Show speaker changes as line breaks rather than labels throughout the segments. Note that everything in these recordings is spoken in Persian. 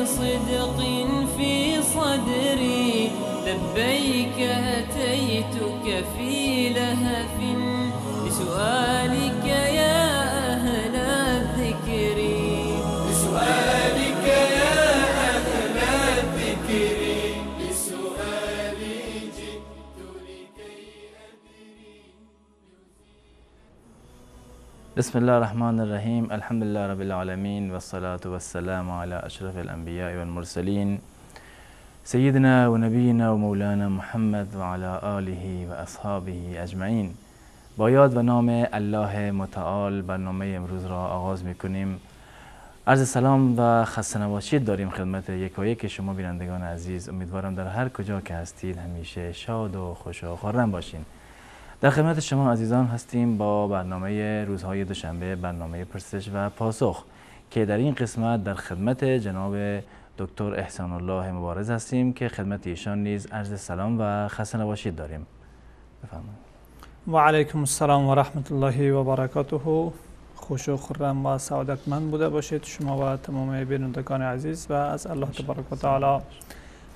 بصدق في صدري، لبيك أتيتك في لهف لسؤالك يا أهل الذكر،
لسؤالك يا أهل الذكر، لسؤالي جئت لكي أدري.
بسم الله الرحمن الرحیم. الحمد لله رب العالمین و الصلاة والسلام علی اشرف الانبیاء والمرسلین سیدنا و نبینا و مولانا محمد و علی آله و اصحابه اجمعین. با یاد و نام الله متعال برنامه امروز را آغاز میکنیم. عرض سلام و خسته نباشید داریم خدمت یکایک شما بینندگان عزیز. امیدوارم در هر کجا که هستید همیشه شاد و خوش و خرم باشین. در خدمت شما عزیزان هستیم با برنامه روزهای دوشنبه، برنامه پرسش و پاسخ، که در این قسمت در خدمت جناب دکتر احسان الله مبارز هستیم که خدمت ایشان نیز عرض سلام و خسته نباشید داریم. بفرمایید.
و علیکم السلام و رحمت الله و برکاته. خوش و خرم و سعادتمند بوده باشید شما و تمام بینندگان عزیز، و از الله تبارک و تعالی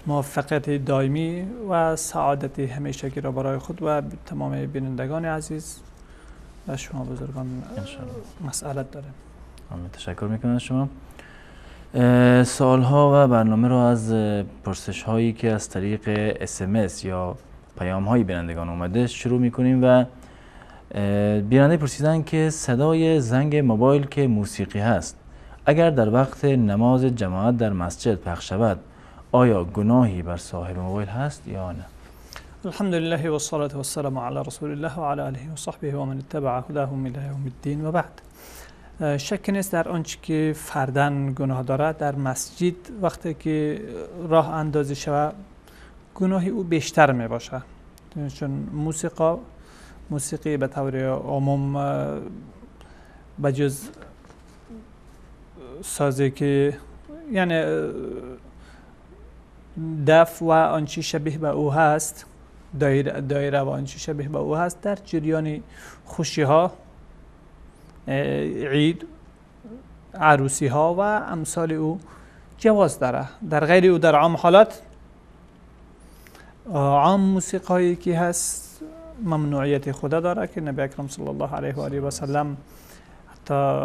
موفقیت دائمی و سعادت همیشگی را برای خود و تمام بینندگان عزیز و شما بزرگان مسئلت داریم.
آمین. تشکر میکنم از شما. سوالها و برنامه را از پرسش هایی که از طریق SMS یا پیام های بینندگان اومده شروع میکنیم و بیننده پرسیدن که صدای زنگ موبایل که موسیقی هست اگر در وقت نماز جماعت در مسجد پخش شود آیا گناهی بر صاحب موبایل هست یا نه؟
الحمد لله و الصلاة والسلام علی رسول الله و علی آله و صحبه و من اتبع هداهم الی یوم الدین و بعد. شک نیست در آنچه که فردن گناه دارد، در مسجد وقتی که راه اندازی شود گناه او بیشتر می باشه، چون موسیقی به طور عموم بجز سازی که یعنی دف و آنچه شبیه به او هست، دایره و آنچه شبیه به او هست، در جریان خوشی ها، عید، عروسی ها و امثال او جواز داره. در غیر او در عام حالات عام موسیقی هایی که هست ممنوعیت خدا داره که نبی اکرم صلی الله علیه و آله و سلم حتی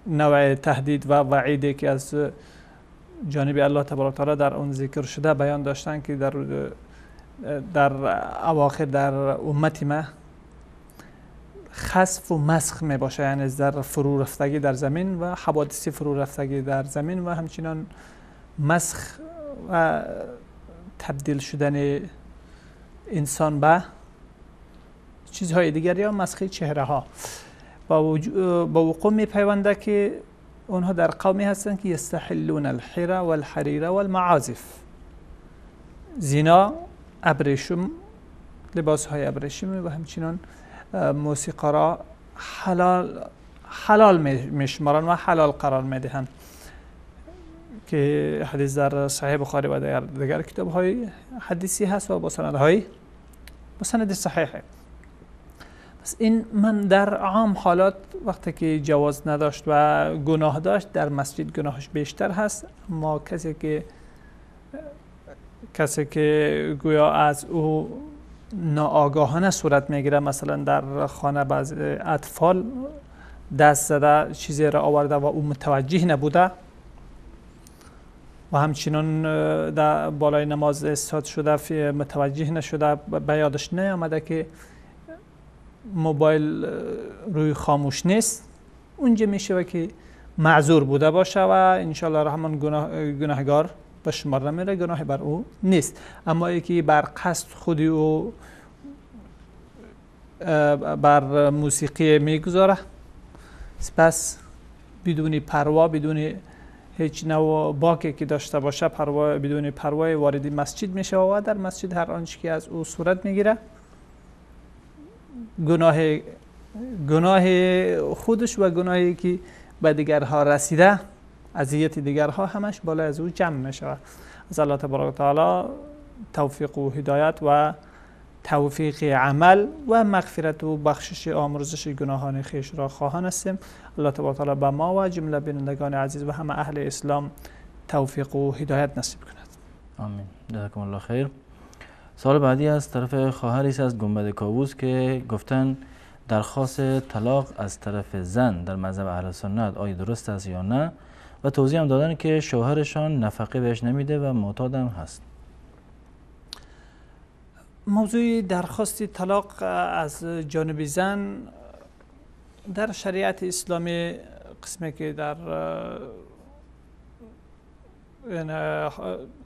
نوع تهدید و وعیدی که از جانب الله تبارک تعالی در آن ذکر شده بیان داشتن که در اواخر در امت ما خسف و مسخ می باشه، یعنی در فرو رفتگی در زمین و حوادث فرو رفتگی در زمین و همچنان مسخ و تبدیل شدن انسان به چیزهای دیگر یا مسخ چهره ها با وقوع می پیونده که اونها در قومی هستند که یستحلون الحرى والحریر والمعازف، زنا، ابریشم، لباس های ابریشم و همچنان موسیقی را حلال میشمارن و حلال قرار میدهند که حدیث در صحیح بخاری و در دیگر کتاب های حدیثی هست و با سند صحیحه. پس این من در عام حالات وقتی که جواز نداشت و گناه داشت در مسجد گناهش بیشتر هست، اما کسی که گویا از او ناآگاهانه صورت میگیره، مثلا در خانه بعض اطفال دست زده چیزی را آورده و او متوجه نبوده و همچنان در بالای نماز استاد شده متوجه نشده، به یادش نیامده که موبایل روی خاموش نیست، اونجا میشه که معذور بوده باشه و انشالله رحمان گناهگار به شمار نمیره، گناه بر او نیست. اما یکی بر قصد خودی او بر موسیقی میگذاره، سپس بدون پروا، بدون هیچ نوع باکی که داشته باشه، پروا، بدون پروای وارد مسجد میشه و در مسجد هر آنچه که از او صورت میگیره گناه خودش و گناهی که به دیگرها رسیده، اذیت دیگرها، همش بالای از او جمع میشود. از الله تبارک و تعالی توفیق و هدایت و توفیق عمل و مغفرت و بخشش آمرزش گناهان خویش را خواهان هستیم. الله تبارک و تعالی به ما و جمله بینندگان عزیز و همه اهل اسلام توفیق و هدایت نصیب کند.
آمین. جزاکم الله خیر. سوال بعدی از طرف خواهری است از گنبد کاووس که گفتن درخواست طلاق از طرف زن در مذهب اهل سنت آیا درست است یا نه، و توضیح هم دادن که شوهرشان نفقه بهش نمیده و معتاد هم هست.
موضوع درخواست طلاق از جانب زن در شریعت اسلامی قسمی که در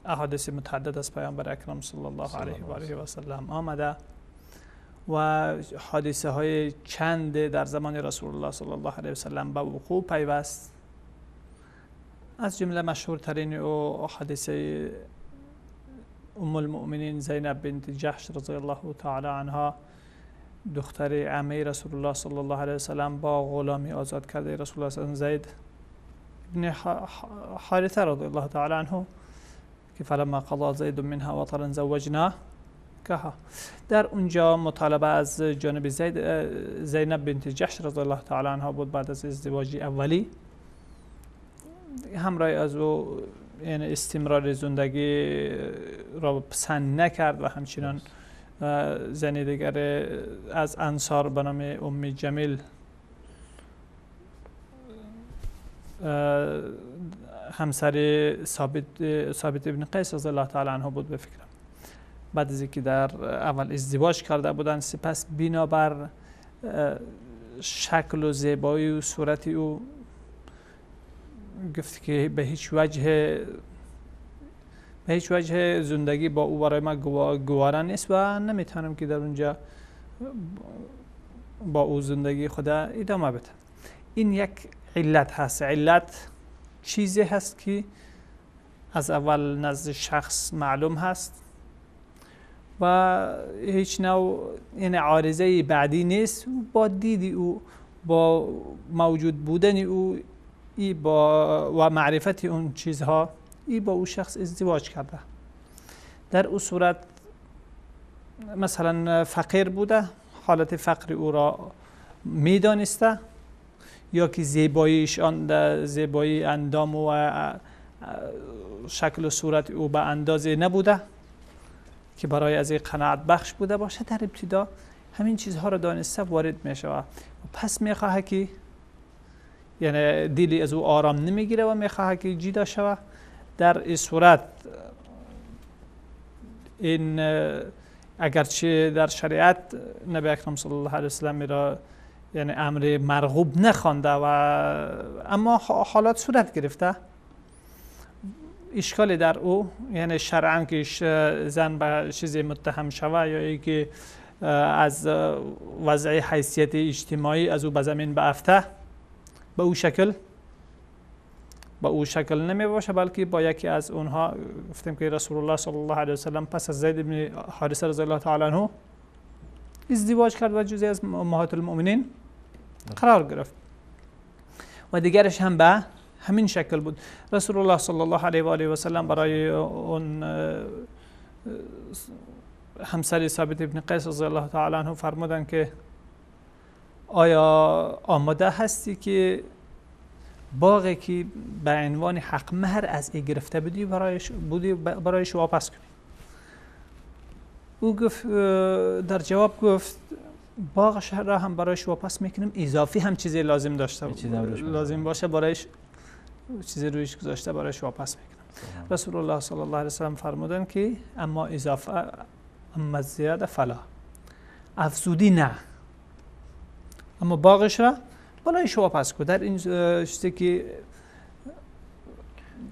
احادیث متعدد از پیامبر اکرم صلی الله علیه و آله و سلم آمده و حادثه های چند در زمان رسول الله صلی الله علیه و سلم به وقوع پیوست، از جمله مشهورترین او حادثه ام المؤمنین زینب بنت جحش رضی الله تعالی عنها، دختر عمه رسول الله صلی الله علیه و سلم با غلامی آزاد کرده رسول الله صلی الله علیه و زید بن حارثه رضی الله تعالی عنه که فلما قضا زید منها وطرا زوجناه که در اونجا مطالبه از جانب زینب بنت جحش رضی الله تعالی عنها بود. بعد از ازدواج اولی همراه از او یعنی استمرار زندگی را پسند نکرد و همچنان زن دیگر از انصار به نام ام جمیل همسر ثابت ابن قیس رضی الله تعالی عنه بود به فکرم. بعد از اینکه در اول ازدواج کرده بودند، سپس بنابر شکل و زیبایی و صورت او گفت که به هیچ وجه زندگی با او برای ما گوارا نیست و نمیتونم که در اونجا با او زندگی خدا ادامه بده. این یک علت هست. علت چیزی هست که از اول نزد شخص معلوم هست و هیچ نوع یعنی عارضه بعدی نیست. با دید او، با موجود بودن او ای با و معرفت اون چیزها، ای با او شخص ازدواج کرده. در او صورت مثلا فقیر بوده، حالت فقر او را میدانسته، یا که زیباییش آن زیبایی اندام و شکل و صورت او به اندازه نبوده که برای از قناعت بخش بوده باشه. در ابتدا همین چیزها را دانسته وارد می شود. پس میخواهد که یعنی دلی از او آرام نمیگیره و میخواهد که جدا شود. در این صورت این اگرچه در شریعت نبی اکرم صلی الله علیه و سلم را یعنی امر مرغوب نخوانده و اما حالات صورت گرفته، اشکالی در او یعنی شرعاً که زن به چیزی متهم شوه یا اینکه از وضع حیثیت اجتماعی از او به زمین بیفته، به او شکل نمی باشه، بلکه با یکی از اونها گفتیم که رسول الله صلی الله علیه و سلم پس از زید بن حارثه رضی الله تعالی عنه ازدواج کرد و جزئی از امهات المؤمنین قرار گرفت و دیگرش هم به همین شکل بود. رسول الله صلی الله علیه و آله و سلم برای اون همسر ثابت ابن قیس رضی الله تعالی عنه فرمودند که آیا آماده هستی که باغی که به عنوان حق مهر از ای گرفته بودی برایش واپس کنی؟ او گفت در جواب گفت باغش را هم برایش واپس میکنم، اضافی هم چیزی لازم داشته لازم باشه برایش چیزی رویش گذاشته برایش واپس میکنم. رسول الله صلی الله علیه و سلم فرمودند که اما اضافه اما زیاده فلا، افزودی نه، اما باغش را برایش واپس کن. در این چیزی که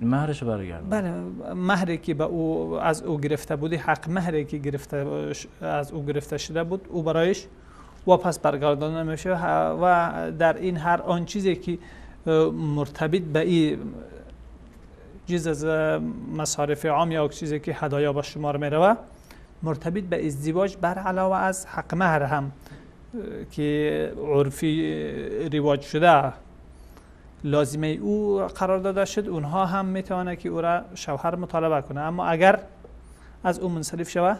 مهرش برگردون،
بله، مهری که به او از او گرفته بودی، حق مهری که گرفته از او گرفته شده بود، او برایش واپس برگردانده میشه و در این هر آن چیزی که مرتبط به این چیز از مصارف عام یا چیزی که هدایا به شمار میروه، مرتبط به ازدواج بر علاوه از حق مهر هم که عرفی رواج شده لازمه او قرار داده شد، اونها هم میتونه که او را شوهر مطالبه کنه. اما اگر از او منصرف شوه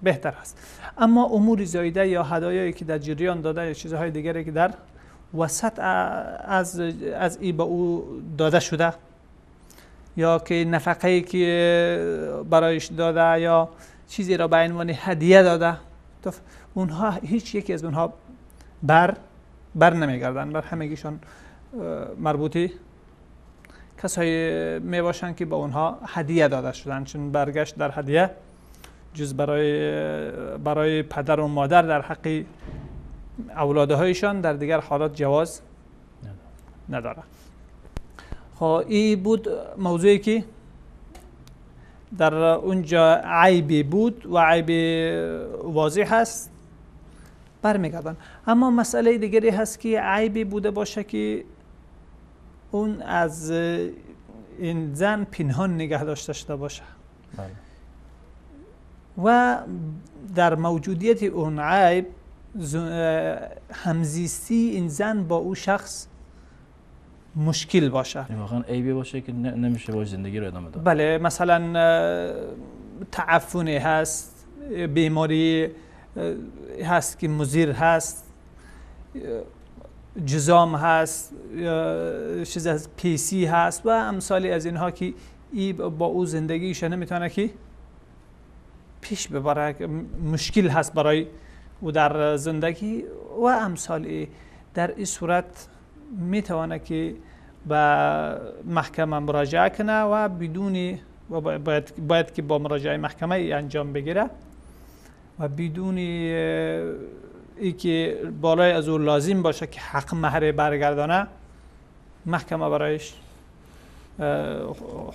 بهتر است. اما امور زایده یا هدایایی که در جریان داده یا چیزهای دیگری که در وسط از ای به او داده شده یا که نفقه‌ای که برایش داده یا چیزی را به عنوان هدیه داده، اونها هیچ یکی از اونها بر نمیگردن، بر همگیشان مربوطی کسایی می باشند که با اونها هدیه داده شدن، چون برگشت در هدیه جز برای پدر و مادر در حق اولادهایشان در دیگر حالات جواز نداره. خب این بود موضوعی که در اونجا عیبی بود و عیب واضح هست برمیگردن. اما مسئله دیگری هست که عیبی بوده باشه که اون از این زن پنهان نگه داشته شده باشه. بله. و در موجودیت اون عیب همزیستی این زن با او شخص مشکل باشه،
واقعا عیبی باشه که نمیشه باش زندگی رو ادامه داد.
بله، مثلا تعفنی هست، بیماری هست که مضر هست، جزام هست، چیز از پیسی هست و امثالی از اینها که ای با او زندگیش نمیتونه که پیش ببره، مشکل هست برای او در زندگی و امثال. در این صورت میتونه که به محکمه مراجعه کنه و بدون و باید که با مراجعه محکمه انجام بگیره و بدون ای که بالای از او لازم باشه که حق مهر برگردانه، محکمه برایش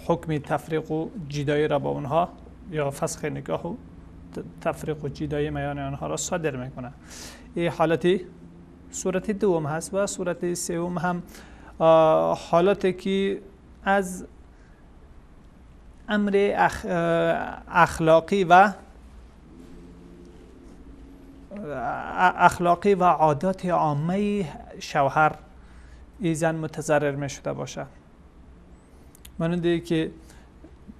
حکم تفریق و جدایی را با اونها یا فسخ نکاح و تفریق و جدایی میان آنها را صادر میکنه. این حالتی صورت دوم هست. و صورت سوم هم حالتی که از امر اخلاقی و عادات عامه شوهر ای زن متضرر می شده باشه، مانند که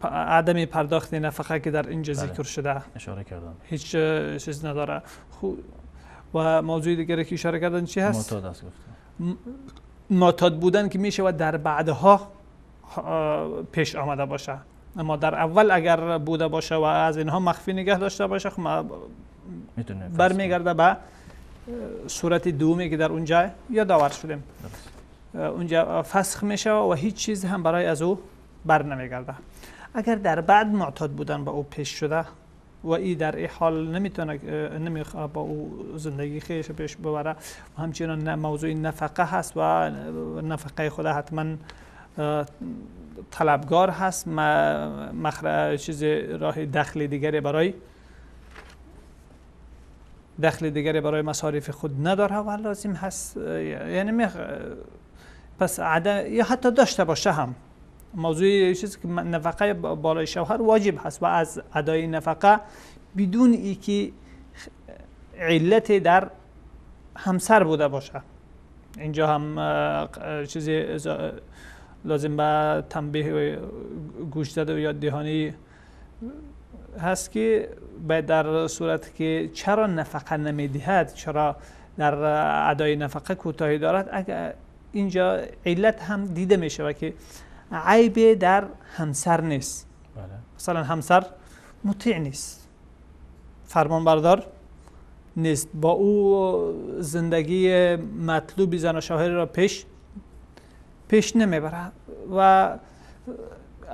عدم پرداخت نفقه که در اینجا ذکر شده،
اشاره کردم،
هیچ چیز نداره. و موضوع دیگری که اشاره کردن چی هست؟
معتاد است گفتم.
معتاد بودن که میشه و در بعدها پیش آمده باشه، اما در اول اگر بوده باشه و از اینها مخفی نگه داشته باشه، خب برمیگرده به صورت دومی که در اونجا یادآور شدیم، اونجا فسخ میشه و هیچ چیز هم برای از او بر نمیگرده. اگر در بعد معتاد بودن به او پیش شده و ای در این حال نمیتونه نمیخواد با او زندگی خیش پیش ببره و همچنان موضوع نفقه هست و نفقه خود حتما طلبگار هست، مخرج چیز راه دخل دیگری برای مصارف خود نداره و لازم هست، یعنی پس عدم یا حتی داشته باشه هم موضوع چیزی که نفقه بالای شوهر واجب هست و از ادای نفقه بدون ای که علت در همسر بوده باشه. اینجا هم چیزی لازم به تنبیه و گوش زده و یاد دهانی هست که باید در صورت که چرا نفقه نمیدهد، چرا در ادای نفقه کوتاهی دارد، اگر اینجا علت هم دیده می شود که عیب در همسر نیست. بله. مثلا همسر مطیع نیست، فرمانبردار نیست، با او زندگی مطلوب زن و شوهر را پیش نمیبره و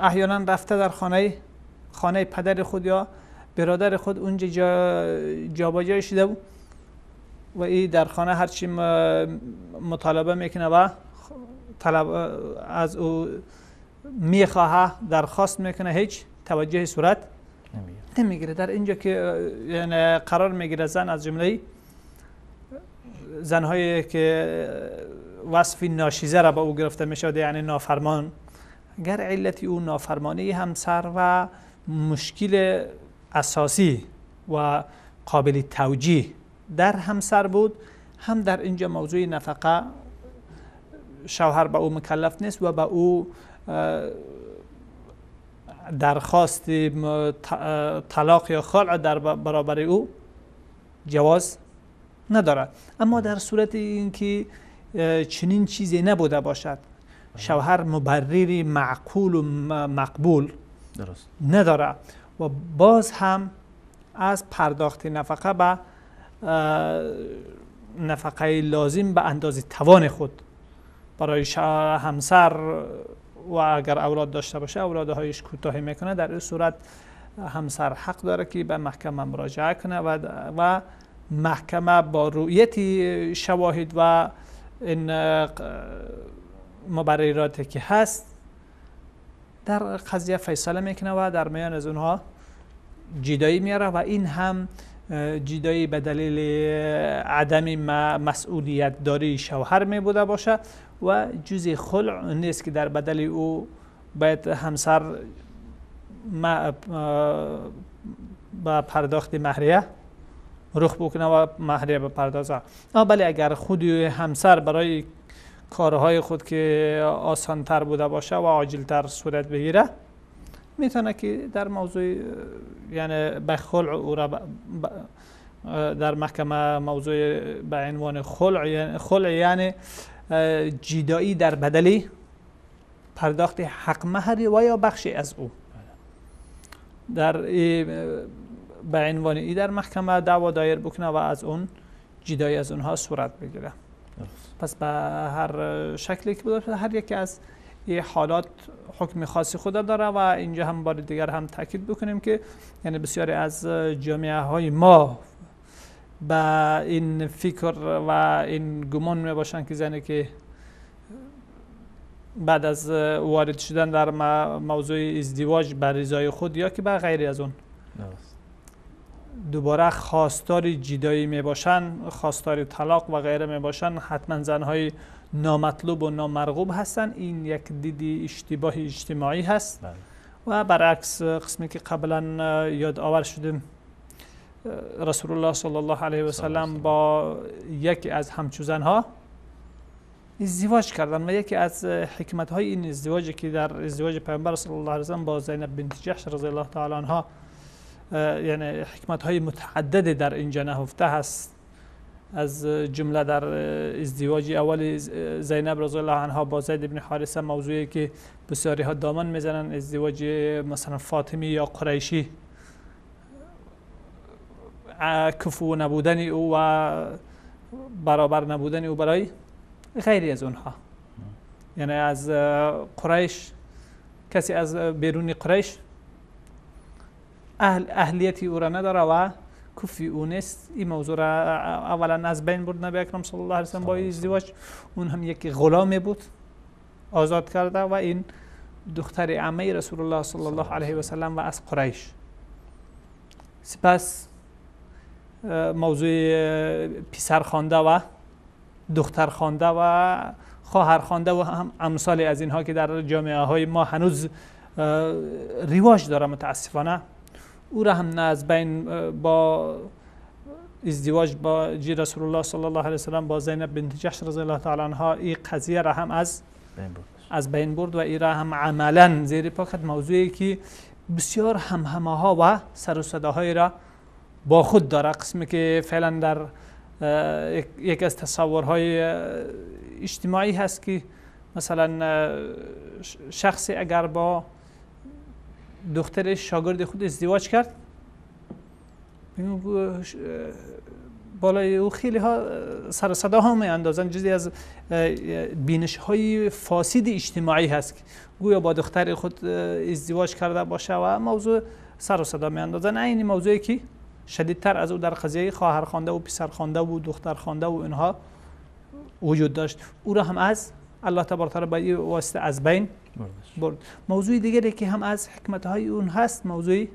احیانا رفته در خانه پدر خود یا برادر خود اونجا جابجا شده و ای در خانه هرچی مطالبه میکنه و طلب از او میخواه، درخواست میکنه، هیچ توجه صورت نمیگیره. در اینجا که یعنی قرار میگیره زن از جمله زنهایی که وصف ناشیزه را با او گرفته میشود، یعنی نافرمان، اگر علت او نافرمانی همسر و مشکل اساسی و قابل توجیه در همسر بود، هم در اینجا موضوع نفقه شوهر به او مکلف نیست و به او درخواست طلاق یا خلع در برابر او جواز ندارد. اما در صورت اینکه چنین چیزی نبوده باشد، شوهر مبرری معقول و مقبول
درست
نداره و باز هم از پرداخت نفقه به نفقه لازم به اندازه توان خود برای همسر و اگر اولاد داشته باشه اولادهایش کوتاهی میکنه، در این صورت همسر حق داره که به محکمه مراجعه کنه و محکمه با رؤیت شواهد و این مبرراتی که هست در قضیه فیصله میکنه و در میان از اونها جدایی میاره و این هم جدایی به دلیل عدم مسئولیت داری شوهر می بوده باشه و جزء خلع نیست که در بدل او باید همسر با پرداخت مهریه رخ بکنه و مهریه بپردازه. بله اگر خود همسر برای کارهای خود که آسانتر بوده باشه و عاجلتر صورت بگیره میتونه که در موضوع یعنی به خلع او را در محکمه موضوع به عنوان خلع، خلع یعنی جدایی در بدلی پرداخت حق مهر و یا بخشی از او در به عنوان ای در محکمه دعوا دایر بکنه و از اون جدایی از اونها صورت بگیره. پس به هر شکلی که بوده هر یکی از این حالات حکم خاصی خود داره و اینجا هم بار دیگر هم تاکید بکنیم که یعنی بسیاری از جامعه های ما به این فکر و این گمان می باشند که زنی که بعد از وارد شدن در موضوع ازدواج بر رضای خود یا که به غیر از اون دوباره خواستار جدایی می باشند، خواستار طلاق و غیره می باشند، حتما زنهای نامطلوب و نامرغوب هستند. این یک دید اشتباه اجتماعی هست. بله. و برعکس قسمی که قبلا یاد آور شدیم رسول الله صلی الله علیه و سلم با یکی از همچو زنها ازدواج کردن و یکی از حکمت های این ازدواجی که در ازدواج پیامبر صلی الله علیه و سلم با زینب بنت جحش رضی الله تعالی عنها، یعنی حکمت های متعدد در اینجا نهفته هست. از جمله در ازدواج اول زینب رضی الله عنها با زید بن حارثه، موضوعی که بسیاری ها دامن میزنن، ازدواج مثلا فاطمی یا قریشی، کفو نبودن او و برابر نبودن او برای غیری از اونها، یعنی از قریش کسی از بیرون قریش اهلیتی او را نداره و کفی او نیست. این موضوع را اولا از بین برد نبی اکرم صلی الله علیه و سلم با ازدواج، اون هم یک غلامی بود آزاد کرده و این دختر عمه رسول الله صلی الله علیه و سلم و از قریش. سپس موضوع پسر خوانده و دختر خوانده و خواهر خوانده و هم امثال از اینها که در جامعه های ما هنوز رواج داره متاسفانه، او را هم از بین با ازدواج با جی رسول الله صلی الله علیه و سلم با زینب بنت جحش رضی الله تعالی عنها این قضیه را هم از بین برد و این را هم عملا زیر پا کرد. موضوعی که بسیار همهمه ها و سر و صداهای را با خود داره، قسمی که فعلا در یک از تصورهای اجتماعی هست که مثلا شخصی اگر با دختر شاگرد خود ازدواج کرد بالای او خیلی ها سر صدا ها می اندازن، جزی از بینش های فاسد اجتماعی هست، گویا با دختر خود ازدواج کرده باشه و موضوع سر و صدا می اندازن. این موضوعی که شدیدتر از او در قضیه خواهر خوانده و پسر خوانده و دختر خوانده و اینها وجود داشت، او را هم از الله تبارک و تعالی با این واسطه از بین برد. موضوع دیگری که هم از حکمت های اون هست، موضوع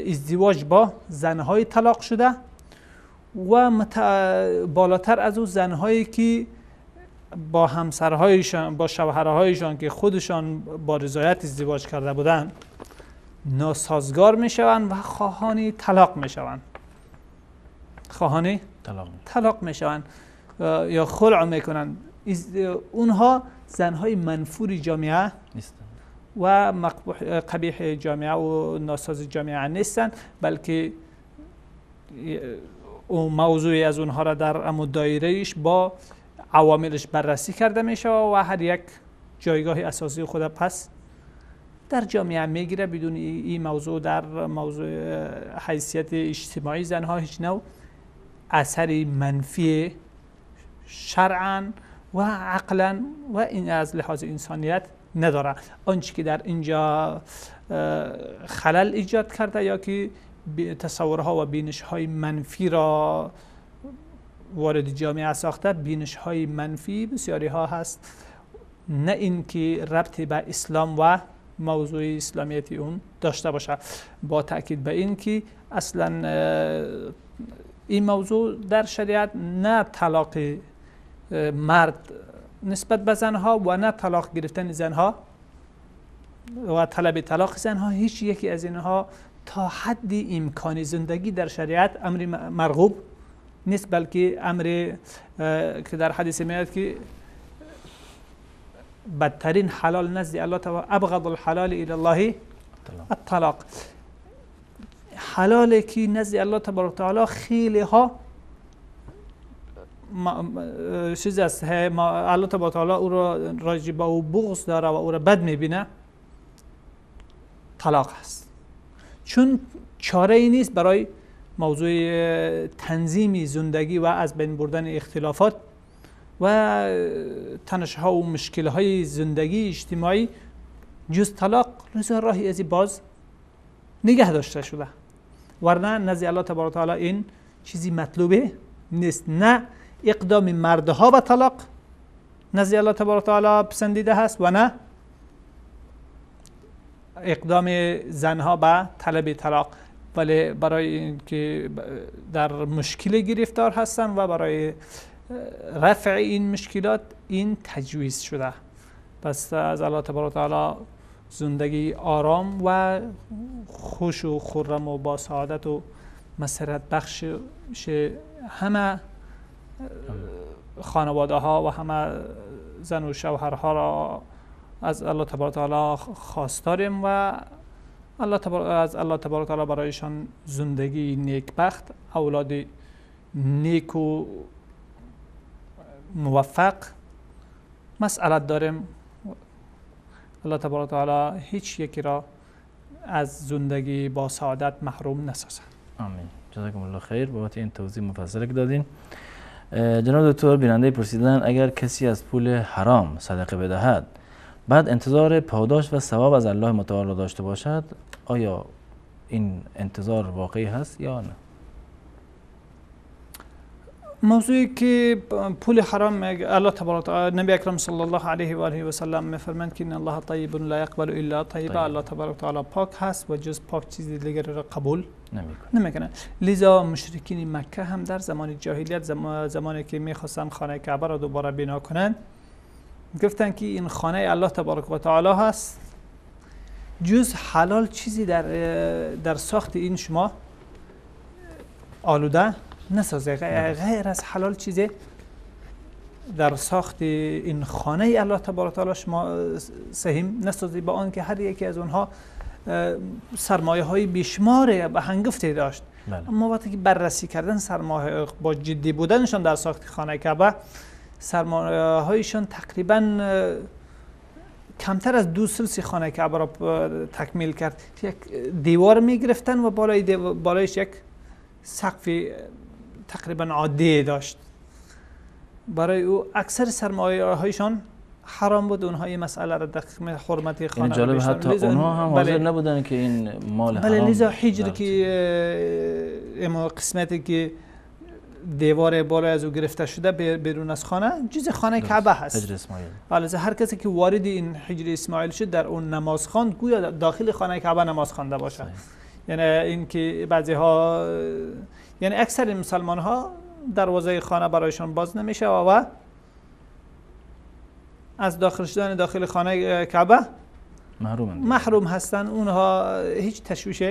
ازدواج با زنهای طلاق شده و بالاتر از او زنهایی که با همسرهایشان، با شوهرهایشان که خودشان با رضایت ازدواج کرده بودند ناسازگار میشوند و خواهان طلاق میشوند، خواهان طلاق میشوند یا خلع میکنند. اونها زنهای منفور جامعه و قبیح جامعه و ناساز جامعه نیستن، بلکه اون موضوعی از اونها را در امو دایرهش با عواملش بررسی کرده میشه و هر یک جایگاه اساسی خود پس در جامعه میگیره. بدون این موضوع در موضوع حیثیت اجتماعی زنها هیچ نوع اثر منفی شرعا و عقلا و این از لحاظ انسانیت نداره. آنچه که در اینجا خلل ایجاد کرده یا که تصورها و بینش‌های منفی را وارد جامعه ساخته، بینش‌های منفی بسیاری ها هست، نه اینکه ربطی به اسلام و موضوع اسلامیت اون داشته باشه. با تاکید به این که اصلا این موضوع در شریعت نه طلاق مرد نسبت به زنها و نه طلاق گرفتن زنها و طلب طلاق زنها، هیچ یکی از اینها تا حد امکان زندگی در شریعت امر مرغوب نیست، بلکه امر که در حدیث میاد که بدترین حلال نزد الله تعالی ابغض الحلال الی الله الطلاق، حلالی که نزد الله تبارک تعالی خیلی ها چیز است، الله تبارک تعالی او را راجع به او بغض داره و او را بد میبینه، طلاق است. چون چاره ای نیست برای موضوع تنظیم زندگی و از بین بردن اختلافات و تنش‌ها و مشکل‌های زندگی اجتماعی جز طلاق، لذا راهی از باز نگه داشته شده، ورنه نزد الله تبارک تعالی این چیزی مطلوبه نیست. نه اقدام مردها به طلاق نزد الله تبارک تعالی پسندیده هست و نه اقدام زنها به طلب طلاق، ولی برای اینکه در مشکل گرفتار هستن و برای رفع این مشکلات این تجویز شده. پس از الله تبارک تعالی زندگی آرام و خوش و خرم و با سعادت و مسرت بخش همه خانواده ها و همه زن و شوهرها را از الله تبارک تعالی خواستاریم و از الله تبارک تعالی برایشان زندگی نیکبخت، اولاد نیک و موفق مسئلت داریم. الله تبارک تعالی هیچ یکی را از زندگی با سعادت محروم نسازد.
آمین. جزاکم الله خیر بابت این توضیح مفصل که دادین. جناب دکتر، بیننده پرسیدن اگر کسی از پول حرام صدقه بدهد بعد انتظار پاداش و ثواب از الله متعال را داشته باشد، آیا این انتظار واقعی هست یا نه؟
موضوعی که پول حرام، الله تبارک تعالی، نبی اکرم صلی الله علیه و آله و سلم میفرمایند که ان الله طیب لا یقبل الا طیبا، الله تبارک تعالی پاک هست و جز پاک چیز دیگری را قبول نمیکنه. لذا مشرکین مکه هم در زمان جاهلیت، زمانی که میخواستند خانه کعبه را دوباره بنا کنند، گفتند که این خانه الله تبارک و تعالی هست، جز حلال چیزی در ساخت این شما آلوده نسازه، غیر از حلال چیزی در ساخت این خانه الله تبارک و تعالی شما سهیم نسازی. با آنکه هر یکی از اونها سرمایه های بیشمار به هنگفتی داشت، بله. اما وقتی که بررسی کردن سرمایه با جدی بودنشان در ساخت خانه کعبه، سرمایه هایشان تقریبا کمتر از 2/3 خانه کعبه را تکمیل کرد. یک دیوار می گرفتن و بالایش یک سقف تقریبا عادی داشت. برای او اکثر سرمایه هایشان حرام بود. اونها این مسئله را دقیق حرمت خانه
جالب، حتی اونها هم حاضر نبودن که این مال حرام.
بله، لذا حجر که اما قسمتی که دیوار بالای از او گرفته شده بیرون از خانه، جز خانه کعبه هست،
حجر اسماعیل.
بله، هر کسی که وارد این حجر اسماعیل شد در اون نماز خواند، گویا داخل خانه کعبه نماز خوانده باشه. یعنی اینکه بعضی ها، یعنی اکثر مسلمان ها دروازه خانه برایشان باز نمیشه و از داخل شدن داخل خانه کعبه محروم هستن. اونها هیچ تشویش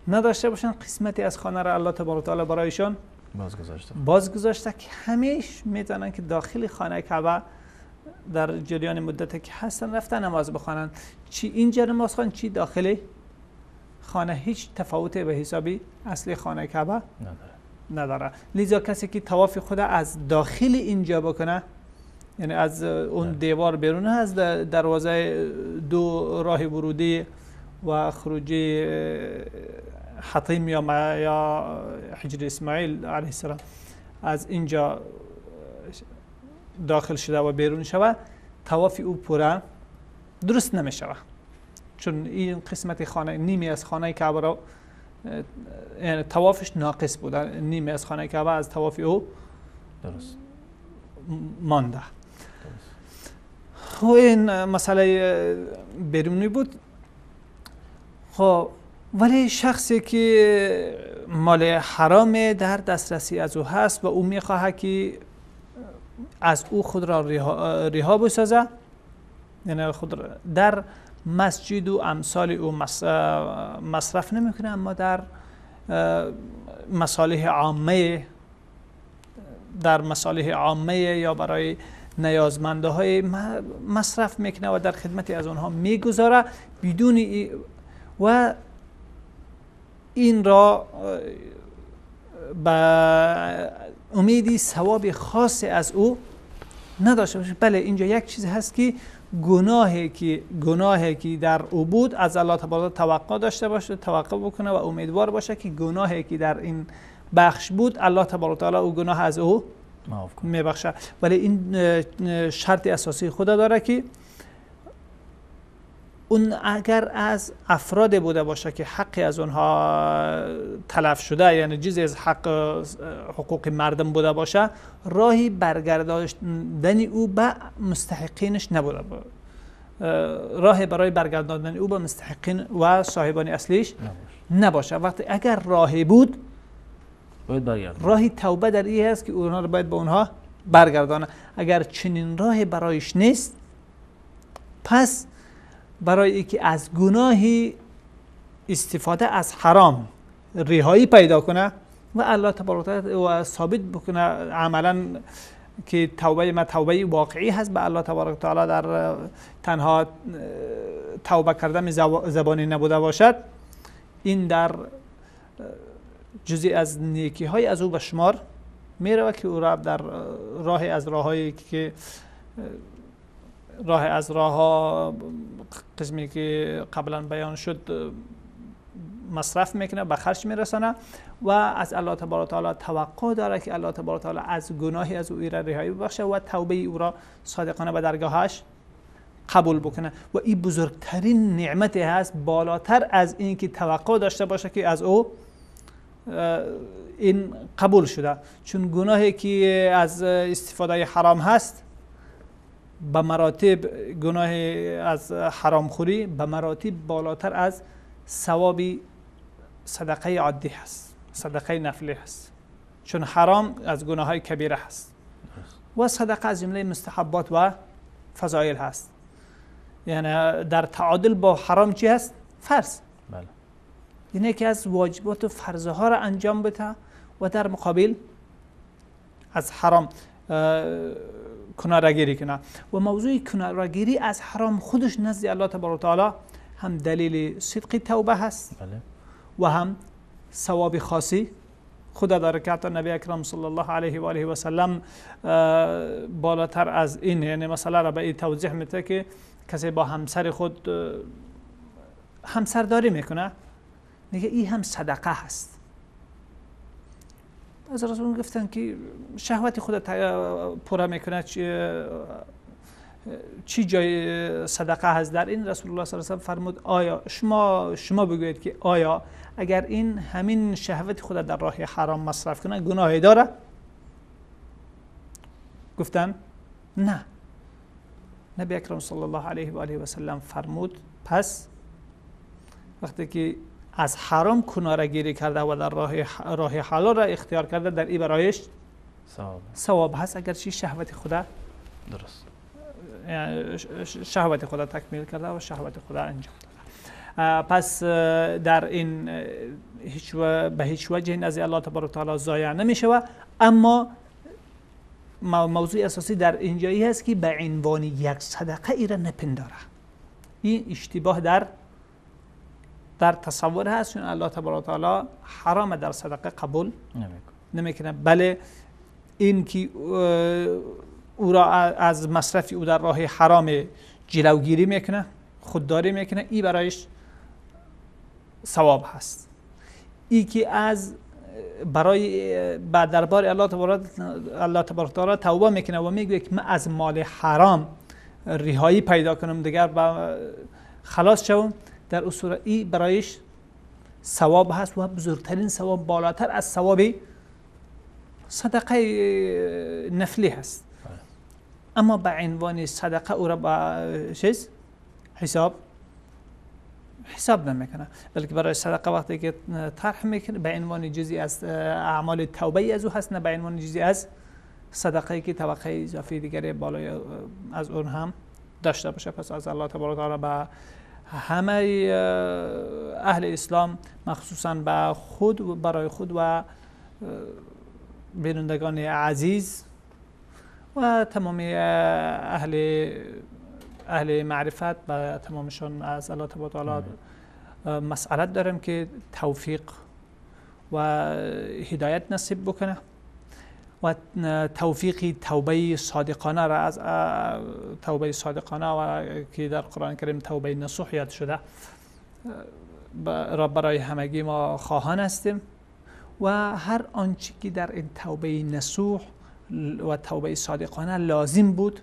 نداشته باشن، قسمتی از خانه را الله تبارک و تعالی برایشان باز گذاشته که همیش میتونن که داخل خانه کعبه در جریان مدتی که هستن رفتن نماز بخوانن، چی اینجا نماز خوان چی داخل خانه، هیچ تفاوتی به حسابی اصل خانه کعبه نداره. لذا کسی که طواف خود از داخل اینجا بکنه، یعنی از اون دیوار بیرون، از دروازه دو راه ورودی و خروجی حطیم یا حجر اسماعیل علیه السلام، از اینجا داخل شده و بیرون شوه، طواف او پوره درست نمیشوه، چون این قسمت خانه نیمی از خانه کعبه را، یعنی طوافش ناقص بوده، نیمی از خانه کعبه از طواف او
درست
مانده. خب این مسئله بیرونی بود. خب ولی شخصی که مال حرام در دسترسی از او هست و او میخواهد که از او خود را رها بسازه، یعنی خود را در مسجد و امثال او مصرف نمیکنه، اما در مصالح عامه، در مصالح عامه یا برای نیازمنده های مصرف میکنه و در خدمت از آنها میگذاره بدون و این را به امیدی ثواب خاص از او نداشته باشه. بله اینجا یک چیز هست که گناهی که در او بود از الله تبارک توقع داشته باشه، توقع بکنه و امیدوار باشه که گناهی که در این بخش بود الله تبارک تعالی او گناه از او میبخشه. ولی این شرط اساسی خدا داره که اون اگر از افراد بوده باشه که حقی از اونها تلف شده، یعنی چیزی از حق حقوق مردم بوده باشه، راهی برگرداندن او به مستحقینش نبوده، راه برای برگرداندن او به مستحقین و صاحبان اصلیش نباشه. وقتی اگر راهی بود
باید برگردان،
راهی توبه در این هست که اونها رو باید به اونها برگردانه. اگر چنین راهی برایش نیست، پس برای اینکه از گناهی استفاده از حرام رهایی پیدا کنه و الله تبارک و ثابت بکنه عملا که توبه ما توبه واقعی هست، به الله تبارک تعالی در تنها توبه کردن زبانی نبوده باشد، این در جزئی از نیکی های از او به شمار میره که او را در راه از راهایی که راه از راه ها قسمی که قبلا بیان شد مصرف میکنه، به خرج میرسانه و از الله تبارک تعالی توقع داره که الله تبارک تعالی از گناهی از او را رهایی ببخشه و توبه او را صادقانه به درگاهش قبول بکنه. و این بزرگترین نعمت هست، بالاتر از این که توقع داشته باشه که از او این قبول شده، چون گناهی که از استفاده حرام هست به مراتب، گناه از حرام خوری به مراتب بالاتر از ثواب صدقه عادی هست، صدقه نفلی هست، چون حرام از گناه های کبیره هست و صدقه از جمله مستحبات و فضایل هست، یعنی در تعادل با حرام چی هست؟ فرض.
بله.
یعنی که از واجبات و فرض ها را انجام بده و در مقابل از حرام کناره‌گیری کنه. و موضوع کناره‌گیری از حرام خودش نزد الله تبارک و تعالی هم دلیل صدق توبه هست،
بله،
و هم ثواب خاصی خدا داره که حتی نبی اکرم صلی الله علیه و آله و سلم بالاتر از این، یعنی مسئله را به این توضیح میده که کسی با همسر خود همسرداری میکنه، میگه این هم صدقه هست. از رسول گفتن که شهوت خود پوره میکنه، چی جای صدقه هست در این؟ رسول الله صلی الله علیه و فرمود آیا شما بگویید که آیا اگر این همین شهوت خود در راه حرام مصرف کنه گناهی داره؟ گفتن نه. نبی اکرم صلی الله علیه و آله و سلم فرمود پس وقتی که از حرام کناره گیری کرده و در راه حلال را اختیار کرده، در این برایش ثواب هست، اگرچه شهوت خدا
درست،
یعنی شهوت خدا تکمیل کرده و شهوت خدا انجام داده. پس در این به هیچ وجه نزد الله تبارک و تعالی ضایع نمیشه، اما موضوع اساسی در اینجایی هست که به عنوان یک صدقه ای را نپنداره. این اشتباه در تصور هست، چون الله تبارک و تعالی حرام در صدقه قبول نمیکنه. بله این که او را از مصرف او در راه حرام جلوگیری میکنه، خودداری میکنه، این برایش ثواب هست. ای که از برای بعد دربار الله تبارک تعالی توبه میکنه و میگه که من از مال حرام رهایی پیدا کنم، دیگر خلاص شوم، در اصول ای برایش ثواب هست و بزرگترین ثواب، بالاتر از ثواب صدقه نفلی هست. اما به عنوان صدقه او را با چیز حساب نمیکنه، بلکه برای صدقه وقتی که طرح میکنه به عنوان جزئی از اعمال توبه از او هست، نه به عنوان جزئی از صدقه که طبقه اضافی دیگری بالای از اون هم داشته باشه. پس از الله تبارک و تعالی به همه اهل اسلام، مخصوصا به خود و برای خود و بینندگان عزیز و تمام اهل معرفت، به تمامشان از الله تبارک و تعالی مسئلت دارم که توفیق و هدایت نصیب بکنه و توفیق توبه صادقانه را، از توبه صادقانه و که در قرآن کریم توبه نصوح یاد شده را برای همگی ما خواهان هستیم و هر آنچه که در این توبه نصوح و توبه صادقانه لازم بود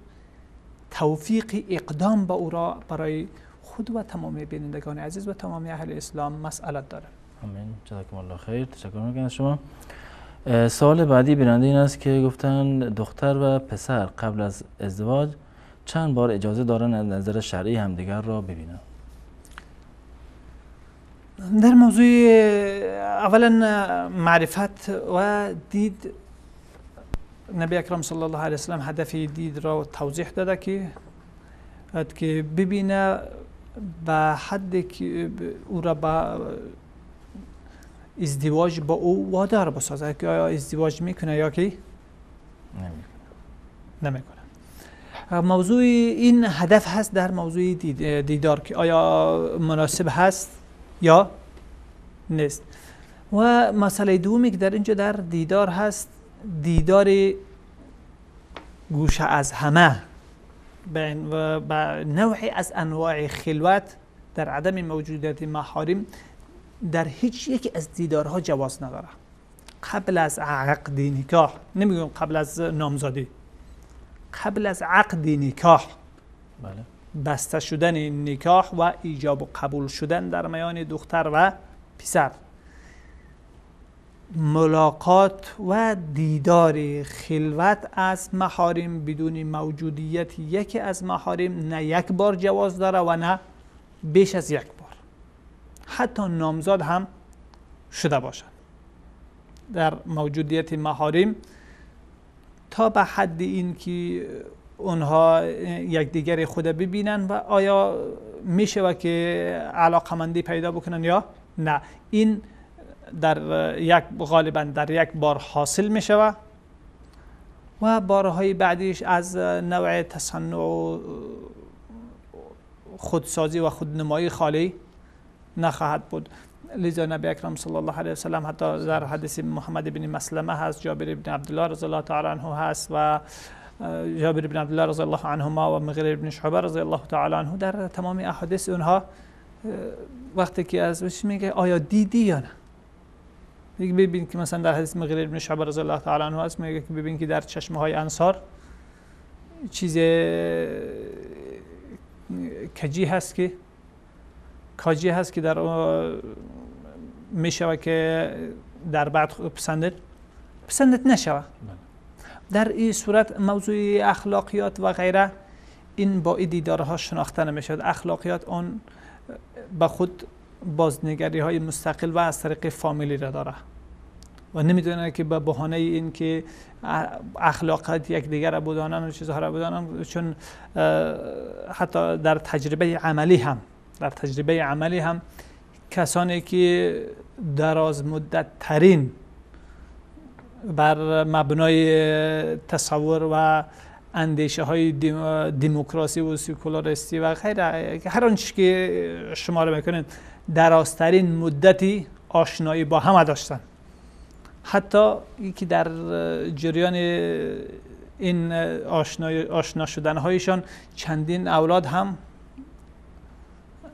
توفیق اقدام به او را برای خود و تمام بینندگان عزیز و تمام اهل اسلام مسئلت دارم.
آمین. جزاکم الله خیر. تشکر میکنم از شما. سوال بعدی بیننده این است که گفتن دختر و پسر قبل از ازدواج چند بار اجازه دارن از نظر شرعی همدیگر را ببینن؟
در موضوع اولا معرفت و دید، نبی اکرم صلی الله علیه وسلم هدف دید را توضیح داده که ببینه به حد که او را به ازدواج با او وادار بسازه که آیا ازدواج میکنه یا که نمیکنه. موضوع این هدف هست در موضوع دیدار که آیا مناسب هست یا نیست. و مسئله دومی که در اینجا در دیدار هست، دیدار گوشه از همه به نوعی از انواع خلوت در عدم موجودیت محارم در هیچ یکی از دیدارها جواز نداره. قبل از عقد نکاح، نمیگم قبل از نامزدی، قبل از عقد نکاح، بله، بسته شدن نکاح و ایجاب و قبول شدن در میان دختر و پسر، ملاقات و دیدار خلوت از محارم بدون موجودیت یکی از محارم نه یک بار جواز داره و نه بیش از یک بار، حتی نامزد هم شده باشد. در موجودیت محارم تا به حد این که اونها یکدیگر خود ببینن و آیا میشه که علاقمندی پیدا بکنن یا نه، این در یک غالبا در یک بار حاصل می شود و بارهای بعدیش از نوع تصنع و خودسازی و خودنمایی خالی نخواهد بود. لذا نبی اکرم صلی الله علیه وسلم حتی در حدیث محمد بن مسلمه هست، جابر بن عبدالله رضی الله تعالی عنه هست و جابر بن عبدالله رضی الله عنهما و مغیره بن شعبه رضی الله تعالی عنه، در تمام احادیث اونها وقتی که از میگه آیا دیدی یا نه، میگه ببین که مثلا در حدیث مغیره بن شعبه رضی الله تعالی عنه هست، میگه که ببین که در چشمه های انصار چیز کجی هست که کاجی هست که در میشوه که در بعد پسندت نشوه. در این صورت موضوع اخلاقیات و غیره این با این دیدارها شناخته نمیشود. اخلاقیات آن به خود بازنگری های مستقل و از طریق فامیلی را داره و نمیدونه که به بهانه این که اخلاقات یکدیگر را بدانن و چیزها را بدانن، چون حتی در تجربه عملی هم کسانی که دراز مدت ترین بر مبنای تصور و اندیشه های دموکراسی و سکولاریستی و غیره، هر آنچه که شما رو میکنید، درازترین مدتی آشنایی با همه داشتن. حتی یکی در جریان این آشنا شدن هایشان چندین اولاد هم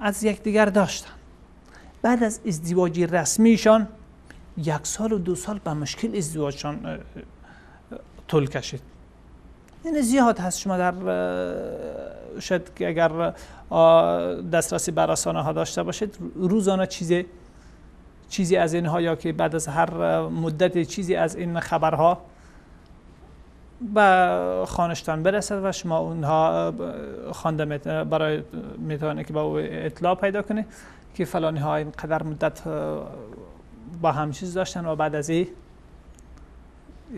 از یکدیگر داشتن. بعد از ازدواج رسمیشان 1 سال و 2 سال به مشکل ازدواجشان طول کشید. این زیاد هست. شما در شاید که اگر دسترسی بر رسانه ها داشته باشید، روزانه چیزی از اینها یا که بعد از هر مدت چیزی از این خبرها به خانشتان برسد و شما اونها خوانده برای میتونه که با او اطلاع پیدا کنه که فلانی ها اینقدر مدت با هم چیز داشتن و بعد از این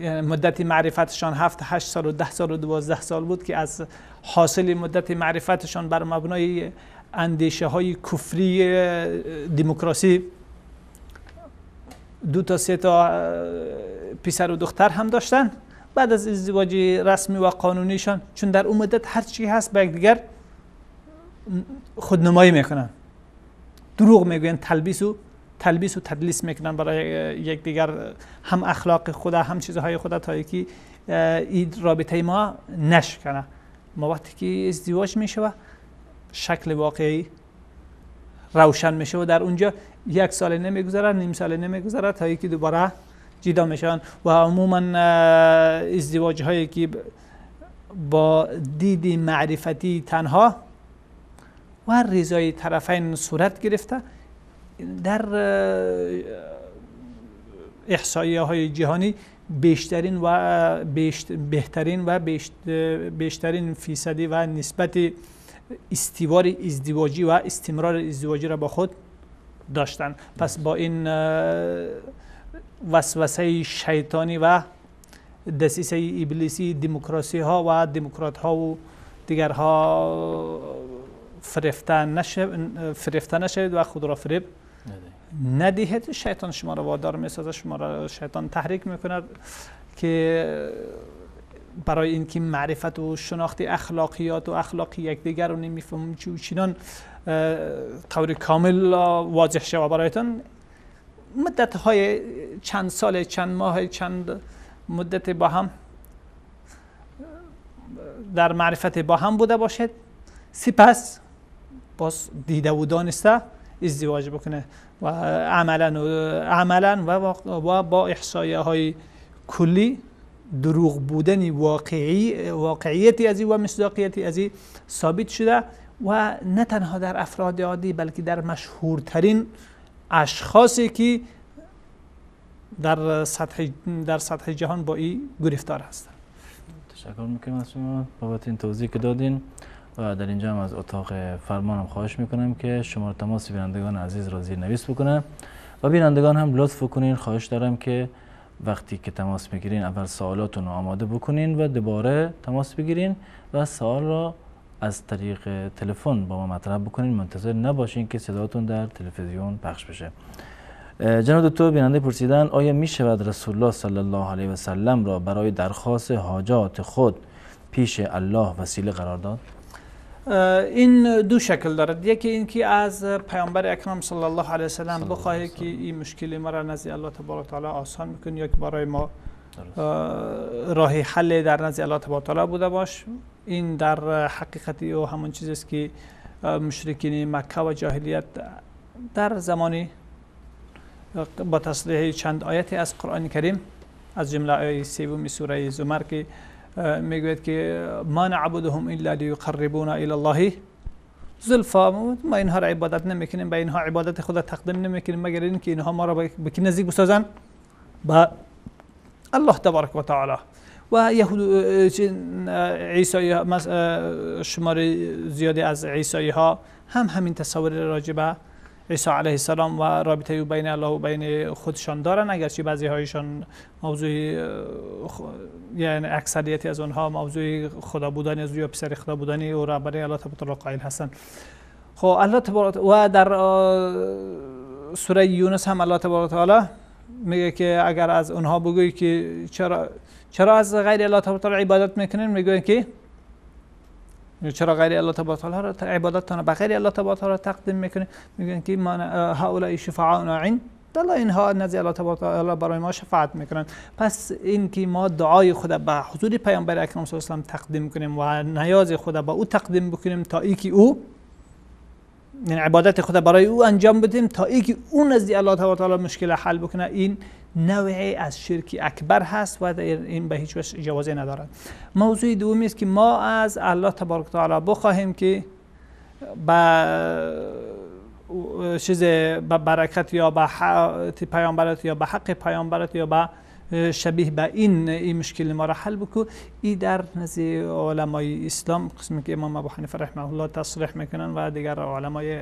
مدت معرفتشان 7 8 سال و 10 سال و 12 سال بود که از حاصل مدت معرفتشان بر مبنای اندیشه های کفری دموکراسی 2 تا 3 تا پسر و دختر هم داشتن. بعد از ازدواج رسمی و قانونیشان، چون در اون مدت هر چی هست به یکدیگر خودنمایی میکنن، دروغ میگوین، تلبیس و تدلیس میکنن برای یکدیگر، هم اخلاق خدا هم چیزهای خدا، تا اینکه این رابطه ما نشکنه. ما وقتی که ازدواج میشه و شکل واقعی روشن میشه و در اونجا 1 سال نمیگذره، نیم سال نمیگذره تا اینکه دوباره جدا میشن. و عموما ازدواج هایی که با دید معرفتی تنها و رضای طرفین صورت گرفته، در احصائیه های جهانی بیشترین و بهترین و بیشترین فیصدی و نسبت استوار ازدواجی و استمرار ازدواجی را با خود داشتن. پس با این وسوسه شیطانی و دسیسه ابلیسی دموکراسی ها و دموکرات ها و دیگرها فرفته نشوید و خود را فریب ندهید. شیطان شما را وادار میسازه، شما را شیطان تحریک میکند که برای اینکه معرفت و شناخت اخلاقیات و اخلاقی یکدیگر رو نمیفهمیم چی و چنان طور کامل واضح شود برایتان، مدت های چند سال، چند ماه، چند مدت با هم در معرفت با هم بوده باشد، سپس باز دیده و دانسته ازدواج بکنه و عملا و با احصایه های کلی دروغ بودن واقعیتی از و مصداقیتی از ثابت شده و نه تنها در افراد عادی بلکه در مشهورترین اشخاصی که در سطح جهان با این گرفتار هستند.
تشکر میکنم از شما بابت این توضیح که دادین و در اینجا هم از اتاق فرمانم خواهش میکنم که شماره تماس بینندگان عزیز را زیر نویس بکنه و بینندگان هم لطف بکنین، خواهش دارم که وقتی که تماس میگیرین اول سوالاتون رو آماده بکنین و دوباره تماس بگیرین و سوال را از طریق تلفن با ما مطرح بکنین، منتظر نباشین که صداتون در تلویزیون پخش بشه. جناب دکتر، بیننده پرسیدن آیا می شود رسول الله صلی الله علیه و سلم را برای درخواست حاجات خود پیش الله وسیله قرار داد؟
این دو شکل دارد. یکی اینکه از پیامبر اکرم صلی الله علیه و سلم بخواهی که این مشکل ما را نزد الله تبارک تعالی آسان میکنی یا که برای ما راه حل در نزد الله تبارک تعالی بوده باش. این در حقیقت او همون چیزی است که مشرکین مکه و جاهلیت در زمانی با تصریح چند آیت از قرآن کریم، از جمله آیه 3 سوره زمر که میگوید که ما نعبدهم الا لیقربونا الی الله زلفا، ما اینها را عبادت نمیکنیم، به اینها عبادت خود تقدیم نمیکنیم مگر اینکه اینها ما را به کی نزدیک بسازن؟ به الله تبارک و تعالی. و یهود عیسایی شمار زیادی از عیسایی ها هم همین تصور راجع به عیسی علیه السلام و رابطه او بین الله و بین خودشان دارن، اگرچه بعضی هایشان موضوع یعنی اکثریتی از آنها موضوع خدا بودن از یا پسر خدا بودن او را برای الله تبارک قائل هستند. خب الله تبارک و در سوره یونس هم الله تبارک تعالی میگه که اگر از اونها بگویی که چرا از غیر الله تبارک و تعالی عبادت میکنین، میگوین که چرا غیر الله تبارک و تعالی را عبادتتان به غیر الله تبارک و تعالی تقدیم میکنین؟ میگن که ما هؤلاء شفعاؤنا عند الله، اینها نزد الله تبارک و تعالی برای ما شفاعت میکنن. پس این که ما دعای خود به حضور پیامبر اکرم صلی الله علیه و سلم تقدیم کنیم و نیاز خود به او تقدیم بکنیم تا اینکه او، یعنی عبادت خود برای او انجام بدیم تا اینکه او نزد الله تبارک و تعالی مشکل حل بکنه، این نوعی از شرک اکبر هست و این به هیچ وجه اجازه ندارد. موضوع دومی است که ما از الله تبارک و تعالی بخواهیم که به چیز به برکت یا به پیامبرت یا به حق پیامبرت یا به شبیه به این مشکل ما را حل بکن. این در نزد علمای اسلام قسمی که امام ابو حنیفه رحمه الله تصریح میکنن و دیگر علمای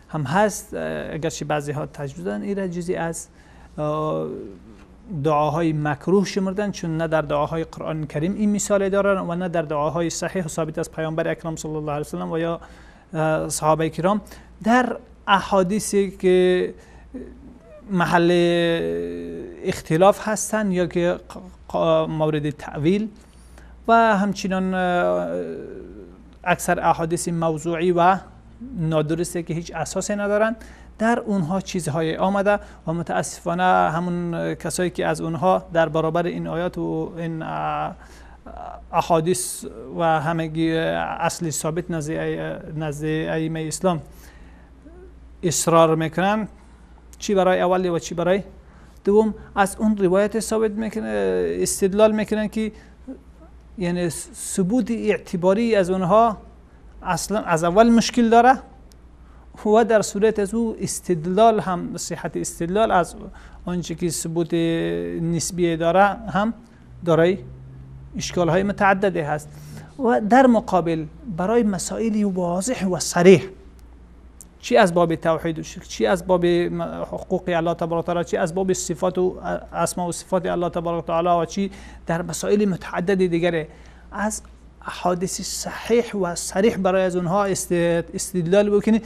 هم هست، اگرچه بعضی ها تجویز دادن، این را جزئی از دعاهای مکروه شمردن، چون نه در دعاهای قرآن کریم این مثال دارن و نه در دعاهای صحیح و ثابت از پیامبر اکرم صلی الله علیه و سلم و یا صحابه کرام. در احادیثی که محل اختلاف هستند یا که مورد تأویل و همچنان اکثر احادیث موضوعی و نادرستی که هیچ اساسی ندارند، در اونها چیزهای آمده و متاسفانه همون کسایی که از اونها در برابر این آیات و این احادیث و همگی اصلی ثابت نزد ائمه اسلام اصرار میکنن، چی برای اولی و چی برای دوم، از اون روایت ثابت میکنه استدلال میکنن که یعنی ثبوت اعتباری از اونها اصلا از اول مشکل داره و در صورت از او استدلال هم صحت استدلال از آنچه که ثبوت نسبی داره هم دارای اشکال های متعددی هست. و در مقابل برای مسائل واضح و صریح، چی از باب توحید و شرک، چی از باب حقوق الله تبارک و تعالی، چی از باب صفات و اسماء و صفات الله تبارک و تعالی و چی در مسائل متعدد دیگره، از احادیث صحیح و صریح برای از اونها استدلال بکنید،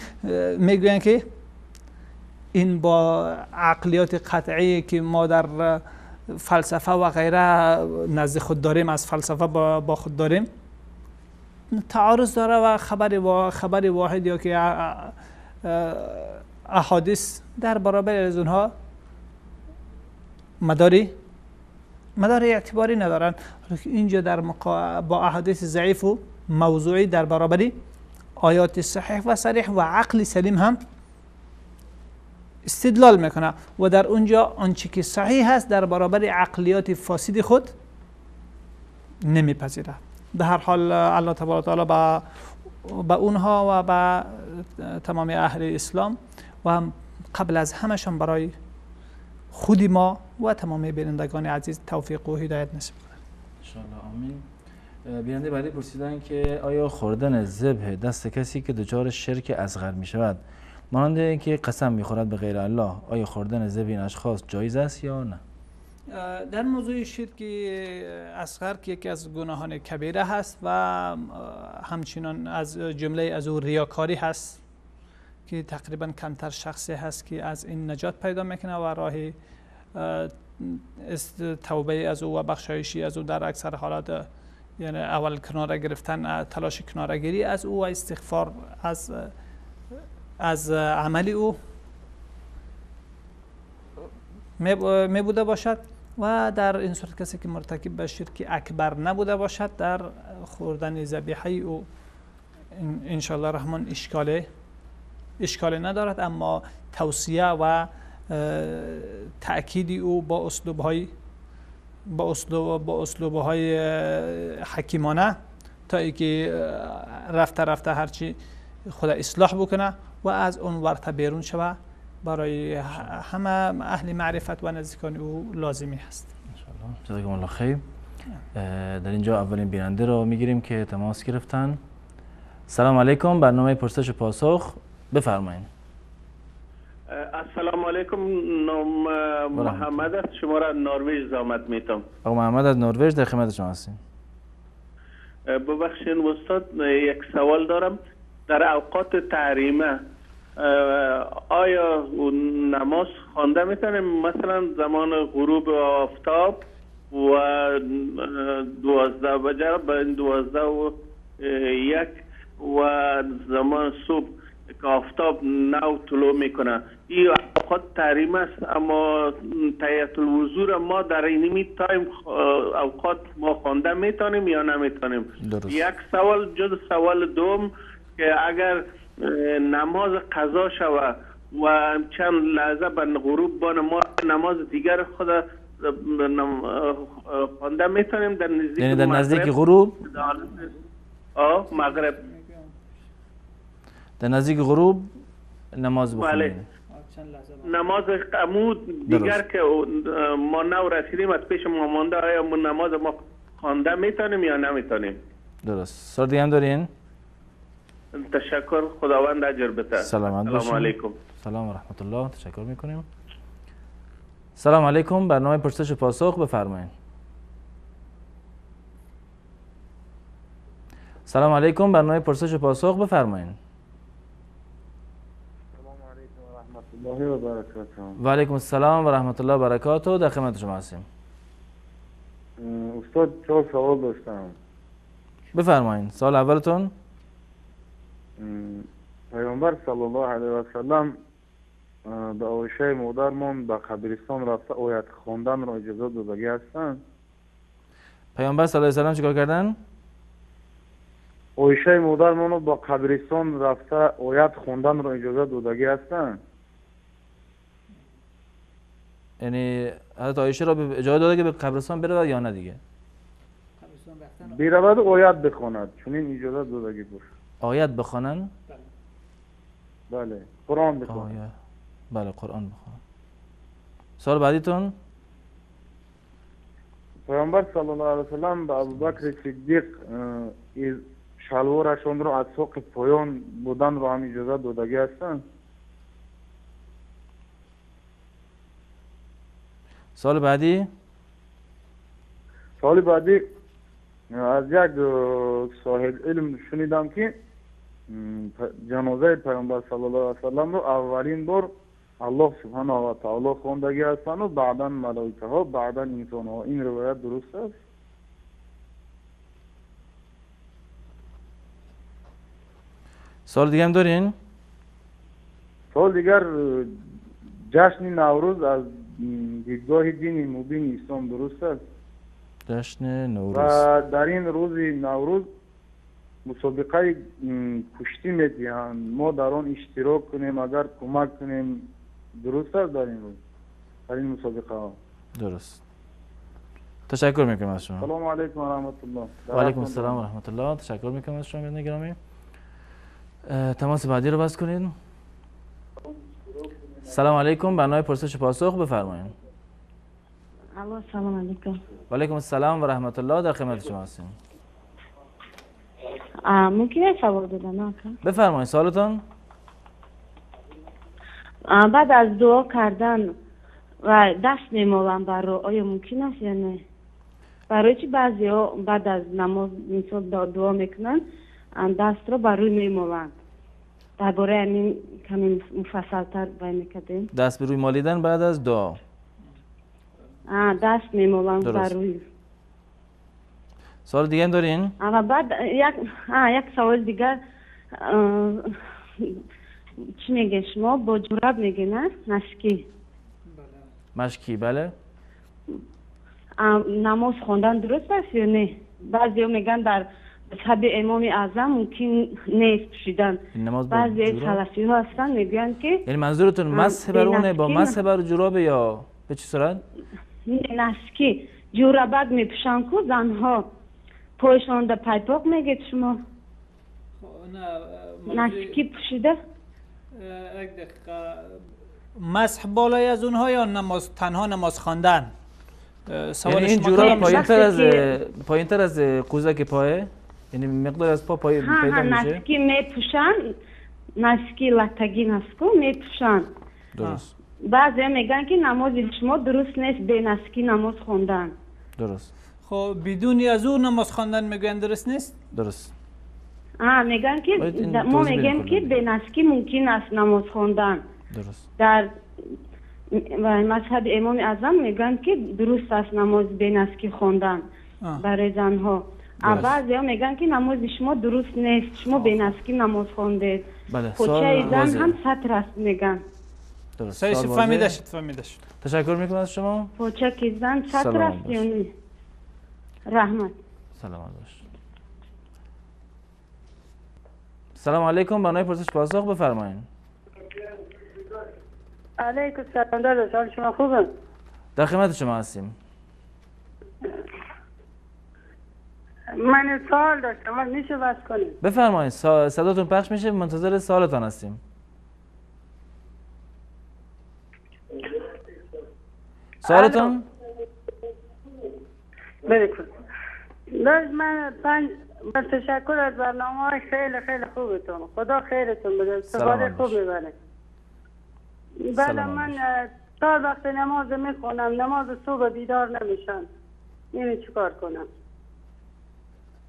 میگوین که این با عقلیات قطعی که ما در فلسفه و غیره نزد خود داریم، از فلسفه با خود داریم، تعارض داره و خبر واحد یا که احادیث در برابر از اونها مدار اعتباری ندارن. اینجا در با احادیث ضعیف و موضوعی در برابر آیات صحیح و صریح و عقل سلیم هم استدلال میکنه و در اونجا آنچه که صحیح هست در برابر عقلیات فاسد خود نمیپذیره. به هر حال الله تبارک و تعالی به اونها و به تمام اهل اسلام و هم قبل از همشان برای خود ما و تمام بینندگان عزیز توفیق و هدایت نصیب کنه
انشاءالله. آمین. بیننده بعدی پرسیدن که آیا خوردن ذبح دست کسی که دچار شرک اصغر می شود، مانند اینکه قسم میخورد به غیر الله، آیا خوردن ذبح این اشخاص جایز است یا نه؟
در موضوع شرک اصغر که یکی از گناهان کبیره هست و همچنان از جمله از او ریاکاری هست که تقریبا کمتر شخصی هست که از این نجات پیدا میکنه و راه توبه از او و بخشایشی از او در اکثر حالات، یعنی اول کناره گرفتن، تلاش کناره گیری از او و استغفار از عمل او می بوده باشد. و در این صورت کسی که مرتکب به شرک اکبر نبوده باشد، در خوردن ذبیحه او انشاءالله رحمان اشکال ندارد، اما توصیه و تأکید او با اسلوبهای حکیمانه تا اینکه رفته رفته هرچی خدا اصلاح بکنه و از اون ورطه بیرون شوه، برای همه اهل معرفت و نزدیکان او لازمی هست.
انشاءالله. جزاکم الله خیر. در اینجا اولین بیننده را میگیریم که تماس گرفتن. سلام علیکم، برنامه پرسش و پاسخ، بفرمایید.
السلام علیکم، نام محمد است، شما را نروژ زحمت میتم.
آقا محمد از نروژ در خدمت شما هستیم.
ببخشید استاد، یک سوال دارم. در اوقات تحریمه آیا نماز خوانده میتونیم مثلا زمان غروب آفتاب و 12 بجه به 12:01 و زمان صبح که آفتاب نو طلوع میکنه، این اوقات تحریم است، اما تحیت الوضو را ما در اینمی time اوقات ما خوانده میتونیم یا نمیتونیم؟ یک سوال. جز سوال دوم که اگر نماز قضا شوه و چند لحظه به غروب بان، ما نماز دیگر خود خوانده میتونیم در نزدیک،
یعنی در نزدیک غروب؟
مغرب،
در نزدیک غروب نماز بخونیم.
بله. نماز عمود دیگر که ما نو رسیدیم از پیش ما مانده، آیا ما نماز ما خوانده میتونیم یا نمیتونیم؟
درست. سوال دیگه هم دارین؟
تشکر، خداوند اجر بده.
سلامت باشین.
سلام علیکم.
سلام و رحمت الله. تشکر میکنیم. سلام علیکم، برنامه پرسش و پاسخ بفرمایید. سلام علیکم، برنامه پرسش و پاسخ بفرمایید.
سلام علیکم و رحمت الله و برکاته.
و علیکم السلام و رحمت الله و برکاته. در خدمت شما هستیم.
استاد 4 سوال داشتم.
بفرمایید. سوال اولتون.
پیامبر صلی الله علیه و سلم به عایشه مادرمان به قبرستان رفته آیت خواندن را اجازه دادگی هستند؟
پیامبر صلی الله علیه و سلم چیکار کردن؟
عایشه مادرمان رو به قبرستان رفته آیت خواندن را اجازه دادگی هستند؟
یعنی حضرت عایشه را اجازه داده که به قبرستان برود یا نه دیگه؟
برود آیت بخواند، چون اجازه دادگی بود.
آیت بخوانن؟
بله، قرآن بخوانن.
بله، قرآن بخوانن. سوال بعدیتون؟
پیامبر صلی الله علیه و سلم به ابوبکر صدیق شلوارشان را از ساق پایان بودن را هم اجازه دادگی هستند؟
سوال بعدی؟
سوال بعدی از یک صاحب علم شنیدم که جنازه پیامبر صلی الله علیه و سلم رو اولین بار الله سبحانه و تعالی خواندگی هستند و بعدا ملائکه ها، بعدا انسان ها. این روایت درست است؟
سوال دیگه هم دارین؟
سوال دیگر، جشن نوروز از دیدگاه دین مبین اسلام درست است؟
جشن نوروز
و در این روز نوروز مسابقه کشتی میدهند، ما در آن اشتراک کنیم، اگر کمک کنیم درست است در این روز، در این مسابقه ها؟
درست. تشکر میکنم از شما.
سلام علیکم و رحمت الله.
و علیکم السلام و رحمت الله. تشکر میکنم از شما گرامی. تماس بعدی رو باز کنید. سلام علیکم، برنامه پرسش و پاسخ بفرمایید.
الو، سلام علیکم.
و علیکم السلام و رحمت الله. در خدمت شما هستیم.
ممکنه سوال بدم؟
بفرمایید سوالتون.
بعد از دعا کردن و دست میمالم بر رو، آیا ممکن است یا نه؟ برای چی بعضی ها بعد از نماز مثلا دعا میکنن دست رو بر روی میمالند؟ درباره همین کمی مفصل‌تر بیان میکردیم.
دست به روی مالیدن بعد از دعا.
دست میمالند بر روی.
سوال دیگه هم دارین؟
و بعد یک سوال دیگر، چی میگه شما؟ با جوراب میگه نه؟ مشکی.
مشکی، بله.
نماز خواندن درست است یا نه؟ بعضی میگن در مذهب امام اعظم ممکن نیست پوشیدن. بعضی سلفی ها هستن میگن که،
یعنی منظورتون مسح بر اونه با مسح بر جوراب یا به چه صورت؟
نه، نسکی جورابک میپوشن کو زنها پایشان در پایپاق میگید شما؟
نه،
نسکی پوشیده.
یک دقیقه. مسح بالای از اونها یا نماز تنها نماز خواندن؟
یعنی این جوراب پایین‌تر از قوزک پایه، یعنی مقدار از پا پای پیدا میشه.
نسکی میپوشن، نسکی لتگی نسکو میپوشن.
درست.
بعضی میگن که نماز شما درست نیست به نسکی نماز خواندن.
درست.
خب بدون از اون نماز خواندن میگن درست نیست؟
درست.
میگن که ما میگیم که به نسکی ممکن است نماز خواندن.
درست.
در مذهب امام اعظم میگن که درست است نماز به نسکی خواندن برای زنها. بعضی ها میگن که نماز شما درست نیست، شما به نسکی نماز خواندید.
بله.
پوچه زن هم ستر است میگن.
درست.
فهمیده شد، فهمیده شد.
تشکر میکنم از شما.
پوچه که زن ستر است یعنی. رحمت.
سلامت باش. سلام علیکم، برنامه پرسش پاسخ بفرمایید.
علیکم سلام داداش، حال شما خوبه؟
در خدمت شما هستیم.
من سوال داشتم، میشه بس کنیم؟
بفرمایید، صداتون پخش میشه، منتظر سوالتان هستیم. سوالتون؟
بله. من من تشکر از برنامه های خیلی خیلی خوبتون، خدا خیرتون بده، استفاده خوب میبره. بله من تا وقت نماز میخونم، نماز صبح بیدار نمیشم، اینو چیکار کنم؟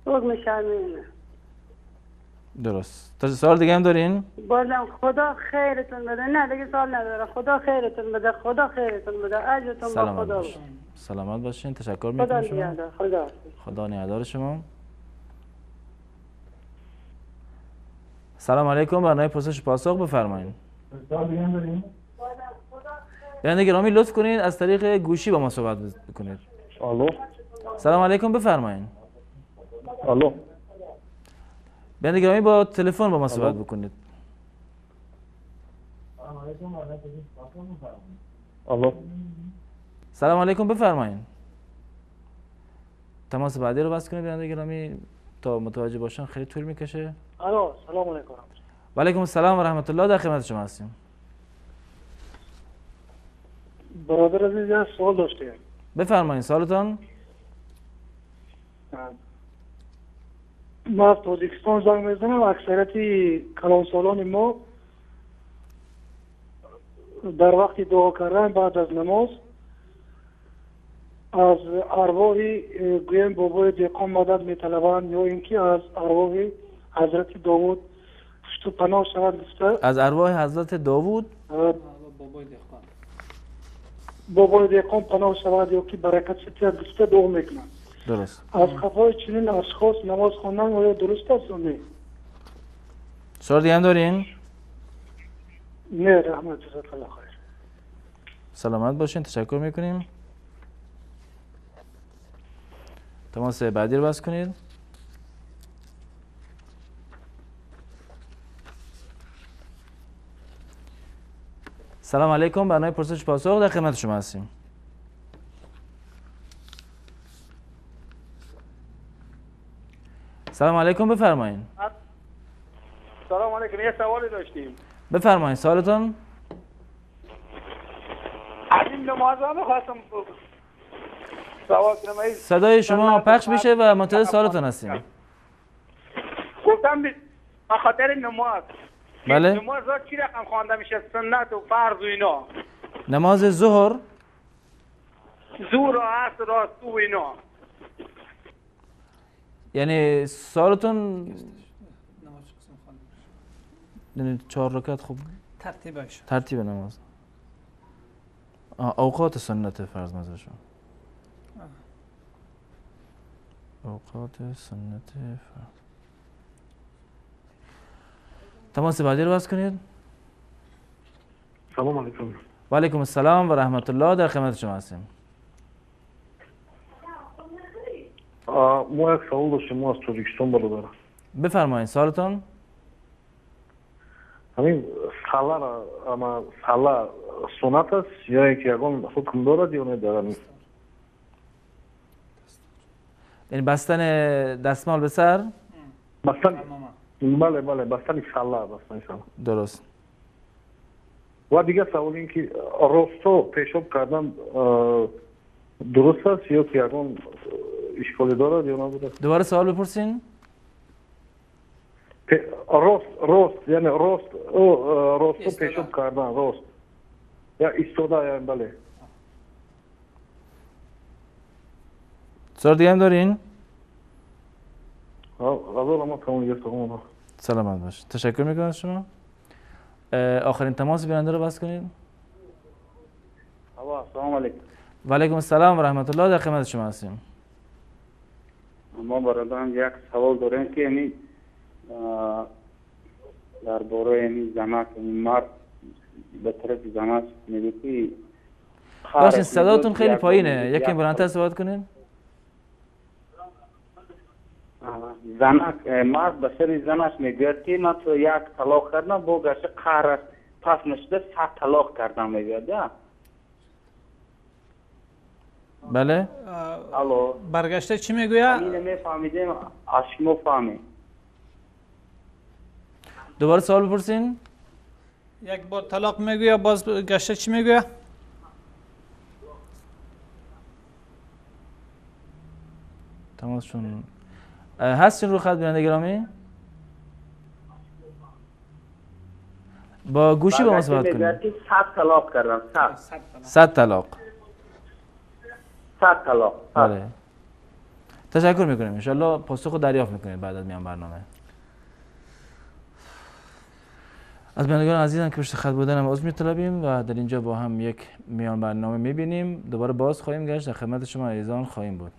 حکم شرعی.
درست. تا سوال دیگه هم دارین؟
بازم خدا خیرتون بده. نه دیگه سوال ندارم. خدا خیرتون بده، خدا خیرتون بده، اجرتون با خدا باشه.
سلامت باشین. تشکر میکنم شما.
خدا
خدا نگهدار شما. سلام علیکم، برنامه پرسش پاسخ بفرمایید. بیننده گرامی لطف کنید از طریق گوشی با ما صحبت بکنید.
الو.
سلام علیکم، بفرمایید.
الو.
بیننده گرامی با تلفن با ما صحبت بکنید.
الو.
سلام علیکم، بفرمایید. تماس بعدی رو بس کنید بیننده گرامی تا متوجه باشن، خیلی طول میکشه.
الو، سلام علیکم.
و علیکم السلام و رحمت الله، در خدمت شما هستیم.
برادر عزیز یه سوال داشتیم.
بفرمایید سوالتان.
ما از تاجیکستان زنگ میزنم. اکثریت کلانسالان ما در وقت دعا کردن بعد از نماز از ارواح گویم بابای دهقان مدد میطلبند، یا اینکه از ارواح حضرت داوود پشت و پناه شود گفته.
از ارواح حضرت داوود
بابای دهقان پناه شود یا که برکت ستید گفته دعا میکنند.
درست.
از خفای چنین اشخاص نماز خواندن آیا درست است یا نه؟
سوال دیگه هم دارین؟
نه رحمت، جزاک الله خیر.
سلامت باشین، تشکر میکنیم. تماس بعدی رو بس کنید. سلام علیکم، برنامه پرسش پاسخ در خدمت شما هستیم. سلام علیکم، بفرمایید.
سلام علیکم، یه سوالی داشتیم.
بفرمایید سوالتون.
از این نماز ها می‌خواستم سوال کنم.
صدای شما پخش میشه و منتظر سوالتون هستیم.
گفتم به خاطر نماز.
بله.
نماز ها چی رقم خوانده میشه؟ سنت و فرض و اینا.
نماز ظهر،
ظهر و عصر و صبح و اینا.
یعنی سوالتون یعنی 4 رکعت. خوب
ترتیبش،
ترتیب نماز، اوقات سنت فرض منظورشون. اوقات سنت فرض. تماس بعدی رو باز کنید.
سلام علیکم.
و علیکم السلام و رحمت الله، در خدمت شما هستیم.
ما یک سوال داشتیم از تاجیکستان برادر.
بفرمایید سوالتون.
همین صلاة را، اما صلاة سنت است یا اینکه یگان حکم دارد یا نه دارد؟
یعنی بستن دستمال به سر؟
بستن، بله بله، بستن صلاة، بستن صلاة.
درست.
و دیگه سوال این که راستا پیشاب کردن درست است یا که یگان اشکالی دارد یا ندارد؟
دوباره سوال بپرسین.
راست راست یعنی راست راست پیشاب کردن، راست یا ایستاده، یعنی بله.
سوال دیگه هم دارین؟
غزال ما تمام گرفت.
سلامت باش. تشکر میکنم از شما. آخرین تماس بیننده رو بس کنید.
السلام علیکم.
و علیکم السلام و رحمت الله، در خدمت شما هستیم.
ما برادران یک سوال داریم که یعنی درباره یعنی زنک، مرد به طرف زنک میگه که
باشین صداتون خیلی پایینه، یکی بلندتر صحبت کنین.
زنک مرد به سر زنش میگوید که من تو یک طلاق کردم، با گشت قهر پس نشده 100 طلاق کردم میگوید.
بله.
الو.
برگشته چی میگوید؟
اینو میفهمیدیم از شما فهمیم.
دوباره سوال بپرسین.
یک بار طلاق میگوید، باز گشته چی میگوید؟
تماسشون هستین رو خط بیننده گرامی؟ با گوشی با ما صحبت کنید.
100 طلاق کردم.
100 طلاق.
100 طلاق.
بله. تشکر میکنیم. انشالله پاسخ رو دریافت میکنید بعد از میان برنامه. از بینندگان عزیزم که پشت خط بودن هم عذر میطلبیم و در اینجا با هم یک میان برنامه میبینیم. دوباره باز خواهیم گشت، در خدمت شما عزیزان خواهیم بود.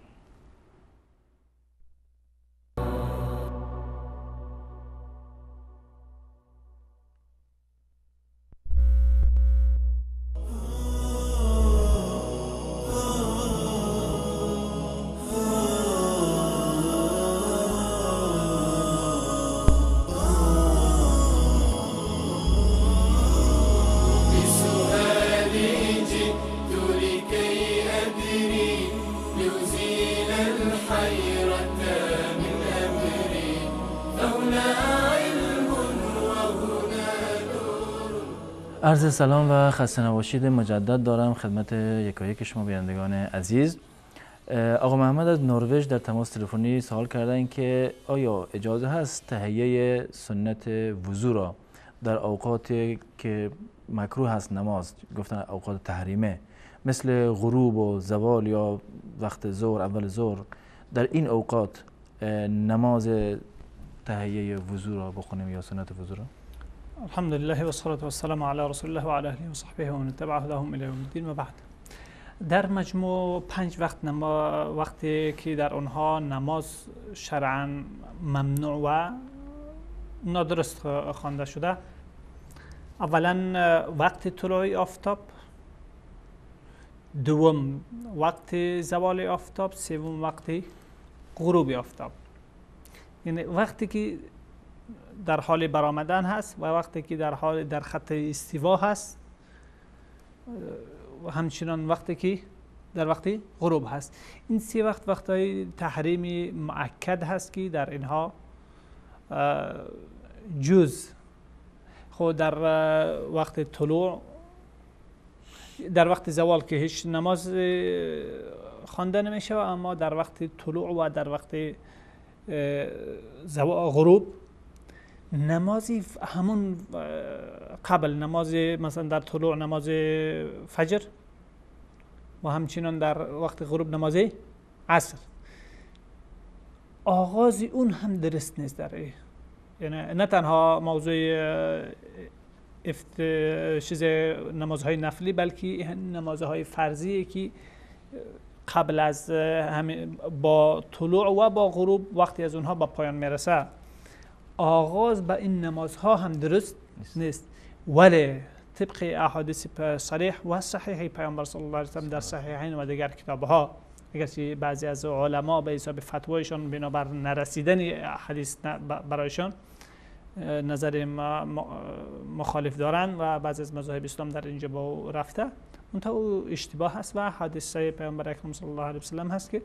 عرض سلام و خسته نباشید مجدد دارم خدمت یکایک شما بینندگان عزیز. آقا محمد از نروژ در تماس تلفنی سوال کردن که آیا اجازه هست تهیه سنت وضو را در اوقاتی که مکروه هست نماز، گفتن اوقات تحریمه مثل غروب و زوال یا وقت ظهر، اول ظهر، در این اوقات نماز تهیه وضو را بخونیم یا سنت وضو را؟
الحمد لله والصلاة والسلام علی رسول الله و علی اهله و صحبه و من تبع هداهم الی یوم الدین و بعد. در مجموع 5 وقت وقتی که در آنها نماز شرعا ممنوع و نادرست خوانده شده، اولا وقت طلوع آفتاب، دوم وقت زوال آفتاب، سوم وقت غروب آفتاب. یعنی وقتی که در حال برآمدن هست و وقتی که در حال در خط استوا هست و همچنان وقتی که در وقت غروب هست. این 3 وقت وقتهای تحریم مؤکد هست که در اینها جز خود در وقت طلوع، در وقت زوال که هیچ نماز خوانده نمیشه، اما در وقت طلوع و در وقت غروب نمازی همون قبل نماز، مثلا در طلوع نماز فجر و همچنان در وقت غروب نماز عصر، آغاز اون هم درست نیست در ای. یعنی نه تنها موضوع چیز نمازهای نفلی، بلکه نمازهای فرضی که قبل از با طلوع و با غروب وقتی از اونها با پایان میرسه، آغاز به این نمازها هم درست نیست. ولی طبق احادیث صریح و صحیح پیامبر صلی الله علیه و سلم در صحیحین و دیگر کتابها، اگرچه بعضی از علما به حساب فتوایشان بنابر نرسیدن حدیث برایشان نظر مخالف دارند و بعضی از مذاهب اسلام در اینجا با رفته، منتها او اشتباه هست و حدیث پیامبر اکرم صلی الله علیه و سلم هست که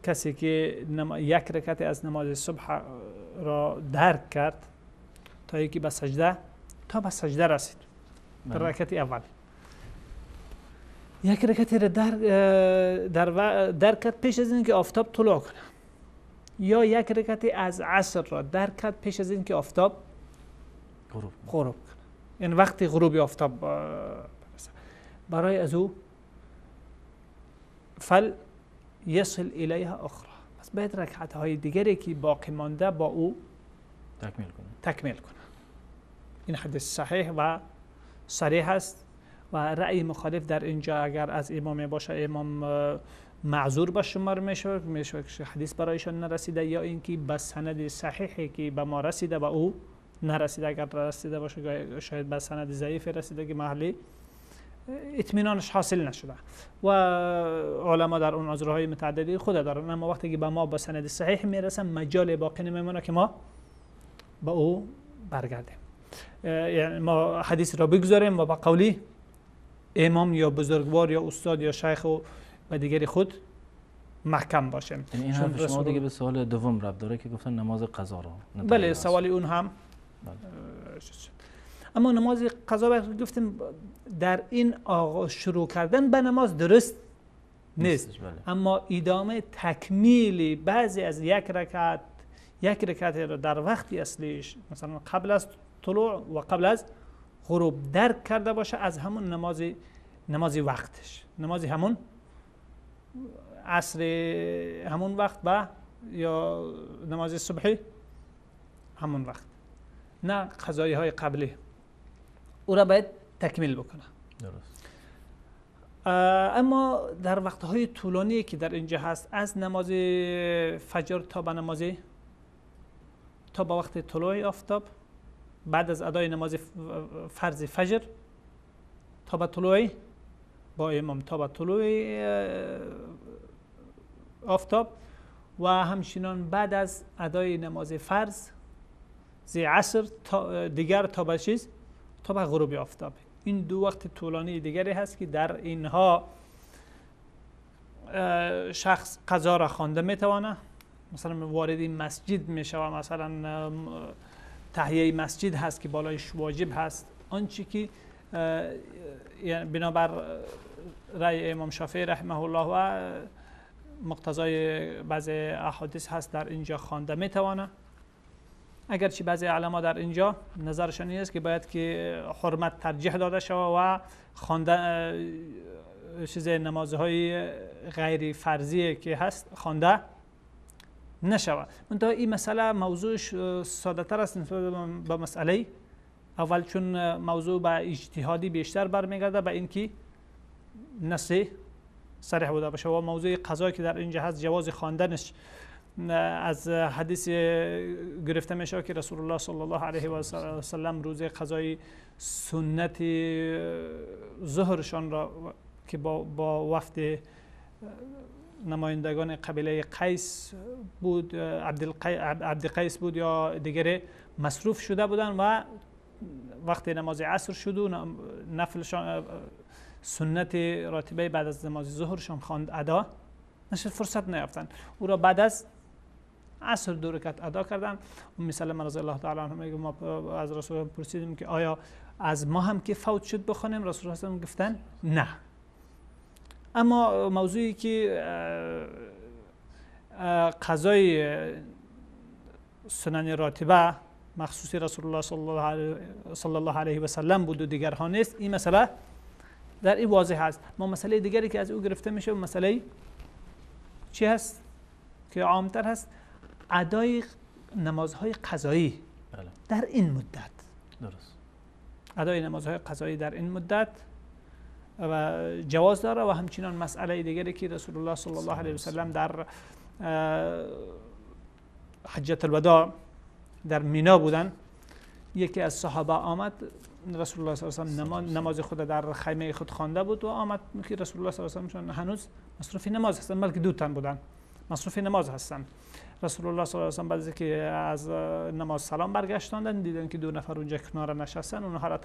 کسی که یک رکعت از نماز صبح را درک کرد تا یکی به سجده تا به سجده رسید، در رکعت اول یک رکعت را درک کرد پیش از اینکه آفتاب طلوع کنه، یا یک رکعت از عصر را درک کرد پیش از اینکه آفتاب غروب کنه، یعنی وقتی غروب آفتاب برسه، برای از او فل یصل الیها اخرى، پس باید رکعت های دیگری که باقی مانده با او تکمیل کنه. این حدیث صحیح و صریح است و رأی مخالف در اینجا اگر از امام باشه، امام معذور به شمار میشه که حدیث برایشان نرسیده، یا اینکه به سند صحیحی که به ما رسیده به او نرسیده. اگر رسیده باشه شاید به سند ضعیف رسیده که محلی اطمینانش حاصل نشده و علما در اون عذرهای متعددی خود دارن. اما وقتی که به ما به سند صحیح میرسه، مجال باقی نمیمونه که ما به او برگردیم، یعنی ما حدیث را بگذاریم و به قولی امام یا بزرگوار یا استاد یا شیخ و به دیگری خود محکم باشیم.
این حرف شما دیگه به سوال دوم ربط داره که گفتن نماز قضا رو.
بله، سوال اون هم بله. اما نماز قضا گفتیم در این آغاز شروع کردن به نماز درست نیست، بله. اما ادامه تکمیل بعضی از یک رکعت را در وقتی اصلیش، مثلا قبل از طلوع و قبل از غروب درک کرده باشه، از همون نماز وقتش، نماز همون عصر همون وقت و یا نماز صبحی همون وقت، نه قضایی های قبلی، او را باید تکمیل بکنه.
درست.
اما در وقتهای طولانی که در اینجا هست، از نماز فجر تا به نماز تا به وقت طلوع آفتاب، بعد از ادای نماز فرض فجر تا به طلوع با امام تا به طلوع آفتاب، و همچنان بعد از ادای نماز فرض زی عصر تا دیگر تا به چیز تا به غروب آفتاب. این دو وقت طولانی دیگری هست که در اینها شخص قضا را خوانده میتوانه. مثلا وارد مسجد میشه و مثلا تهیه مسجد هست که بالایش واجب هست، آنچه که یعنی بنابر رأی امام شافعی رحمه الله و مقتضای بعض احادیث هست در اینجا خوانده میتوانه. اگرچه بعضی علما در اینجا نظرشان این است که باید که حرمت ترجیح داده شود و خوانده چیز نمازهای غیر فرضی که هست خوانده نشود. منتها این مسئله موضوعش ساده تر است نسبت به مسئله اول، چون موضوع به اجتهادی بیشتر برمیگرده به اینکه نص صریح بوده باشه، و موضوع قضایی که در اینجا هست جواز خواندنش از حدیث گرفته میشه که رسول الله صلی الله علیه و سلم روز قضای سنت ظهرشان را که با وفد نمایندگان قبیله قیس بود، عبد قیس بود یا دیگری، مصروف شده بودن و وقت نماز عصر شد و نفلشان سنت راتبه بعد از نماز ظهرشان خواند ادا نشد، فرصت نیافتن، او را بعد از عصر دو رکعت ادا کردن. ام سلمه رضی الله تعالی عنها میگه ما از رسول الله پرسیدیم که آیا از ما هم که فوت شد بخوانیم؟ رسول الله گفتن نه. اما موضوعی که قضای سنن راتبه مخصوص رسول الله صلی الله علیه و سلم بود و دیگرها نیست، این مسئله در این واضح است. ما مسئله دیگری که از او گرفته میشه مسئله چی هست که عامتر هست؟ ادای نمازهای قضایی در این مدت.
درست.
ادای نمازهای قضایی در این مدت و جواز داره. و همچنان مسئله دیگری که رسول الله صلی الله علیه و سلم در حجة الوداع در مینا بودن، یکی از صحابه آمد، رسول الله صلی الله علیه و سلم نماز خود در خیمه خود خوانده بود و آمد که رسول الله صلی الله علیه و سلم هنوز مصروف نماز هستند، بلکه دو تن بودن مصروف نماز هستند. رسول الله صلی الله علیه و سلم بعد از که از نماز سلام برگشتاندن، دیدن که دو نفر اونجا کنار نشستن، اونها را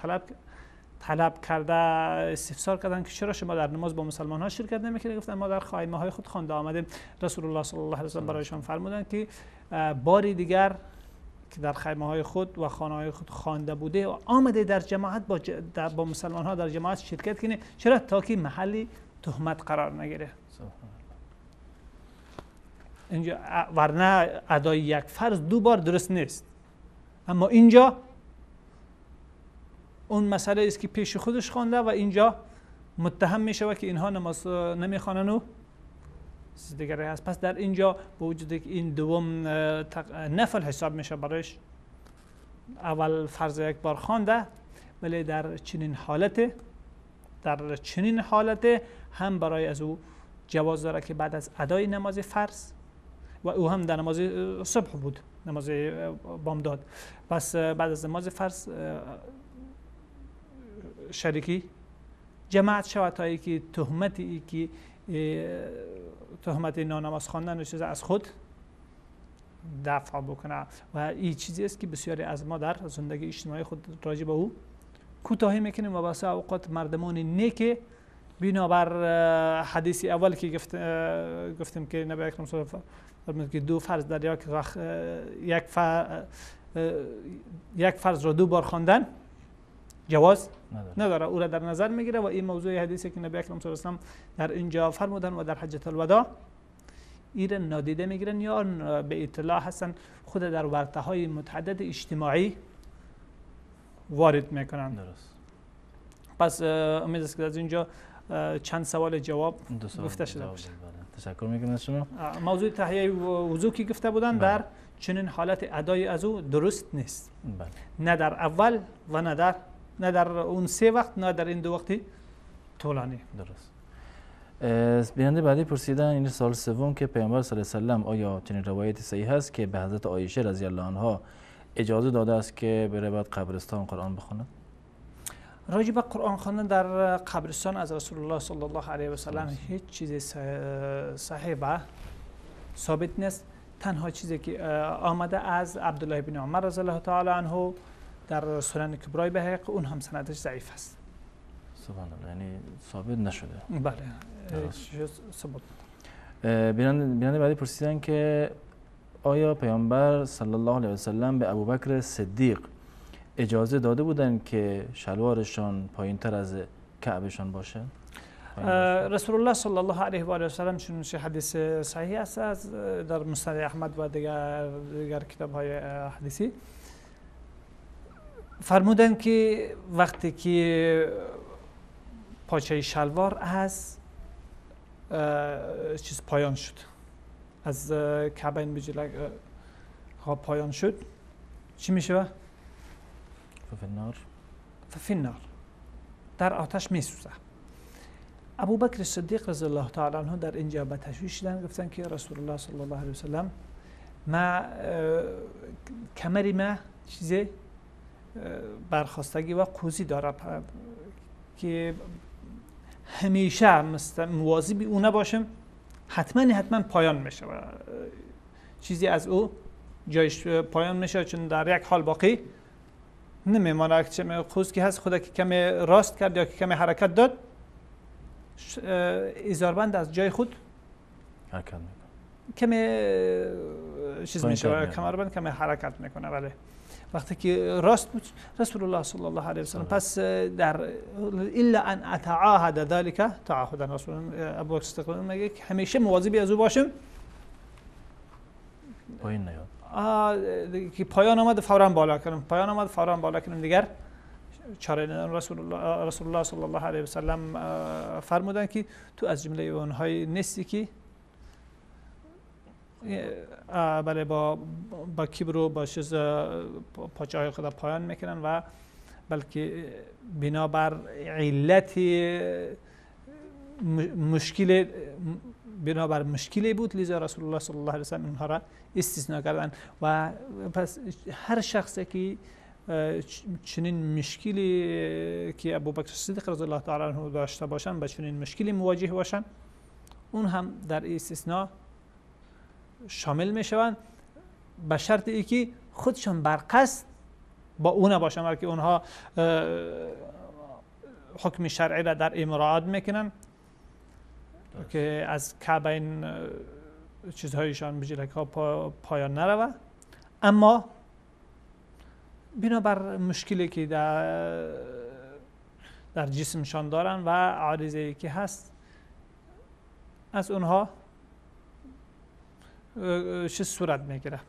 طلب کرده استفسار کردن که چرا شما در نماز با مسلمان ها شرکت نمیکنید؟ گفتن ما در خیمه های خود خوانده آمدیم. رسول الله صلی الله علیه و سلم برایشان فرمودند که باری دیگر که در خیمه های خود و خانه های خود خوانده بوده و آمده در جماعت با مسلمان ها در جماعت شرکت کنه، چرا؟ تا که محلی تهمت قرار نگیره. اینجا ورنه ادای یک فرض دو بار درست نیست. اما اینجا اون مسئله است که پیش خودش خوانده و اینجا متهم می شود که اینها نماز نمیخوانن و چیز دیگری هست. پس در اینجا با وجود که این دوم نفل حساب میشه برایش، اول فرض یک بار خوانده، ولی در چنین حالت هم برای از او جواز داره که بعد از ادای نماز فرض، و او هم در نماز صبح بود، نماز بامداد، پس بعد از نماز فرض شریکی جماعت شود تا اینکه تهمتی که تهمت نانماز خواندن و چیز از خود دفع بکنه. و این چیزی است که بسیاری از ما در زندگی اجتماعی خود راجع به او کوتاهی میکنیم و بسیار اوقات مردمان نیک بنابر حدیث اول که گفتیم که نبی اکرم صلی الله علیه و آله که دو فرض در یک فرض را دو بار خواندن جواز نداره، او را در نظر میگیره. و این موضوع حدیثی که نبی اکرم صلی الله علیه و در اینجا فرمودن و در حجة الوداع این را نادیده میگیرن یا به اطلاع هستن، خود در ورطه های متعدد اجتماعی وارد میکنن.
درست.
پس امید است که از اینجا چند سوال جواب گفته شده باشه.
تشکر میکنم از شما.
موضوع تهیه وضو که گفته بودن در چنین حالت ادای از او درست نیست.
بله.
نه در اول و نه در اون سه وقت، نه در این دو وقتی طولانی.
درست. بیننده بعدی پرسیدن این سوال سوم که پیامبر صلی الله علیه و سلم آیا چنین روایت صحیح هست که به حضرت عایشه رضی الله عنها اجازه داده است که بره بعد قبرستان قرآن بخواند؟
راجع به قرآن خواندن در قبرستان از رسول الله صلی الله علیه و سلم هیچ چیز صحیح و ثابت نیست. تنها چیزی که آمده از عبدالله بن عمر رضی الله تعالی عنه در سنن کبرای بیهقی، اون هم سندش ضعیف است.
سبحان الله، یعنی ثابت نشده.
بله، ثابت.
بیننده بعدی پرسیدن که آیا پیامبر صلی الله علیه و سلم به ابوبکر صدیق اجازه داده بودند که شلوارشان پایینتر از کعبشان باشه؟
رسول الله صلی الله علیه و آله و سلم چون حدیث صحیح است از در مسند احمد و دیگر کتاب های حدیثی فرمودند که وقتی که پاچه شلوار از چیز پایان شد، از کعبین به پایان شد، چی میشه؟
ففی
النار، در آتش میسوزه. ابوبکر صدیق رضی الله تعالی عنه در اینجا به تشویش شدن، گفتن که رسول الله صلی الله علیه و سلم ما کمری ما چیز برخاستگی و قوزی داره که همیشه مواظب او نباشم، حتما پایان میشه و چیزی از او جایش پایان میشه، چون در یک حال باقی نمیمانه. قوز که هست خدا که کمی راست کرد یا که کمی حرکت داد، ازاربند از جای خود
حرکت میکنه،
کمی چیز میشه، کمربند کمی حرکت میکنه. بله، وقتی که راست بود رسول الله صلی الله علیه و سلم پس در الا ان اتعاهد ذلك تعهدا، رسول ابوبکر صدیق میگه که همیشه مواظب از او باشم
پایین نیاد،
که پایان آمد فورا بالا کنم، پایان آمد فورا بالا کنم، دیگر چاره ندارم. رسول الله صلی الله علیه و سلم فرمودند که تو از جمله اونهای نیستی که بله با کبر و با چیز پاچه های خود پایان میکنن و بلکه بنابر علت مشکل، بنابر مشکلی بود، لذا رسول الله صلی الله علیه و سلم اینها را استثناء کردن. و پس هر شخصی که چنین مشکلی که ابوبکر صدیق رضی الله تعالی عنه داشته باشن، با چنین مشکلی مواجه باشن، اون هم در استثناء شامل میشوند، به شرط ای که خودشان بر قصد با او نباشن، بلکه اونها حکم شرعی را در مراعات میکنن که از کعبین چیزهایشان بجلک ها پایان نروه. اما بنابر مشکلی که در جسمشان دارن و عارضه‌ای که هست، از اونها چه صورت میگیره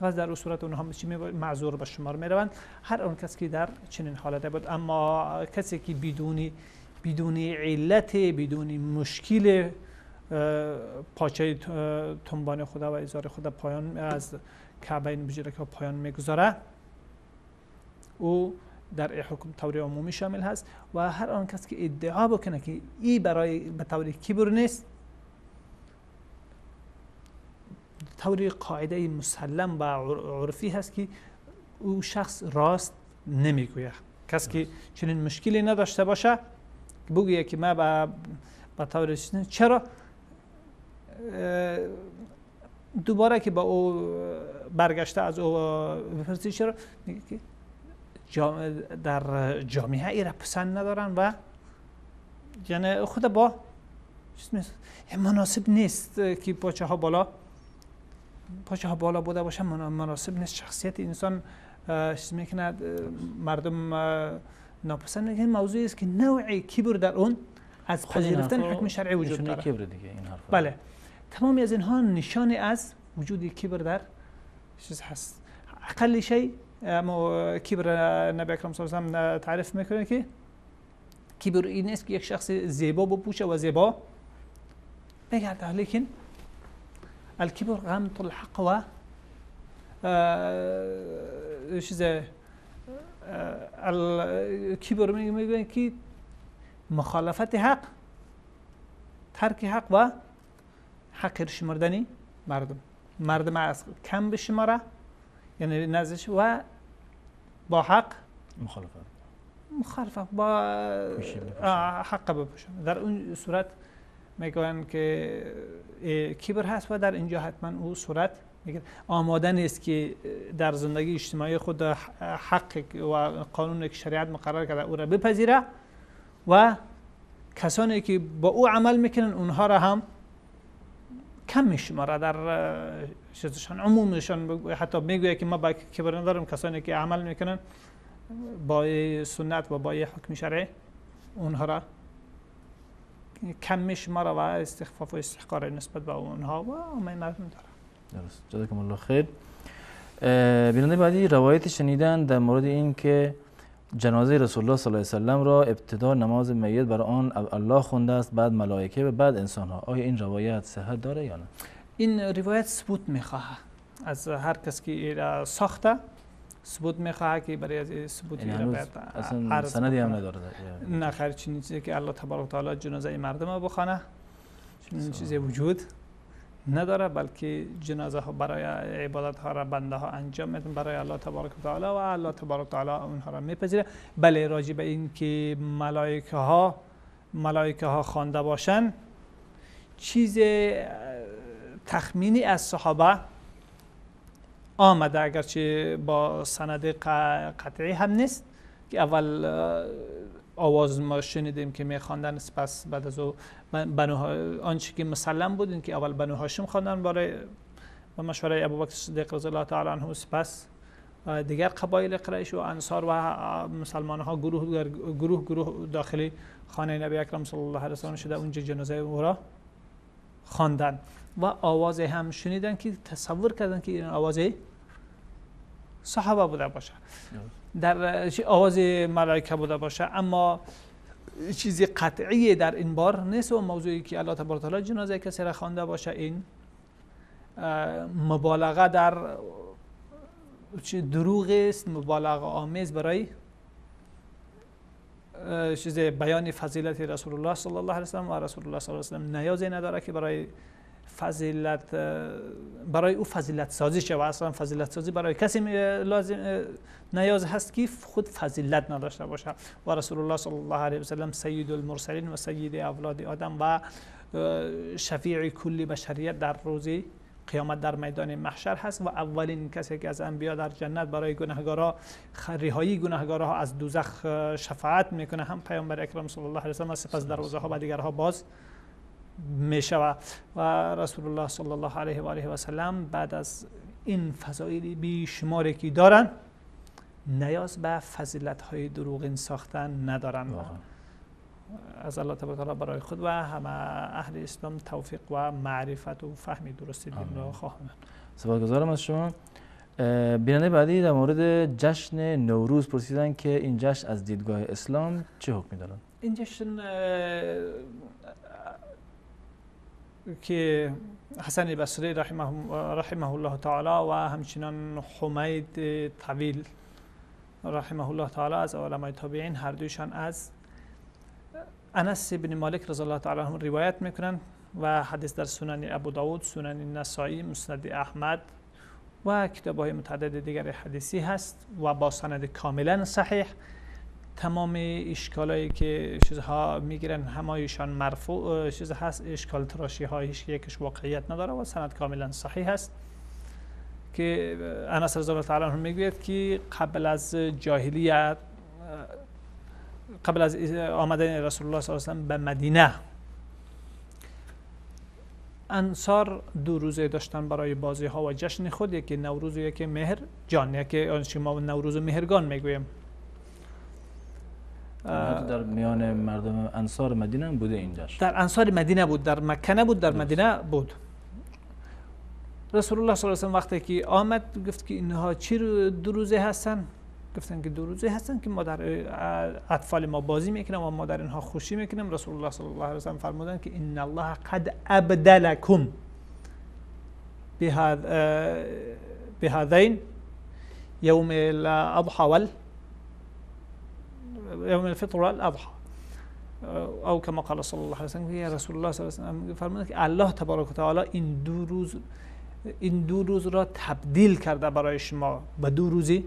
و در اون صورت اونها معذور به شمار میروند، هر اون کس که در چنین حالت بود. اما کسی که بدون علت، بدون مشکل پاچه تنبان خدا و ازار خدا پایان از کعبین بجره که پایان میگذاره، او در حکم طور عمومی شامل هست. و هر آن کس که ادعا بکنه که ای برای به طور کبر نیست، طور قاعده مسلم و عرفی هست که او شخص راست نمیگوید. کسی که چنین مشکلی نداشته باشه بگویه که ما به طور چرا دوباره که با او برگشته از او بپرسی چرا، میگه که در جامعه ای را پسند ندارن و یعنی خود با مناسب نیست که پاچه ها بالا بوده باشه، مناسب نیست. شخصیت انسان چیز میکنه، مردم ناپسند. این موضوعی است که نوع کبر در اون از پذیرفتن حکم شرعی وجود داره.
کبر دیگه این حرف.
بله، تمامی از اینها نشان از وجود کبر در چیز هست. اقل شيء اما کبر نبی اکرم صلی الله علیه و سلم تعریف میکنه که کبر این است که یک شخص زیبا بپوشه و زیبا بگرده، لیکن الكبر غمط الحق و چیز الكبر میگن که مخالفت حق، ترک حق و حقیر شمردن مردم از کم بشماره، یعنی نزش و با حق مخالفت با حق بپوشن. در اون صورت میگن که کبر هست و در اینجا حتما او صورت میگه آماده نیست که در زندگی اجتماعی خود حق و قانون که شریعت مقرر کرده او را بپذیره و کسانی که با او عمل میکنن اونها را هم کم میشماره در چیزشان، عمومشان. حتی میگویه که ما با کبر ندارم، کسانی که عمل میکنن با سنت و با حکم شرعی اونها را کم میشماره و استخفاف و استحقار نسبت به اونها و عامه مردم داره.
درست، جزاکم الله خیر. بیننده بعدی روایت شنیدن در مورد این که جنازه رسول الله صلی الله علیه و سلم را ابتدا نماز میت بر آن الله خونده است، بعد ملائکه و بعد انسان ها. آیا این روایت صحت داره یا نه؟
این روایت ثبوت میخواه از هر کس که ساخته، ثبوت میخواه که برای ثبوت این روایت
اصلا سندی هم نداره.
نه خیر، چنین چیزی که الله تبارک و تعالی جنازه مردم بخوانه چنین چیزی وجود نداره، بلکه جنازه ها برای عبادت ها را بنده ها انجام میدن برای الله تبارک و تعالی و الله تبارک و تعالی اونها را میپذیره. بله، راجع به این که ملائکه ها خوانده باشن چیز تخمینی از صحابه آمده، اگرچه با سند قطعی هم نیست که اول آواز ما شنیدیم که میخواندن، سپس بعد از او آنچه که مسلم بود این که اول بنو هاشم خواندن برای و مشوره ابوبکر صدیق رضی الله تعالی عنه، سپس دیگر قبایل قریش و انصار و مسلمان ها گروه گروه داخلی خانه نبی اکرم صلی الله علیه و سلم شده اونجا جنازه او را خواندن و آواز هم شنیدن که تصور کردن که این آواز صحابه بوده باشه، در آواز ملائکه بوده باشه، اما چیزی قطعی در این بار نیست. و موضوعی که الله تبارک و تعالی جنازه کسی را خوانده باشه این مبالغه در دروغ است، مبالغه آمیز برای چیز بیان فضیلت رسول الله صلی الله علیه و سلم و رسول الله صلی الله علیه و سلم نیازی نداره که برای فضیلت برای او فضیلت سازی شه و اصلا فضیلت سازی برای کسی لازم نیاز هست که خود فضیلت نداشته باشه. و رسول الله صلی الله علیه و سلم سید المرسلین و سید اولاد آدم و شفیع کل بشریت در روز قیامت در میدان محشر هست و اولین کسی که از انبیا در جنت برای گناهگارا رهایی گناهگارا از دوزخ شفاعت میکنه هم پیامبر اکرم صلی الله علیه و سلم، سپس دروازه ها به دیگرها باز میشود. و رسول الله صلی الله علیه و آله و سلم بعد از این فضایل بیشماری که دارن نیاز به فضیلت های دروغین ساختن ندارن. از الله تبارک و تعالی برای خود و همه اهل اسلام توفیق و معرفت و فهم درست دین را خواهانم.
سپاسگزارم از شما. بیننده بعدی در مورد جشن نوروز پرسیدن که این جشن از دیدگاه اسلام چه حکمی دارد؟
این جشن که حسن بصری رحمه الله تعالی و همچنان حمید طویل رحمه الله تعالی از علمای تابعین، هر دویشان از انس بن مالک رضی الله تعالی عنه روایت میکنن و حدیث در سنن ابو داود، سنن نسائی، مسند احمد و کتاب‌های متعدد دیگر حدیثی هست و با سند کاملا صحیح. تمام اشکالایی که چیزها میگیرن همایشان مرفوع چیز هست، اشکال تراشی هایش یکش واقعیت نداره و سند کاملا صحیح هست که انس رضی الله تعالی عنه میگوید که قبل از جاهلیت، قبل از آمدن رسول الله صلی الله علیه و سلم به مدینه، انصار دو روزه داشتن برای بازی ها و جشن خود، یکی نوروز و یکی مهر جان، یکی آنچه ما نوروز و مهرگان میگوییم.
در میان مردم انصار مدینه هم بوده این جشن؟
در انصار مدینه بود، در مکه نبود، در مدینه بود. رسول الله صلی الله علیه و سلم وقتی که آمد گفت که اینها چی دو روزه هستن؟ گفتن که دو روزه هستن که ما در اطفال ما بازی میکنیم و ما در اینها خوشی میکنیم. رسول الله صلی الله علیه و سلم فرمودند که ان الله قد ابدلکم بهذین یوم الاضحى وال یوم الفطر والاضحى او کما قال صلی الله علیه و سلم. رسول الله صلی الله علیه و سلم فرمودند که الله تبارک و تعالی این دو روز را تبدیل کرده برای شما به دو روزی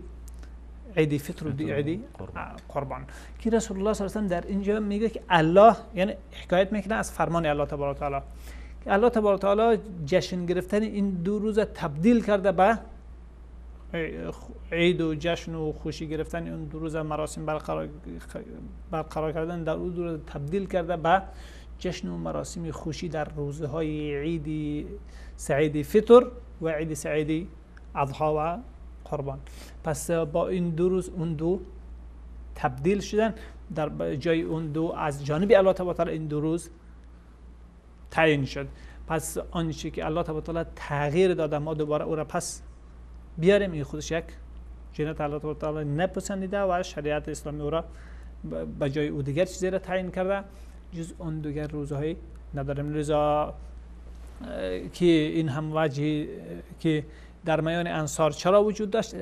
عید فطر و عید قربان. که رسول الله صلی الله علیه و سلم در اینجا میگه که الله، یعنی حکایت میکنه از فرمان الله تبارک و تعالی که الله تبارک و تعالی جشن گرفتن این دو روز تبدیل کرده به عید و جشن و خوشی گرفتن این دو روز، مراسم برقرار کردن در اون دو روز تبدیل کرده به جشن و مراسم خوشی در روزهای عید سعید فطر و عید سعید اضحی و قربان. پس با این دو روز اون دو تبدیل شدن، در جای اون دو از جانب الله تبارک و تعالی این دو روز تعیین شد. پس آنچه که الله تبارک و تعالی تغییر داده ما دوباره او را پس بیاریم، این خودش یک جنت الله تبارک و تعالی نپسندیده و شریعت اسلامی او را به جای او دیگر چیزی را تعیین کرده، جز اون دیگر روزهای نداریم. لذا که این هم وجهی که در میان انصار چرا وجود داشت،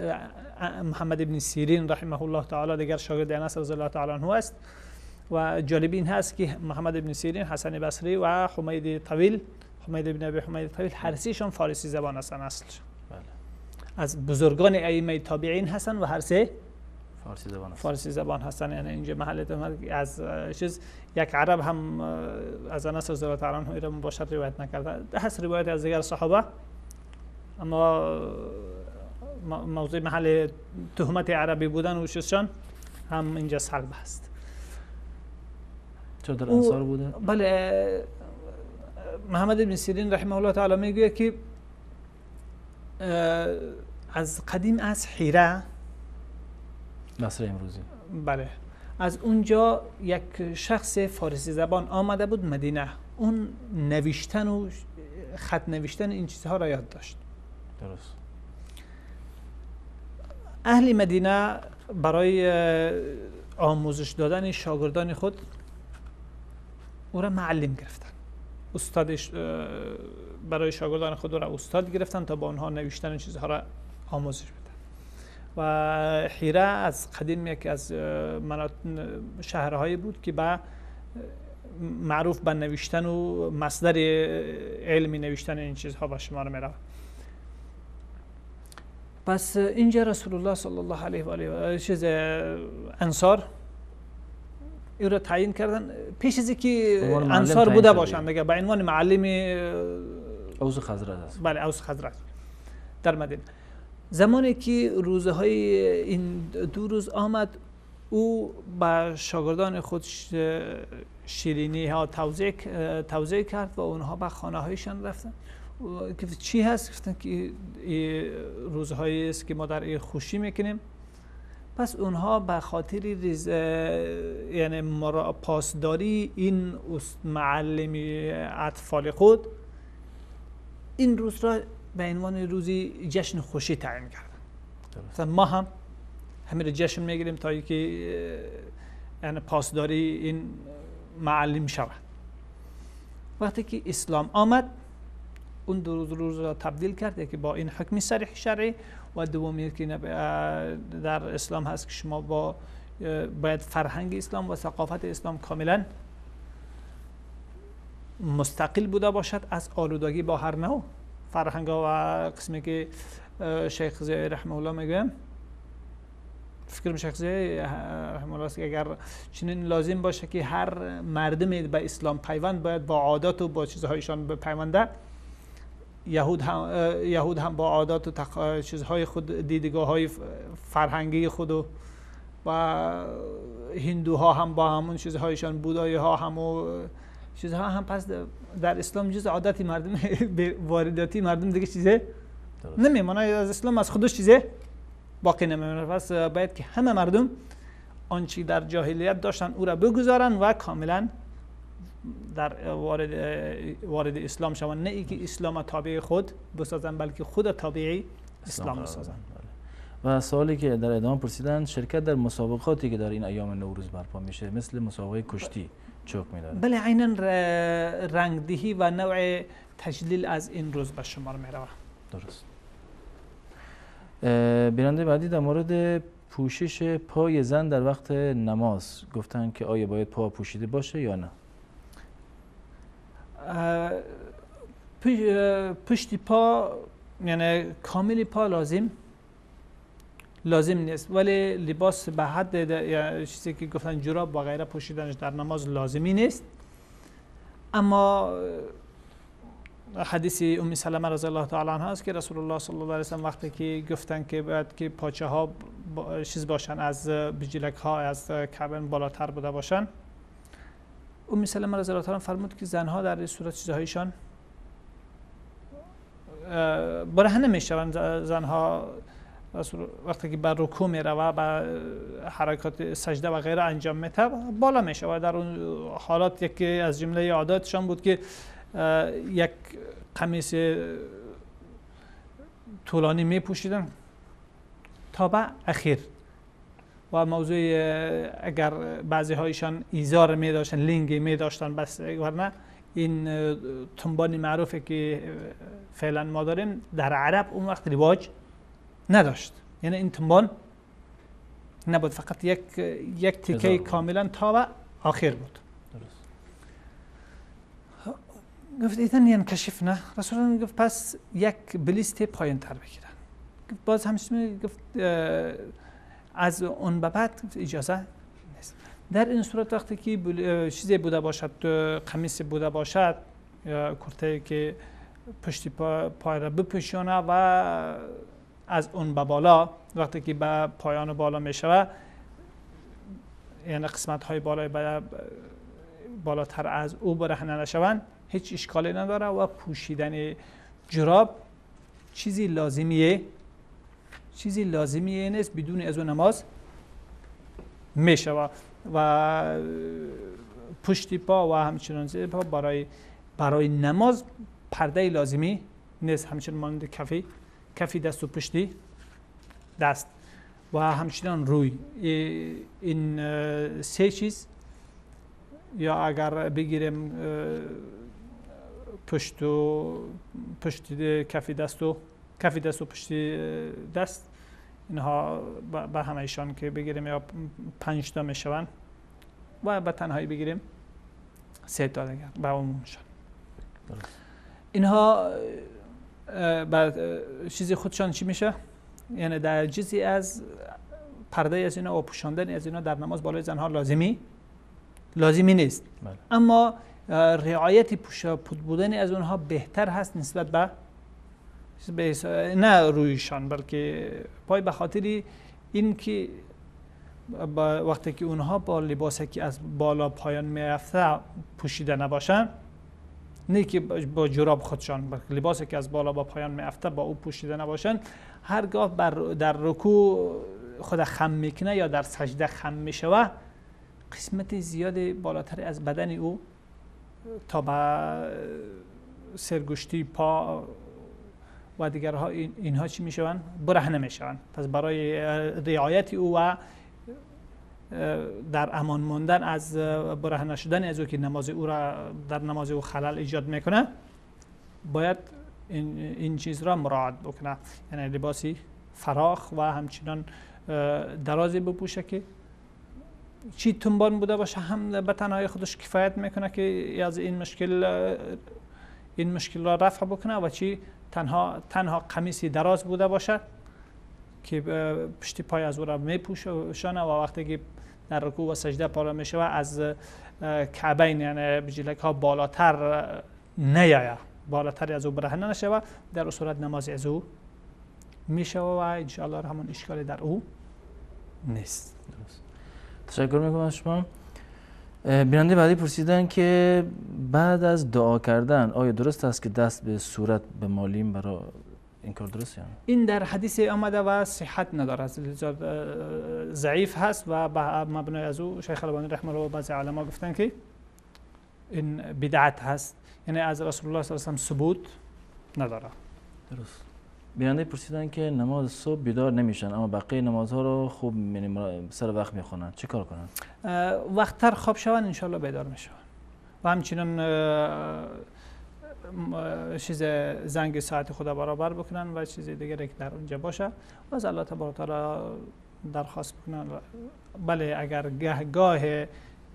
محمد ابن سیرین رحمه الله تعالی دیگر شاگرد انس رضی الله تعالی عنه است و جالب این هست که محمد ابن سیرین، حسن بصری و حمید طویل، حمید ابن ابی حمید طویل، هر سهشان فارسی زبان هستند اصلش.
بله.
از بزرگان ائمه تابعین هستند و هر سه
فارسی زبان هستند.
فارسی زبان هستند. یعنی اینجا محل از چیز یک عرب هم از انس رضی الله تعالی عنه مباشر روایت نکرده، هست روایت از دیگر صحابه، اما موضوع محل تهمت عربی بودن و چیزشان هم اینجا سلب است.
چرا در انصار بوده؟
بله، محمد بن سیرین رحمه الله تعالی میگوید که از قدیم از حیره،
مصر امروزی،
بله، از اونجا یک شخص فارسی زبان آمده بود مدینه، اون نوشتن و خط نوشتن این چیزها را یاد داشت.
درست.
اهل مدینه برای آموزش دادن شاگردان خود او را معلم گرفتن، استادش برای شاگردان خود او را استاد گرفتن تا با آنها نوشتن چیزها را آموزش بدن. و حیره از قدیم یک از شهرهایی بود که به معروف به نوشتن و مصدر علمی نوشتن این چیزها به شمار می رود. پس اینجا رسول الله صلی الله علیه و آله چیز انصار این را تعیین کردن پیش از اینکه انصار بوده باشند دیگه، به عنوان معلم
اوس خزرج است.
بله، اوس خزرج در مدینه. زمانی که روزهای این دو روز آمد، او به شاگردان خود شیرینی ها توزیع کرد و اونها به خانه هایشان رفتن. که چی هست؟ گفتن که روزهایی است که ما در این خوشی میکنیم. پس اونها به خاطر یعنی پاسداری این معلم اطفال خود این روز را به عنوان روزی جشن خوشی تعیین کردن. ما هم همین جشن میگیریم تا اینکه یعنی پاسداری این معلم شود. وقتی که اسلام آمد اون 2 روز را تبدیل کرد، یکی با این حکم صریح شرعی و دومی که در اسلام هست که شما باید فرهنگ اسلام و ثقافت اسلام کاملا مستقل بوده باشد از آلودگی با هر نوع فرهنگ و قسمی که شیخ ضیاء رحمه الله میگویم، فکرم شیخ ضیاء رحمه الله است که اگر چنین لازم باشه که هر مردمی به اسلام پیوند باید با عادات و با چیزهایشان بپیونده، یهود هم با عادات و چیزهای خود، دیدگاه های فرهنگی خود و هندوها هم با همون چیزهایشان، بودایی ها هم و چیزها هم. پس در اسلام جز عادتی مردم وارداتی مردم دیگه چیزه نمیمانه، از اسلام از خودش چیزه باقی نمیمانه. پس باید که همه مردم آنچه در جاهلیت داشتن او را بگذارن و کاملا در وارد اسلام شوند، نه اینکه اسلام تابع خود بسازن بلکه خود تابع اسلام بسازن.
و سوالی که در ادامه پرسیدن، شرکت در مسابقاتی که در این ایام نوروز برپا میشه مثل مسابقه کشتی چوک میداره؟
بله، عینا رنگدهی و نوع تجلیل از این روز به شمار میروه.
درست. بیننده بعدی در مورد پوشش پای زن در وقت نماز گفتن که آیا باید پا پوشیده باشه یا نه؟
پشت پا یعنی کامل پا لازم نیست، ولی لباس به حد چیزی که گفتن جوراب و غیره پوشیدنش در نماز لازمی نیست. اما حدیث ام سلمه رضی الله تعالی عنها است که رسول الله صلی الله علیه و سلم وقتی که گفتن که باید که پاچه ها چیز باشن، از بجلک ها از کعبین بالاتر بوده باشن، ام سلمه رضی الله تعالی فرمود که زنها در این صورت چیزهایشان برهنه میشوند. زنها وقتی که بر رکوع میروه، به حرکات سجده و غیره انجام میده، بالا میشود. در اون حالات یکی از جمله عاداتشان بود که یک قمیص طولانی میپوشیدن تا به اخیر. و موضوع اگر بعضی هایشان ایزار می داشتن، لنگ می داشتن، بس ورنه این تنبان معروفه که فعلا ما داریم در عرب اون وقت رواج نداشت، یعنی این تنبان نبود، فقط یک تیکه کاملا تا و آخر بود. درست. گفت ایتن ینکشف نه، رسول الله گفت پس یک بلیست پایین تر بگیرن. گفت باز همچنین گفت از اون به بعد اجازه نیست. در این صورت وقتی که چیزی بوده باشد، قمیص بوده باشد یا کرته که پشت پای را بپوشانه و از اون به بالا، وقتی که به پایان بالا می شود، یعنی قسمت های بالای بالاتر از او برهنه نشوند، هیچ اشکالی نداره. و پوشیدن جراب چیزی لازمیه نیست، بدون از اون نماز می شود. و پشت پا و همچنان زیر پا برای نماز پرده لازمی نیست، همچنان مانند کفی دست و پشتی دست و همچنان روی. این سه چیز، یا اگر بگیریم پشت و پشت کفی دست و کفی دست و پشت دست، اینها به همه ایشان که بگیریم یا 5 تا میشوند و به تنهایی بگیریم 3 تا دیگر به عمومشان. اینها بعد چیزی خودشان چی میشه؟ یعنی در جزئی از پرده از اینا و پوشاندن از اینا در نماز بالای زنها لازمی نیست. بله. اما رعایت پوشاپود بودن از اونها بهتر هست نسبت به نه رویشان بلکه پای، به خاطر این که وقتی که اونها با لباسی که از بالا پایان میرفته پوشیده نباشن، نه که با جراب خودشان، بلکه لباسی که از بالا با پایان میافته با او پوشیده نباشن، هرگاه در رکوع خود خم میکنه یا در سجده خم میشوه، قسمت زیاد بالاتر از بدن او تا به سرگشتی پا و دیگرها اینها چی میشوند؟ برهنه میشوند. پس برای رعایت او و در امان ماندن از برهنه شدن از او که نماز او را در نماز او خلل ایجاد میکنه، باید این چیز را مراعات بکنه، یعنی لباسی فراخ و همچنان درازی بپوشه که چی تنبان بوده باشه هم به تنهایی خودش کفایت میکنه که از این مشکل را رفع بکنه، و چی تنها قمیصی دراز بوده باشه که پشت پای از او را میپوشانه و وقتی که در رکوع و سجده پاره میشوه از کعبین یعنی بجلک ها بالاتر نیایه، بالاتر از او برهنه نشوه، در او صورت نماز از او میشوه و انشاءالله همون اشکالی در او نیست.
درست. تشکر میکنم از شما. بیننده بعدی پرسیدن که بعد از دعا کردن آیا درست است که دست به صورت بمالیم؟ برای این کار درست یعنی؟
این در حدیث آمده و صحت نداره، ضعیف هست و مبنای از او شیخ البانی رحمه الله و بعضی علما گفتن که این بدعت هست، یعنی از رسول الله صلی الله علیه و سلم ثبوت نداره.
درست. بیننده پرسیدن که نماز صبح بیدار نمیشن اما بقیه نمازها رو خوب سر وقت میخونن، چه کار کنن؟
وقتتر خواب شون انشالله بیدار میشون و همچنین چیز زنگ ساعت خدا برابر بکنن و چیز دیگری که در اونجا باشه و از الله تبارک تعالی درخواست بکنن. بله اگر گهگاه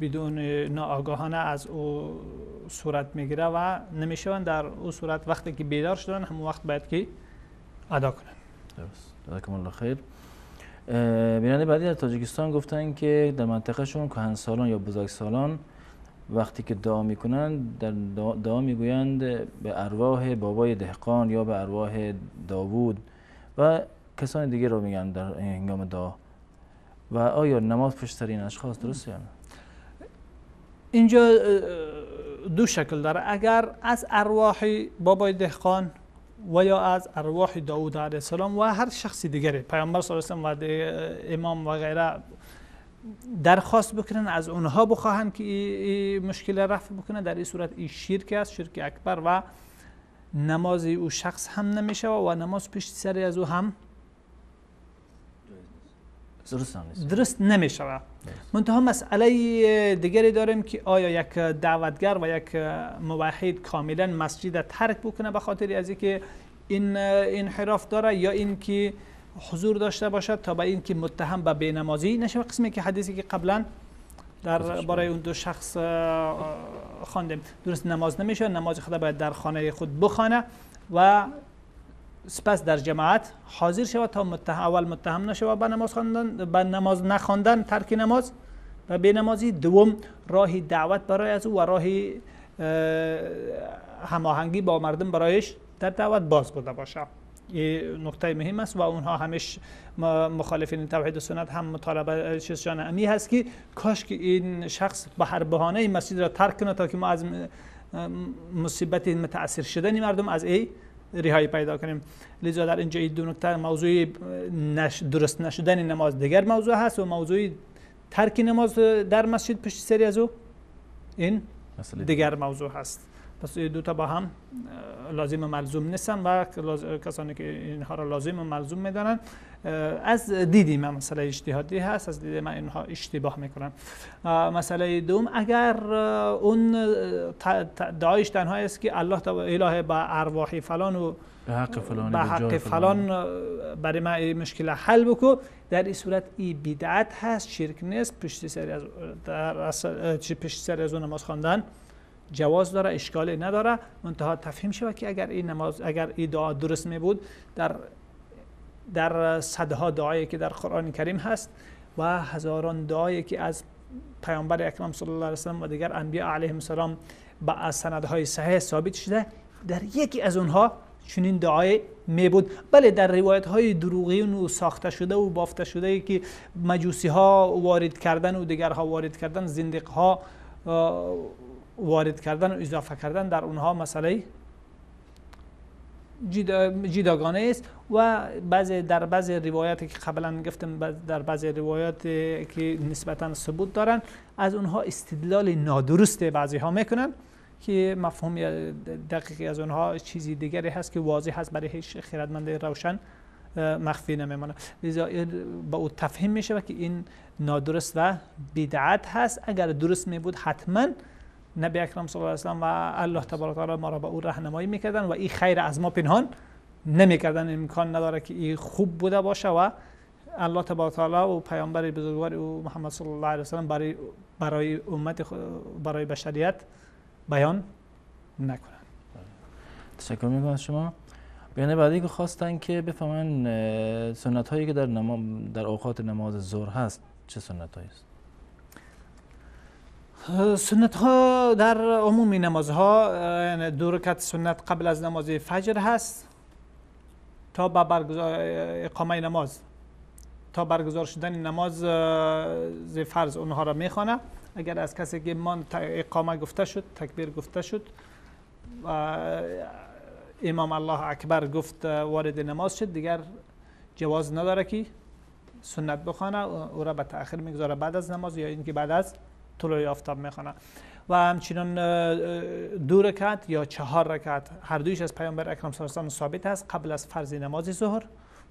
بدون ناآگاهانه از او صورت میگیره و نمیشون، در او صورت وقتی که بیدار شدن همون وقت باید که ادا کنن.
درست. جزاکم الله خیر. بیننده بعدی در تاجیکستان گفتن که در منطقهشون کهنسالان یا بزرگسالان وقتی که دعا میکنن در دعا میگویند به ارواح بابای دهقان یا به ارواح داوود و کسان دیگه رو میگن در هنگام دعا، و آیا نماز پشت سر این اشخاص درسته یا نه؟
اینجا دو شکل داره، اگر از ارواح بابای دهقان و یا از ارواح داوود علیه السلام و هر شخص دیگری، پیامبر صلی الله علیه و سلم و امام و غیره درخواست بکنن، از اونها بخواهن که این مشکل رفع بکنن، در این صورت این شرک است، شرک اکبر، و نماز او شخص هم نمیشه و نماز پشت سر از او هم درست نمیشه. منتها مسئله دیگری داریم که آیا یک دعوتگر و یک موحد کاملا مسجد ترک بکنه به خاطر از اینکه این انحراف داره، یا اینکه حضور داشته باشد تا به اینکه متهم به بینمازی نشه، قسمی که حدیثی که قبلا در برای اون دو شخص خواندیم، درست نماز نمیشه، نماز خود باید در خانه خود بخوانه و سپس در جماعت حاضر شود تا اول متهم نشود به نماز خواندن، به نماز نخواندن، ترک نماز و بینمازی. دوم راه دعوت برای از او و راه هماهنگی با مردم برایش در دعوت باز بوده باشه. این نکته مهم است و اونها همیش مخالفین توحید و سنت هم مطالبه چیزشان امی هست که کاش که این شخص به هر بهانه مسجد را ترک کنه تا که ما از مصیبت متاثر شدن مردم از ای رهایی پیدا کنیم. لذا در اینجا این دو نکته، موضوع درست نشدن نماز دیگر موضوع هست و موضوع ترک نماز در مسجد پشت سری از او این دیگر موضوع هست. پس این دو تا با هم لازم و ملزوم نیستن و کسانی که اینها را لازم و ملزوم میدانن از دیدی من مسئله اجتهادی هست، از دید من اینها اشتباه میکنن. مسئله دوم، اگر اون دعایش تنها است که الله اله به ارواح فلان و
به حق فلان،
به حق فلان برای من این مشکل حل بکو، در این صورت این بدعت هست، شرک نیست، پشت سر از پشت سر از اون نماز خواندن جواز داره، اشکالی نداره. منتها تفهیم شود که اگر این نماز، اگر این دعا درست می بود، در صدها دعایی که در قرآن کریم هست و هزاران دعایی که از پیامبر اکرم صلی الله علیه و سلم و دیگر انبیا علیهم السلام با سندهای صحیح ثابت شده، در یکی از اونها چنین دعای می بود. بله در روایت های دروغین و ساخته شده و بافته شده که مجوسی ها وارد کردن و دیگرها وارد کردن، زندیق ها وارد کردن و اضافه کردن، در اونها مسئله جداگانه است و در بعضی روایاتی که قبلا گفتم، در بعضی روایات که نسبتا ثبوت دارن، از اونها استدلال نادرست بعضی ها میکنن که مفهوم دقیقی از اونها چیزی دیگری هست که واضح هست برای هیچ خردمند روشن مخفی نمیمانه. لذا با او تفهیم میشه که این نادرست و بدعت هست. اگر درست می بود حتما نبی اکرم صلی الله علیه و سلم و الله تبارک و تعالی ما را به او راهنمایی میکردن و این خیر از ما پنهان نمیکردن. امکان نداره که این خوب بوده باشه و الله تبارک و تعالی و پیامبر بزرگوار او محمد صلی الله علیه و سلم برای امت، برای بشریت بیان نکنن.
تشکر میکنم از شما. بیانیه بعدی که خواستن که بفهمن سنت هایی که در اوقات نماز ظهر هست چه سنت هایی است؟
سنت ها در عموم نمازها، یعنی 2 رکعت سنت قبل از نماز فجر هست تا به برگزار اقامه نماز، تا برگزار شدن نماز فرض اونها را میخوانه. اگر از کسی که من اقامه گفته شد، تکبیر گفته شد و امام الله اکبر گفت وارد نماز شد، دیگر جواز نداره که سنت بخوانه، او را به تأخیر میگذاره بعد از نماز یا اینکه بعد از طلوع آفتاب میخوانه. و همچنین 2 رکعت یا 4 رکعت هر دویش از پیامبر اکرم صلی الله علیه و ثابت است قبل از فرض نماز ظهر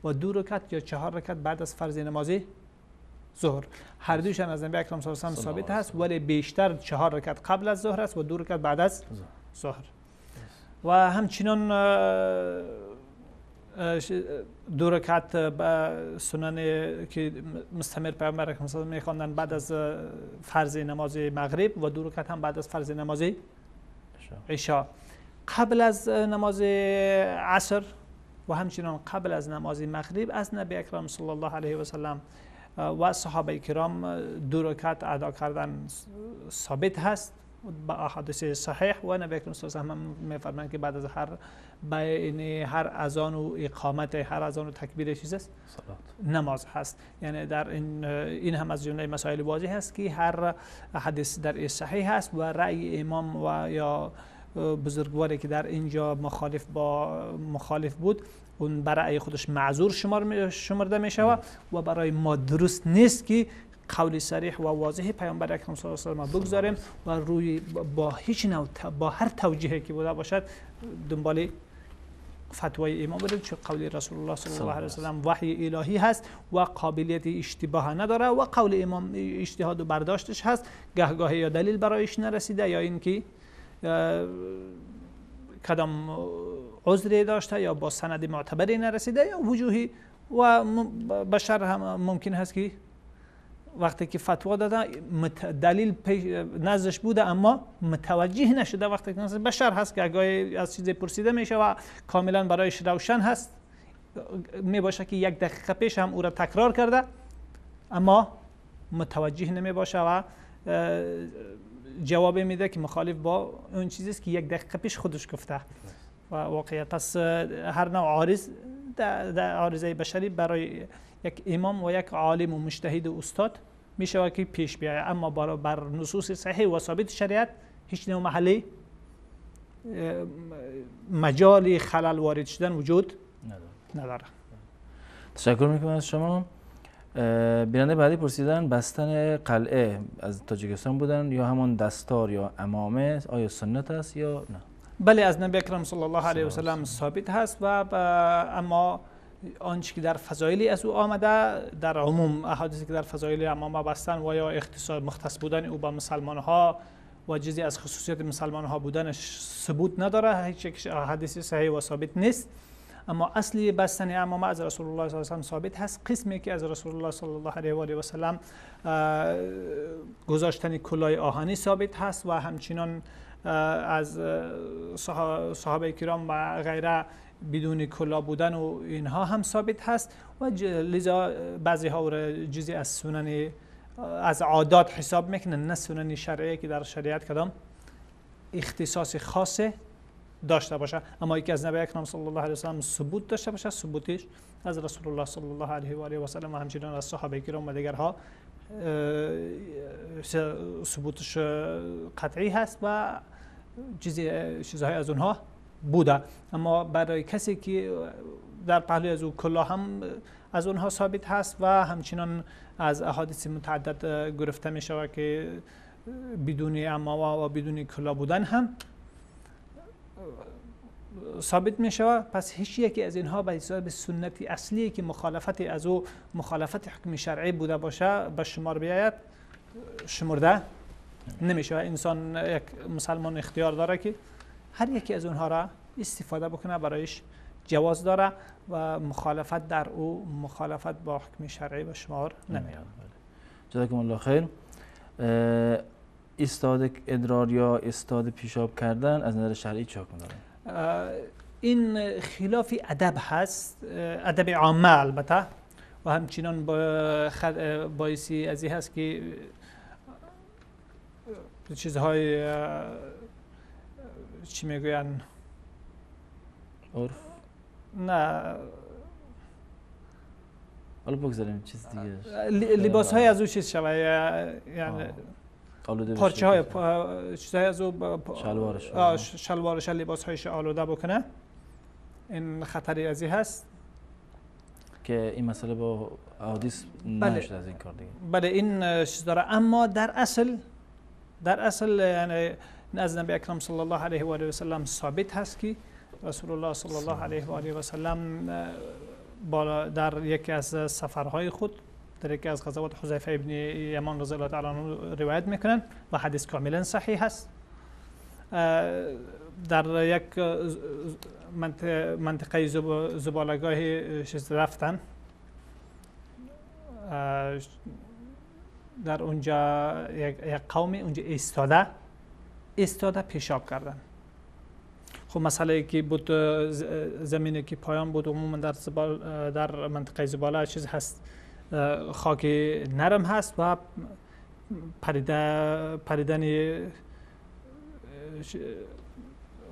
و 2 رکعت یا 4 رکعت بعد از فرض نماز ظهر، هر دویش از نبی اکرم صلی الله علیه و ثابت است، ولی بیشتر 4 رکعت قبل از ظهر است و 2 رکعت بعد از ظهر. و همچنین 2 رکعت سنن که مستمر پیامبر اکرم صلی الله علیه و میخواندن بعد از فرض نماز مغرب و 2 رکعت هم بعد از فرض نماز عشاء. قبل از نماز عصر و همچنین قبل از نماز مغرب از نبی اکرم صلی الله علیه و سلم و صحابه کرام 2 رکعت ادا کردن ثابت هست با احادیث صحیح. و نبی اکرم صلی الله علیه و سلم میفرمایند که بعد از هر بین هر اذان و اقامت، هر اذان و تکبیر چیز است، نماز هست. یعنی در این هم از جمله مسائل واضح هست که هر حدیث در صحیح هست و رأی امام و یا بزرگواری که در اینجا مخالف بود اون برای خودش معذور شمرده می شود و برای ما درست نیست که قول صریح و واضح پیامبر اکرم صلی الله علیه و سلم بگذاریم و روی با هیچ نوع با هر توجیهی که بوده باشد دنبال فتوای امام بریم، چون قول رسول الله صلی الله علیه و سلم وحی الهی هست و قابلیت اشتباه نداره و قول امام اجتهاد و برداشتش هست، گهگاهی یا دلیل برایش نرسیده یا اینکه کدام عذری داشته یا با سند معتبری نرسیده یا وجوهی و بشر هم ممکن هست که وقتی که فتوا داده دلیل نزدش بوده اما متوجه نشده. وقتی که بشر هست که گاهی از چیزی پرسیده میشه و کاملا برایش روشن هست، می باشه که یک دقیقه پیش هم او را تکرار کرده اما متوجه نمی باشه و جواب میده که مخالف با اون چیزی است که یک دقیقه پیش خودش گفته و واقعیت. پس هر نوع عارض در عارضه بشری برای یک امام و یک عالم و مجتهد و استاد میشه که پیش بیاید، اما بر نصوص صحیح و ثابت شریعت هیچ نوع محلی مجال خلل وارد شدن وجود نداره.
تشکر میکنم از شما. بیننده بعدی پرسیدن بستن قلعه از تاجیکستان بودن یا همان دستار یا عمامه آیا سنت است یا نه؟
بله، از نبی اکرم صلی الله علیه و سلم ثابت هست و اما آنچه که در فضایلی از او آمده در عموم احادیثی که در فضایل عمامه بستن و یا اختصاص مختص بودن او با مسلمان ها و جزئی از خصوصیت مسلمان ها بودنش ثبوت نداره، هیچ حدیث صحیح و ثابت نیست. اما اصلی بستن عمامه از رسول الله صلی الله علیه و سلم ثابت هست. قسمی که از رسول الله صلی الله علیه و آله و سلم گذاشتن کلاه آهنی ثابت هست و همچنان از صحابه کرام و غیره بدون کلاه بودن و اینها هم ثابت هست و لذا بعضی ها را جزئی از سنن از عادات حساب میکنن، نه سنن شرعی که در شریعت کدام اختصاص خاص داشته باشه. اما یکی از نبی اکرم صلی الله علیه و سلم ثبوت داشته باشه، ثبوتش از رسول الله صلی الله علیه و آله و سلم و همچنین از صحابه کرام و دیگرها ثبوتش قطعی هست و چیزهای از اونها بوده. اما برای کسی که در پهلوی از او کلاه هم از اونها ثابت هست و همچنان از احادیث متعدد گرفته می شود که بدون عمامه و بدون کلاه بودن هم ثابت می شود. پس هیچ یکی از اینها به حساب سنتی اصلی که مخالفت از او مخالفت حکم شرعی بوده باشه به شمار بیاید شمرده نمیشه. انسان یک مسلمان اختیار داره که هر یکی از اونها را استفاده بکنه، برایش جواز داره و مخالفت در او مخالفت با حکم شرعی به شمار نمیاد.
جزاکم الله خیر. ایستاد ادرار یا ایستاد پیشاب کردن از نظر شرعی چه حکم داره؟
این خلاف ادب هست، ادب عامه البته، و همچنان باعثی از این هست که چیزهای چی میگوین؟
عرف؟
نه
حالا بگذاریم چیز دیگه،
لباس های از او چیز شوه، یعنی پارچه های چیزهای از او شلوارش لباس هایش آلوده بکنه، این خطری از این هست
که این مسئله با احادیث نشده از این کار دیگه.
بله این چیز داره، اما در اصل یعنی از نبی اکرم صلی الله علیه و آله و سلم ثابت هست که رسول الله صلی الله علیه و آله و سلم در یکی از سفرهای خود، در یکی از غزوات حذیفه ابن یمان رضی الله تعالی عنه روایت میکنن و حدیث کاملا صحیح هست، در یک منطقه زبالگاه چیز رفتن، در اونجا یک قومی اونجا ایستاده پیشاب کردن. خب مسئله که بود زمینی که پایان بود عموما در منطقه زباله چیز هست، خاک نرم هست و پریدن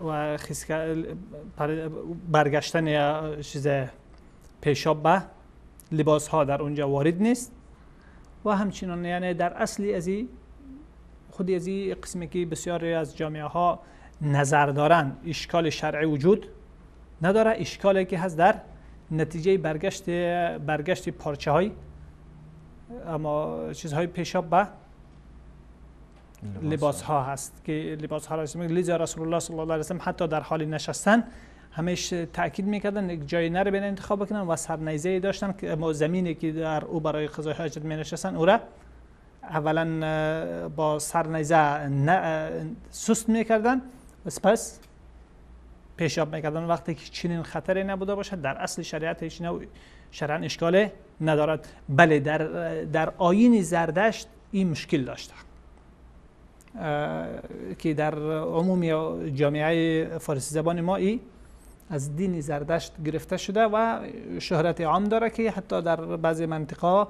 و برگشتن چیز پیشاب به لباس ها در اونجا وارد نیست و همچنان یعنی در اصلی از خودی از این قسمی که بسیاری از جامعه ها نظر دارن اشکال شرعی وجود نداره، اشکالی که هست در نتیجه برگشت پارچه های اما چیزهای پیشاب به لباس ها هست که لباس ها را لذا رسول الله صلی الله علیه و سلم حتی در حال نشستن همیشه تاکید میکردن یک جای نره بین انتخاب بکنن و سرنیزه داشتن که اما زمینی که در او برای قضای حاجت می نشستن او را اولا با سرنیزه سست میکردن و سپس پیشاب میکردن. وقتی که چنین خطری نبوده باشد در اصل شریعت هیچ نوع شرعاً اشکال ندارد. بله در آیین زردشت این مشکل داشته که در عموم جامعه فارسی زبان ما ای از دین زردشت گرفته شده و شهرت عام داره که حتی در بعضی منطقه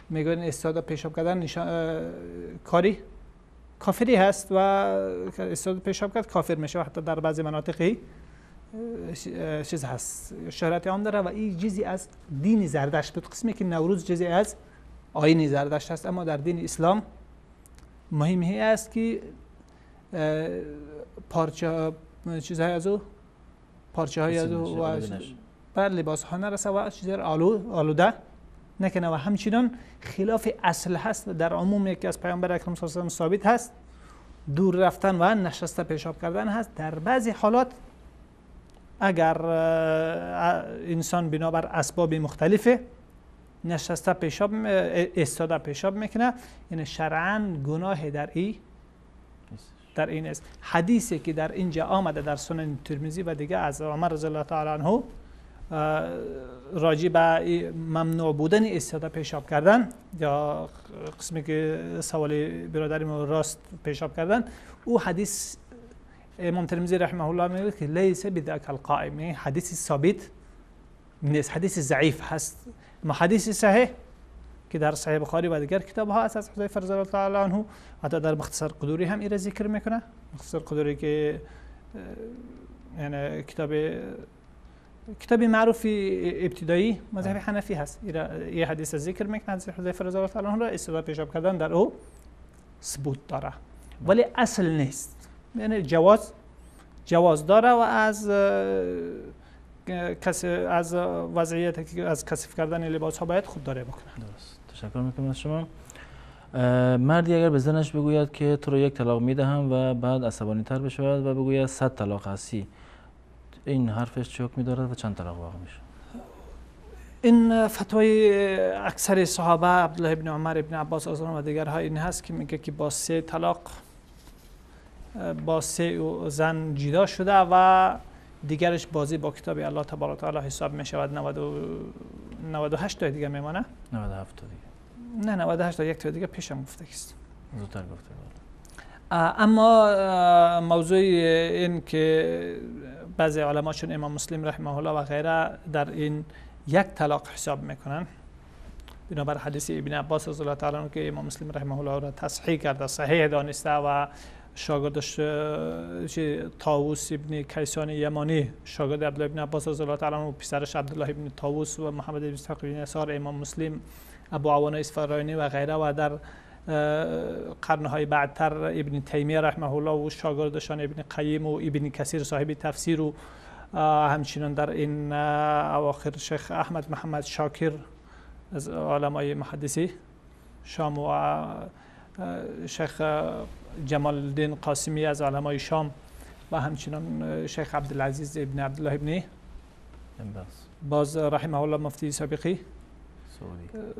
میگن استاده پیشاب کردن کاری کافری هست و استاده پیشاب کرد کافر میشه و حتی در بعضی مناطقی چیز هست، شهرت عام داره و این جزئی از دین زردشت بود، قسمی که نوروز جزئی از آیین زردشت هست. اما در دین اسلام مهم هی است که پارچه چیزهای از او پارچه های از او و بر لباس ها نرسه و چیزهای آلوده نکنه و همچنان خلاف اصل هست در عموم یکی از پیامبر اکرم صلی الله علیه و ثابت هست دور رفتن و نشسته پیشاب کردن هست. در بعضی حالات اگر انسان بنابر اسباب مختلفه نشسته پیشاب ایستاده پیشاب میکنه، یعنی شرعاً گناه در این است. حدیثی که در اینجا آمده در سنن ترمذی و دیگه از عمر رضی الله تعالی عنه راجع به ممنوع بودن ایستاده پیشاب کردن یا قسمی که سوال برادرم راست پیشاب کردن، او حدیث امام ترمذی رحمه الله میگه که لیس بذاک القائم، یعنی حدیث ثابت نیست، حدیث ضعیف هست. اما حدیث صحیح که در صحیح بخاری و دیگر کتاب ها هست از حذیفه رضی الله تعالی عنه، حتی در مختصر قدوری هم ایره ذکر میکنه. مختصر قدوری که یعنی کتاب معروف ابتدایی مذهب حنفی هست، یه حدیث ذکر میکنه از حذیفه رضی الله تعالی عنه را استدلال پیشاب کردن در او ثبوت داره، ولی اصل نیست، یعنی جواز داره و از کسی از وضعیت از کثیف کردن لباس ها باید خودداری بکنه.
درست، تشکر میکنم از شما. مردی اگر به زنش بگوید که تو رو یک طلاق میدهم و بعد عصبانی تر بشود و بگوید 100 طلاق هستی، این حرفش چه حکمی دارد و چند طلاق واقع میشه؟
این فتوای اکثر صحابه، عبدالله ابن عمر، ابن عباس و دیگرها این هست که میگه که با 3 طلاق با 3 زن جدا شده و دیگرش بازی با کتاب الله تبارک و تعالی حساب می شود. 98 تا دیگه میمانه،
97 تا دیگه،
نه 98 تا، یک تا دیگه پیشم گفته است،
زودتر گفته.
اما موضوع این که بعضی علما چون امام مسلم رحمه الله و غیره در این یک طلاق حساب میکنن، بنابر حدیث ابن عباس رضی الله تعالی عنه که امام مسلم رحمه الله را تصحیح کرده، صحیح دانسته و شاگردش طاووس ابن کیسان یمانی، شاگرد عبدالله ابن عباس رضی الله تعالی عنه و پسرش عبدالله ابن طاووس و محمد ابن اسحاق بن یسار، امام مسلم، ابو عوانه اسفراینی و غیره و در قرنهای بعدتر ابن تیمیه رحمه الله و شاگردشان ابن قیم و ابن کثیر صاحب تفسیر و همچنین در این اواخر شیخ احمد محمد شاکر از علمای محدثی شام و شیخ جمال الدین قاسمی از علمای شام و همچنین شیخ عبدالعزیز ابن عبدالله ابن باز رحمه الله مفتی سابقی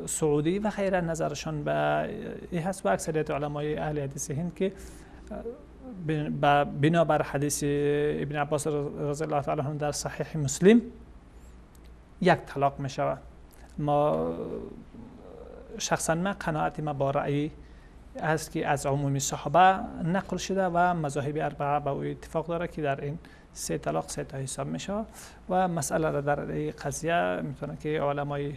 سعودی و غیره نظرشان به این هست و اکثریت علمای اهل حدیث هند که بنابر حدیث ابن عباس رضی الله تعالی عنه در صحیح مسلم یک طلاق می شود. ما شخصا ما قناعت ما با رأی است که از عموم صحابه نقل شده و مذاهب اربعه به او اتفاق داره که در این 3 طلاق 3 تا حساب می شود و مسئله را در این قضیه میتونه که علمای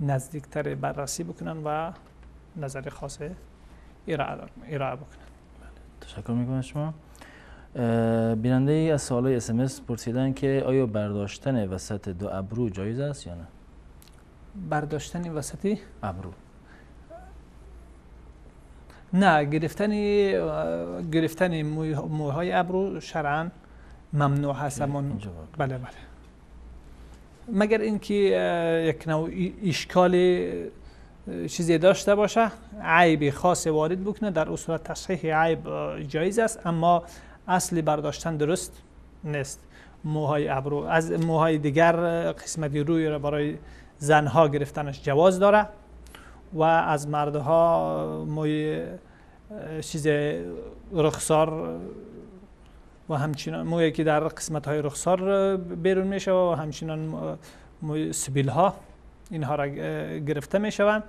نزدیکتر بررسی بکنن و نظر خاص ارائه بکنن.
تشکر میکنم شما. بیننده ای از سوالای SMS پرسیدن که آیا برداشتن وسط دو ابرو جایز است یا نه؟
برداشتن وسط
ابرو؟
نه، گرفتن موهای ابرو شرعاً ممنوع هست. بله بله، مگر اینکه یک نوع اشکال چیزی داشته باشه، عیب خاص وارد بکنه، در اون صورت تصحیح عیب جایز است، اما اصل برداشتن درست نیست. موهای ابرو از موهای دیگر قسمت روی را برای زنها گرفتنش جواز داره و از مردها موی چیز رخسار و همچنان مویی که در قسمت های رخسار بیرون میشه و همچنان موی سبیل ها، اینها را گرفته میشوند.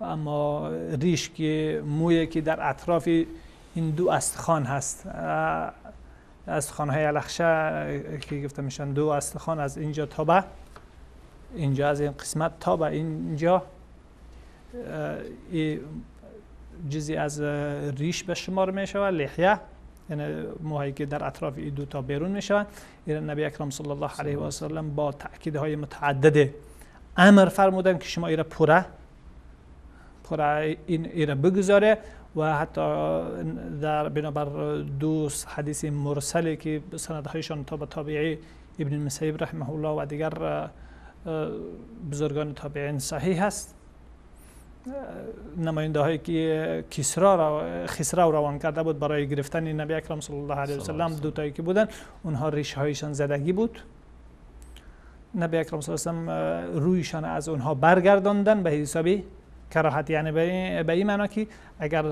اما ریش که مویی که در اطراف این دو استخوان هست، استخوان های الخشه که گفته میشن، دو استخوان از اینجا تا به اینجا، از این قسمت تا به اینجا، جزی از ریش به شمار میشود، لحیه، یعنی موهایی که در اطراف این دو تا بیرون میشوند. این نبی اکرم صلی الله علیه و سلم با تاکیدهای متعدد امر فرمودن که شما ایره پره این ایره بگذاره و حتی در بنابر دو حدیث مرسلی که سندهایشان تا به تابعی ابن المسیب رحمه الله و دیگر بزرگان تابعین صحیح است، نماینده هایی که خسرو روان کرده بود برای گرفتن نبی اکرم صلی الله علیه و سلم، دو تایی که بودن اونها ریشه هایشان زدگی بود، نبی اکرم صلی الله علیه و سلم رویشان از اونها برگرداندن به حسابی کراهت، یعنی به این معنا که اگر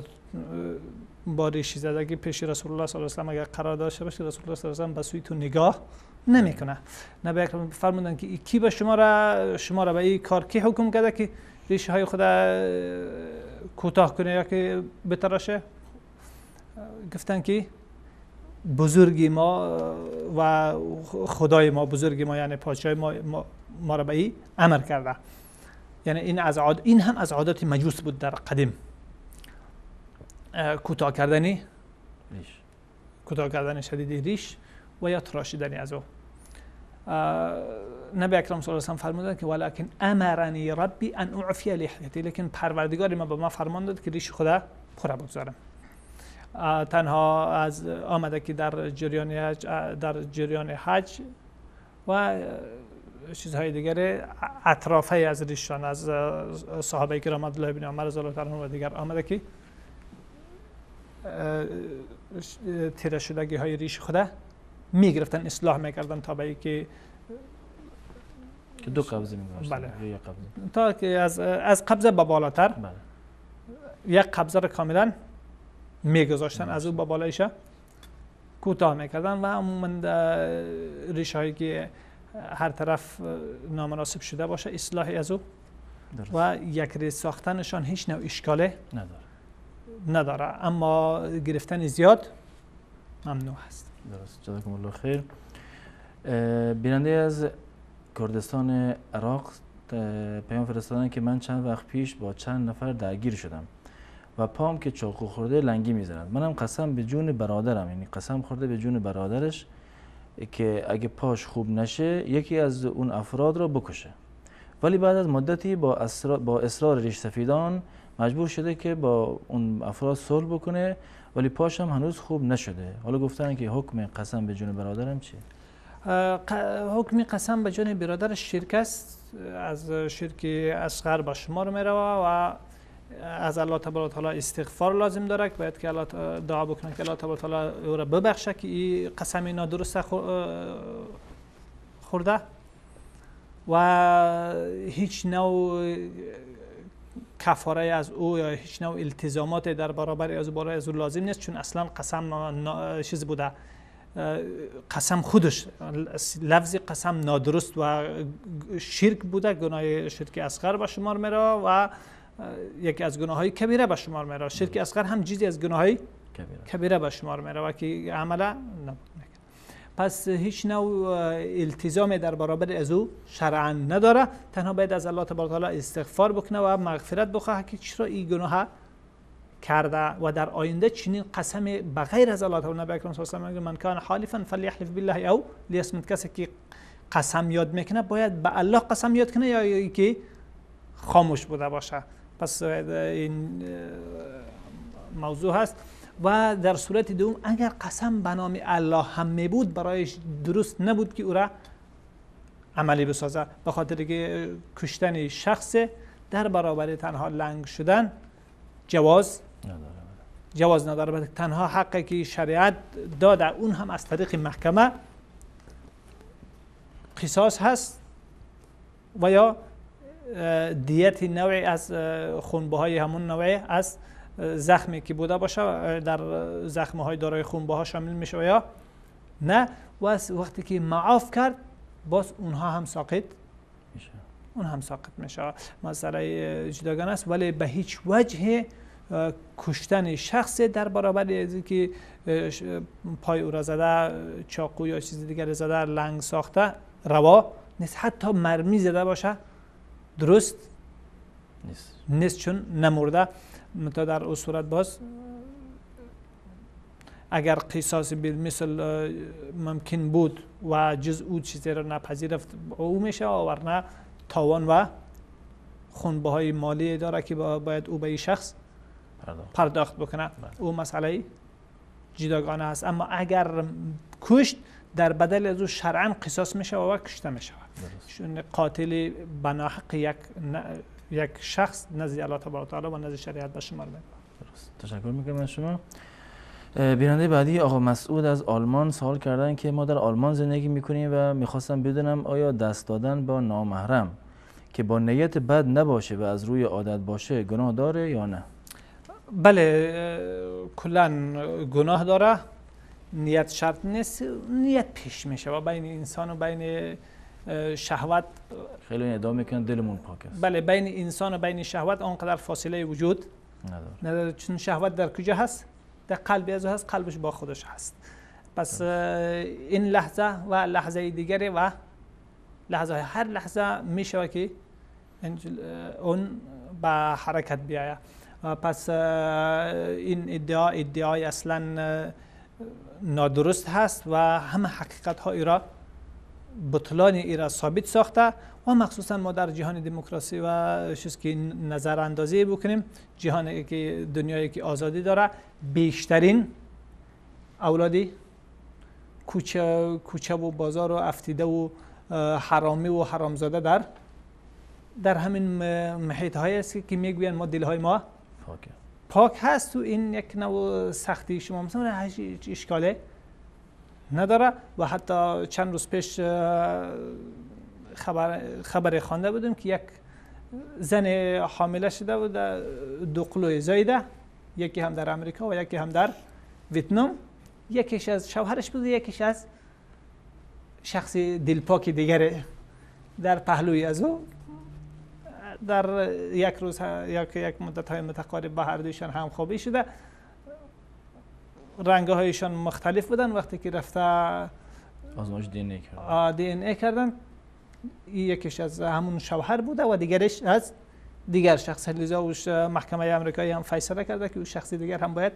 با ریشه زدگی پیش رسول الله صلی الله علیه و سلم اگر قرار داشته باشه، رسول الله صلی الله علیه و سلم به سوی تو نگاه نمیکنه. نبی اکرم فرمودن که کی به شما را به این کار کی حکم کرده که ریشه های خود کوتاه کنه یا که بتراشه؟ گفتن که بزرگی ما و خدای ما، بزرگ ما یعنی پادشاه ما را به این امر کرده. یعنی این هم از عادات مجوس بود در قدیم، کوتاه کردن ریش، کوتاه کردن شدید ریش و یا تراشیدن از او. نبی اکرم صلی الله علیه و سلم فرمودند که ولکن امرنی ربی ان اعفی لحیتی، لیکن پروردگار ما به ما فرمان داد که ریش خدا پره بگذارم. تنها از آمده که در جریان حج و چیزهای دیگر اطرافه از ریشان از صحابه کرام عبدالله بن عمر رضی الله تعالی عنه و دیگر آمده که تیره شدگی های ریش خدا میگرفتن، اصلاح میکردن تا به اینکه
که دو قبضه میگذاشتن.
بله.
یا قبضه
تا که از قبضه به بالاتر.
بله.
یک قبضه رو کاملا میگذاشتن، از او به بالایش کوتاه میکردن و عموما ریشه هایی که هر طرف نامناسب شده باشه اصلاحی از او و یک ریز ساختنشان هیچ نوع اشکاله نداره، اما گرفتن زیاد ممنوع است.
درست. جزاکم الله خیر. بیننده از کردستان عراق پیام فرستادن که من چند وقت پیش با چند نفر درگیر شدم و پام که چاقو خورده لنگی میزند. منم قسم به جون برادرم، یعنی قسم خورده به جون برادرش که اگه پاش خوب نشه یکی از اون افراد را بکشه. ولی بعد از مدتی با اصرار ریش سفیدان مجبور شده که با اون افراد صلح بکنه، ولی پاش هم هنوز خوب نشده. حالا گفتن که حکم قسم به جون برادرم چیه؟
حکم قسم به جون برادر شرک است، از شرک اصغر به شمار میره و از الله تبارک و تعالی استغفار لازم داره که باید که الله دعا بکنه که الله تبارک و تعالی او را ببخشه که این قسم نادرست خورده و هیچ نوع کفاره از او یا هیچ نوع التزامات در برابر از او برای از او لازم نیست، چون اصلا قسم چیز بوده، قسم خودش لفظ قسم نادرست و شرک بوده، گناه شرک اصغر به شمار میره و یکی از گناه های کبیره به شمار میره. شرک اصغر هم چیزی از گناه های کبیره به شمار میره و که عمله نبود. پس هیچ نوع التزام در برابر از او شرعا نداره، تنها باید از الله تبارک و تعالی استغفار بکنه و مغفرت بخواه که چرا این گناه کرده و در آینده چنین قسم بغیر از الله تعالی. نبی اکرم صلی الله علیه و آله من کان حالفا فلیحلف بالله او لیصمت، کسی که قسم یاد میکنه باید به الله قسم یاد کنه یا که خاموش بوده باشه. پس این موضوع هست. و در صورت دوم اگر قسم به نام الله هم می بود برایش درست نبود که او را عملی بسازه، به خاطر که کشتن شخص در برابر تنها لنگ شدن جواز نداره. تنها حقی که شریعت داده اون هم از طریق محکمه قصاص هست و یا دیت نوعی از خونبهای همون نوعی از زخمی که بوده باشه، در زخمه های دارای خونبها شامل میشه یا نه. و وقتی که معاف کرد باز اونها هم ساقط میشه، اون هم ساقط میشه. مسئله جداگانه است، ولی به هیچ وجه کشتن شخص در برابر از که پای او را زده، چاقو یا چیز دیگر زده، لنگ ساخته روا نیست. حتی مرمی زده باشه درست نیست، چون نمرده. تا در اون صورت باز اگر قصاص بالمثل ممکن بود و جز او چیزی را نپذیرفت او میشه، ورنه تاوان و خونبهای مالی داره که باید او به این شخص پرداخت بکنه. او مسئله جداگانه است. اما اگر کشت در بدل از او شرعا قصاص میشه و کشته میشه، چون قاتل بناحق یک شخص نزد الله تبارک و تعالی و نزد شریعت به شمار میاد.
تشکر میکنم از شما. بیننده بعدی آقا مسعود از آلمان سوال کردن که ما در آلمان زندگی میکنیم و میخواستم بدونم آیا دست دادن با نامحرم که با نیت بد نباشه و از روی عادت باشه گناه داره یا نه؟
بله، کلا گناه داره. نیت شرط نیست، نیت پیش میشه و بین انسان و بین شهوت
خیلی ادعا میکنن دلمون پاک است.
بله، بین انسان و بین شهوت آنقدر فاصله وجود نداره، چون شهوت در کجا هست؟ در قلب از هست، قلبش با خودش هست. پس این لحظه و لحظه دیگری و لحظه هر لحظه میشه که اون به حرکت بیاید. پس این ادعای اصلا نادرست هست و همه حقیقت ها را بطلان ای را ثابت ساخته و مخصوصا ما در جهان دموکراسی و چیز که نظر اندازی بکنیم، جهانی که دنیایی که آزادی داره، بیشترین اولادی کوچه و بازار و افتیده و حرامی و حرامزاده در همین محیط های است که میگوین ما دلهای ما پاک هست و این یک نوع سختی شما مثلا هیچ اشکاله نداره. و حتی چند روز پیش خبر خوانده بودیم که یک زن حامله شده بود، دو قلوی زایده، یکی هم در امریکا و یکی هم در ویتنام، یکیش از شوهرش بود، یکیش از شخص دلپاک دیگر در پهلوی از او. در یک روز یک مدت های متقارب با هر دویشان همخوابی شده، رنگ هایشان مختلف بودن. وقتی که رفته
آزمایش دی
ان ای کردن، یکیش از همون شوهر بوده و دیگرش از دیگر شخص. لذا اوش محکمه امریکایی هم فیصله کرده که او شخص دیگر هم باید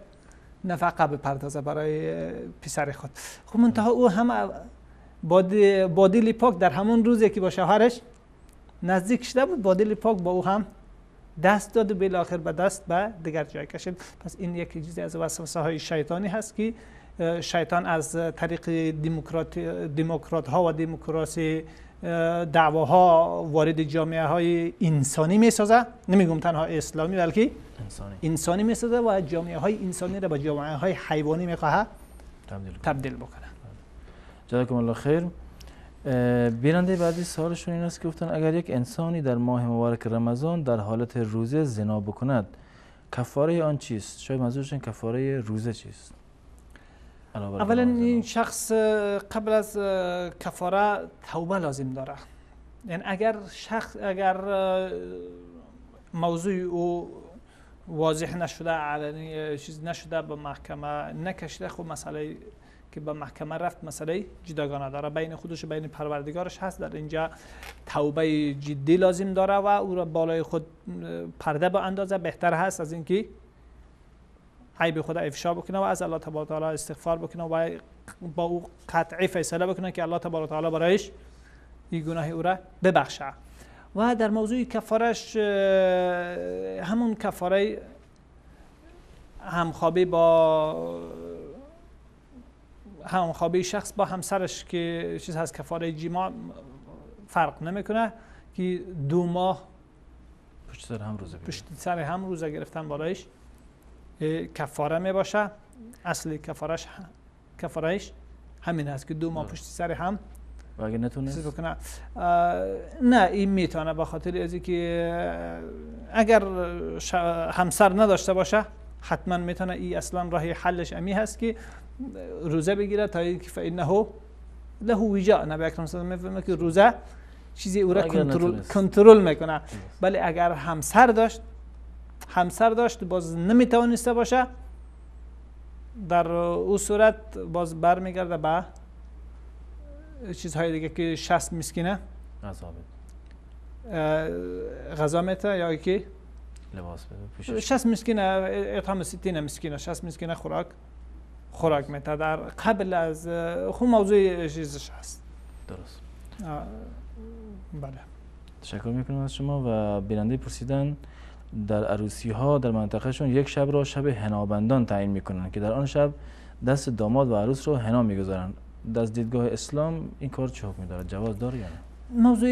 نفقه بپردازه برای پسر خود. خب منتها او هم با دل پاک در همون روزی که با شوهرش نزدیک شده بود، با دل پاک با او هم دست داد و بالاخره به دست به دیگر جای کشید. پس این یک چیزی از وسوسه های شیطانی هست که شیطان از طریق دموکرات ها و دموکراسی دعواها وارد جامعه های انسانی می سازه. نمیگم تنها اسلامی، بلکه انسانی می سازه و جامعه های انسانی را به جامعه های حیوانی میخواه تبدیل بکنه.
جزاکم الله خیر. بیننده بعدی سوالشون این است که گفتن اگر یک انسانی در ماه مبارک رمضان در حالت روزه زنا بکند، کفاره آن چیست؟ شاید منظورشون کفاره روزه چیست؟
اولا این شخص قبل از کفاره توبه لازم داره. یعنی اگر شخص اگر موضوع او واضح نشده، علنی چیز نشده، به محکمه نکشیده، خب مسئله که به محکمه رفت مسئله جداگانه داره، بین خودش و بین پروردگارش هست. در اینجا توبه جدی لازم داره و او را بالای خود پرده به اندازه بهتر هست از اینکه عیب خود افشا بکنه و از الله تبارک و تعالی استغفار بکنه و با او قطعی فیصله بکنه که الله تبارک و تعالی برایش این گناه او را ببخشه. و در موضوع کفارش، همون کفاره همخوابی با همخوابی شخص با همسرش که چیز هست، کفاره جیما فرق نمیکنه که 2 ماه
پشت سر هم روزه
پشت سر هم روزه گرفتن بالایش کفاره می باشه. اصل کفارهش همین هست که 2 ماه پشت سر هم.
و اگه نتونه
بکنه، نه این میتونه، به خاطر از اینکه اگر همسر نداشته باشه حتما میتونه. این اصلا راه حلش امی هست که روزه بگیره تا اینکه فانه له وجاء. نبی اکرم صلی الله علیه و آله میفرماید که روزه چیزی او را کنترل میکنه. ولی اگر همسر داشت باز نمیتوانسته باشه، در او صورت باز برمیگرده به چیزهای دیگه که 60 مسکینه غذا میته یا که
لباس بده، پوشش.
60 مسکینه، اطعام 60 مسکینه، 60 مسکینه خوراک میته در قبل از خو موضوع چیزش هست.
درست.
بله.
تشکر میکنم از شما. و بیننده پرسیدن در عروسی ها در منطقهشون یک شب را شب حنابندان تعیین میکنن که در آن شب دست داماد و عروس رو حنا میگذارن. از دیدگاه اسلام این کار چه حکمی دارد؟ جواز داره یا نه؟
موضوع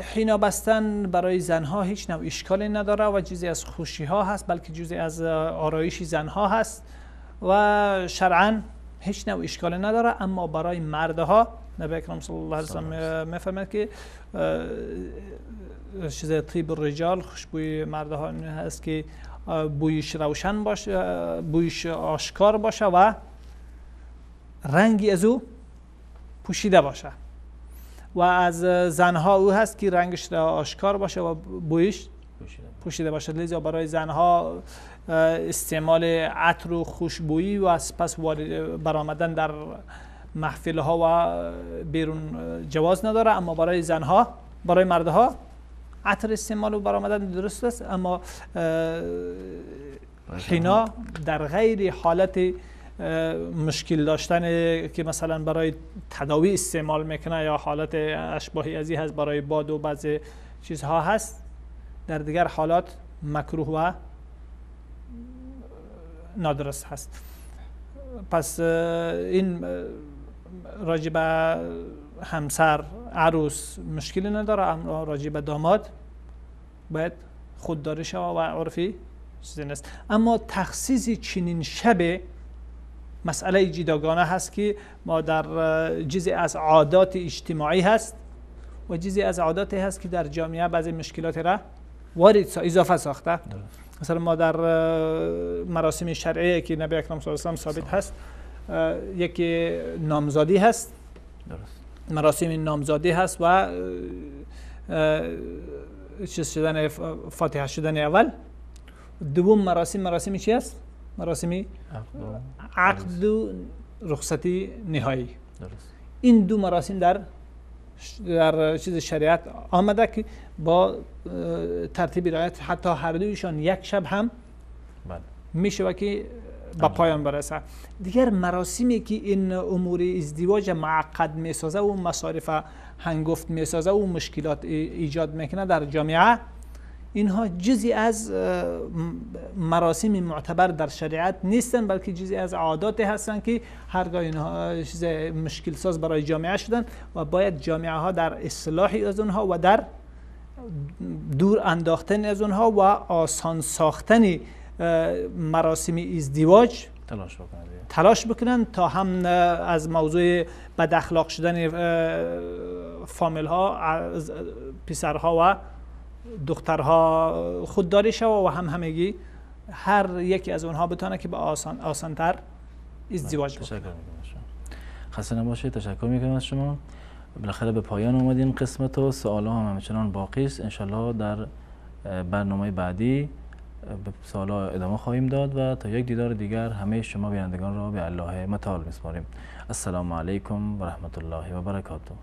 حنا بستن برای زنها هیچ نوع اشکالی نداره و جزئی از خوشی ها هست، بلکه جزئی از آرایش زنها هست و شرعاً هیچ نوع اشکالی نداره. اما برای مردها نبی اکرم صلی الله علیه و سلم میفرماید که چیز طیب الرجال، خوشبوی مردها این هست که بویش روشن باشه، بویش آشکار باشه و رنگی از او پوشیده باشه، و از زنها او هست که رنگش آشکار باشه و بویش پوشیده باشه. لذا برای زنها استعمال عطر و خوشبویی و سپس برآمدن در محفل ها و بیرون جواز نداره. اما برای زنها، برای مردها عطر استعمال و برآمدن درست است، اما حنا در غیر حالت مشکل داشتن که مثلا برای تداوی استعمال میکنه یا حالت اشباهی ازی هست برای باد و بعض چیزها هست، در دیگر حالات مکروه و نادرست هست. پس این راجع به همسر عروس مشکلی نداره، اما راجع به داماد باید خودداری شود و عرفی چیزی نیست. اما تخصیص چنین شب مسئله جداگانه هست که ما در جزئی از عادات اجتماعی هست و جزئی از عاداتی هست که در جامعه بعضی مشکلات را وارد اضافه ساخته. مثلا ما در مراسم شرعی که نبی اکرم صلی الله علیه و سلم ثابت هست، یکی نامزادی هست، درست. مراسم نامزادی هست و چیز شدن، فاتحه شدن اول. دوم مراسم چی است؟ مراسم عقد و رخصتی نهایی. درست. این دو مراسم در چیز شریعت آمده که با ترتیب رعایت حتی هر دویشان یک شب هم بله میشه که با پایان برسه. دیگر مراسمی که این امور ازدواج معقد میسازه و مصارف هنگفت میسازه و مشکلات ایجاد میکنه در جامعه، اینها جزئی از مراسم معتبر در شریعت نیستن، بلکه جزئی از عادات هستند که هرگاه اینها چیز مشکل ساز برای جامعه شدن و باید جامعه ها در اصلاح از اونها و در دور انداختن از اونها و آسان ساختن مراسم ازدواج تلاش بکنن تا هم از موضوع بد اخلاق شدن فامیل ها، پسرها و دخترها خودداری شوه و هم همگی هر یکی از اونها بتونه که به آسانتر ازدواج بکنه.
خسته نباشید، تشکر میکنم از شما. بالاخره به پایان اومدیم قسمت و سوال‌ها هم همچنان باقی است. انشالله در برنامه بعدی به سوال‌ها ادامه خواهیم داد و تا یک دیدار دیگر همه شما بینندگان را به الله متعال میسپاریم. السلام علیکم و رحمت الله و برکاته.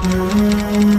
Mm-hmm.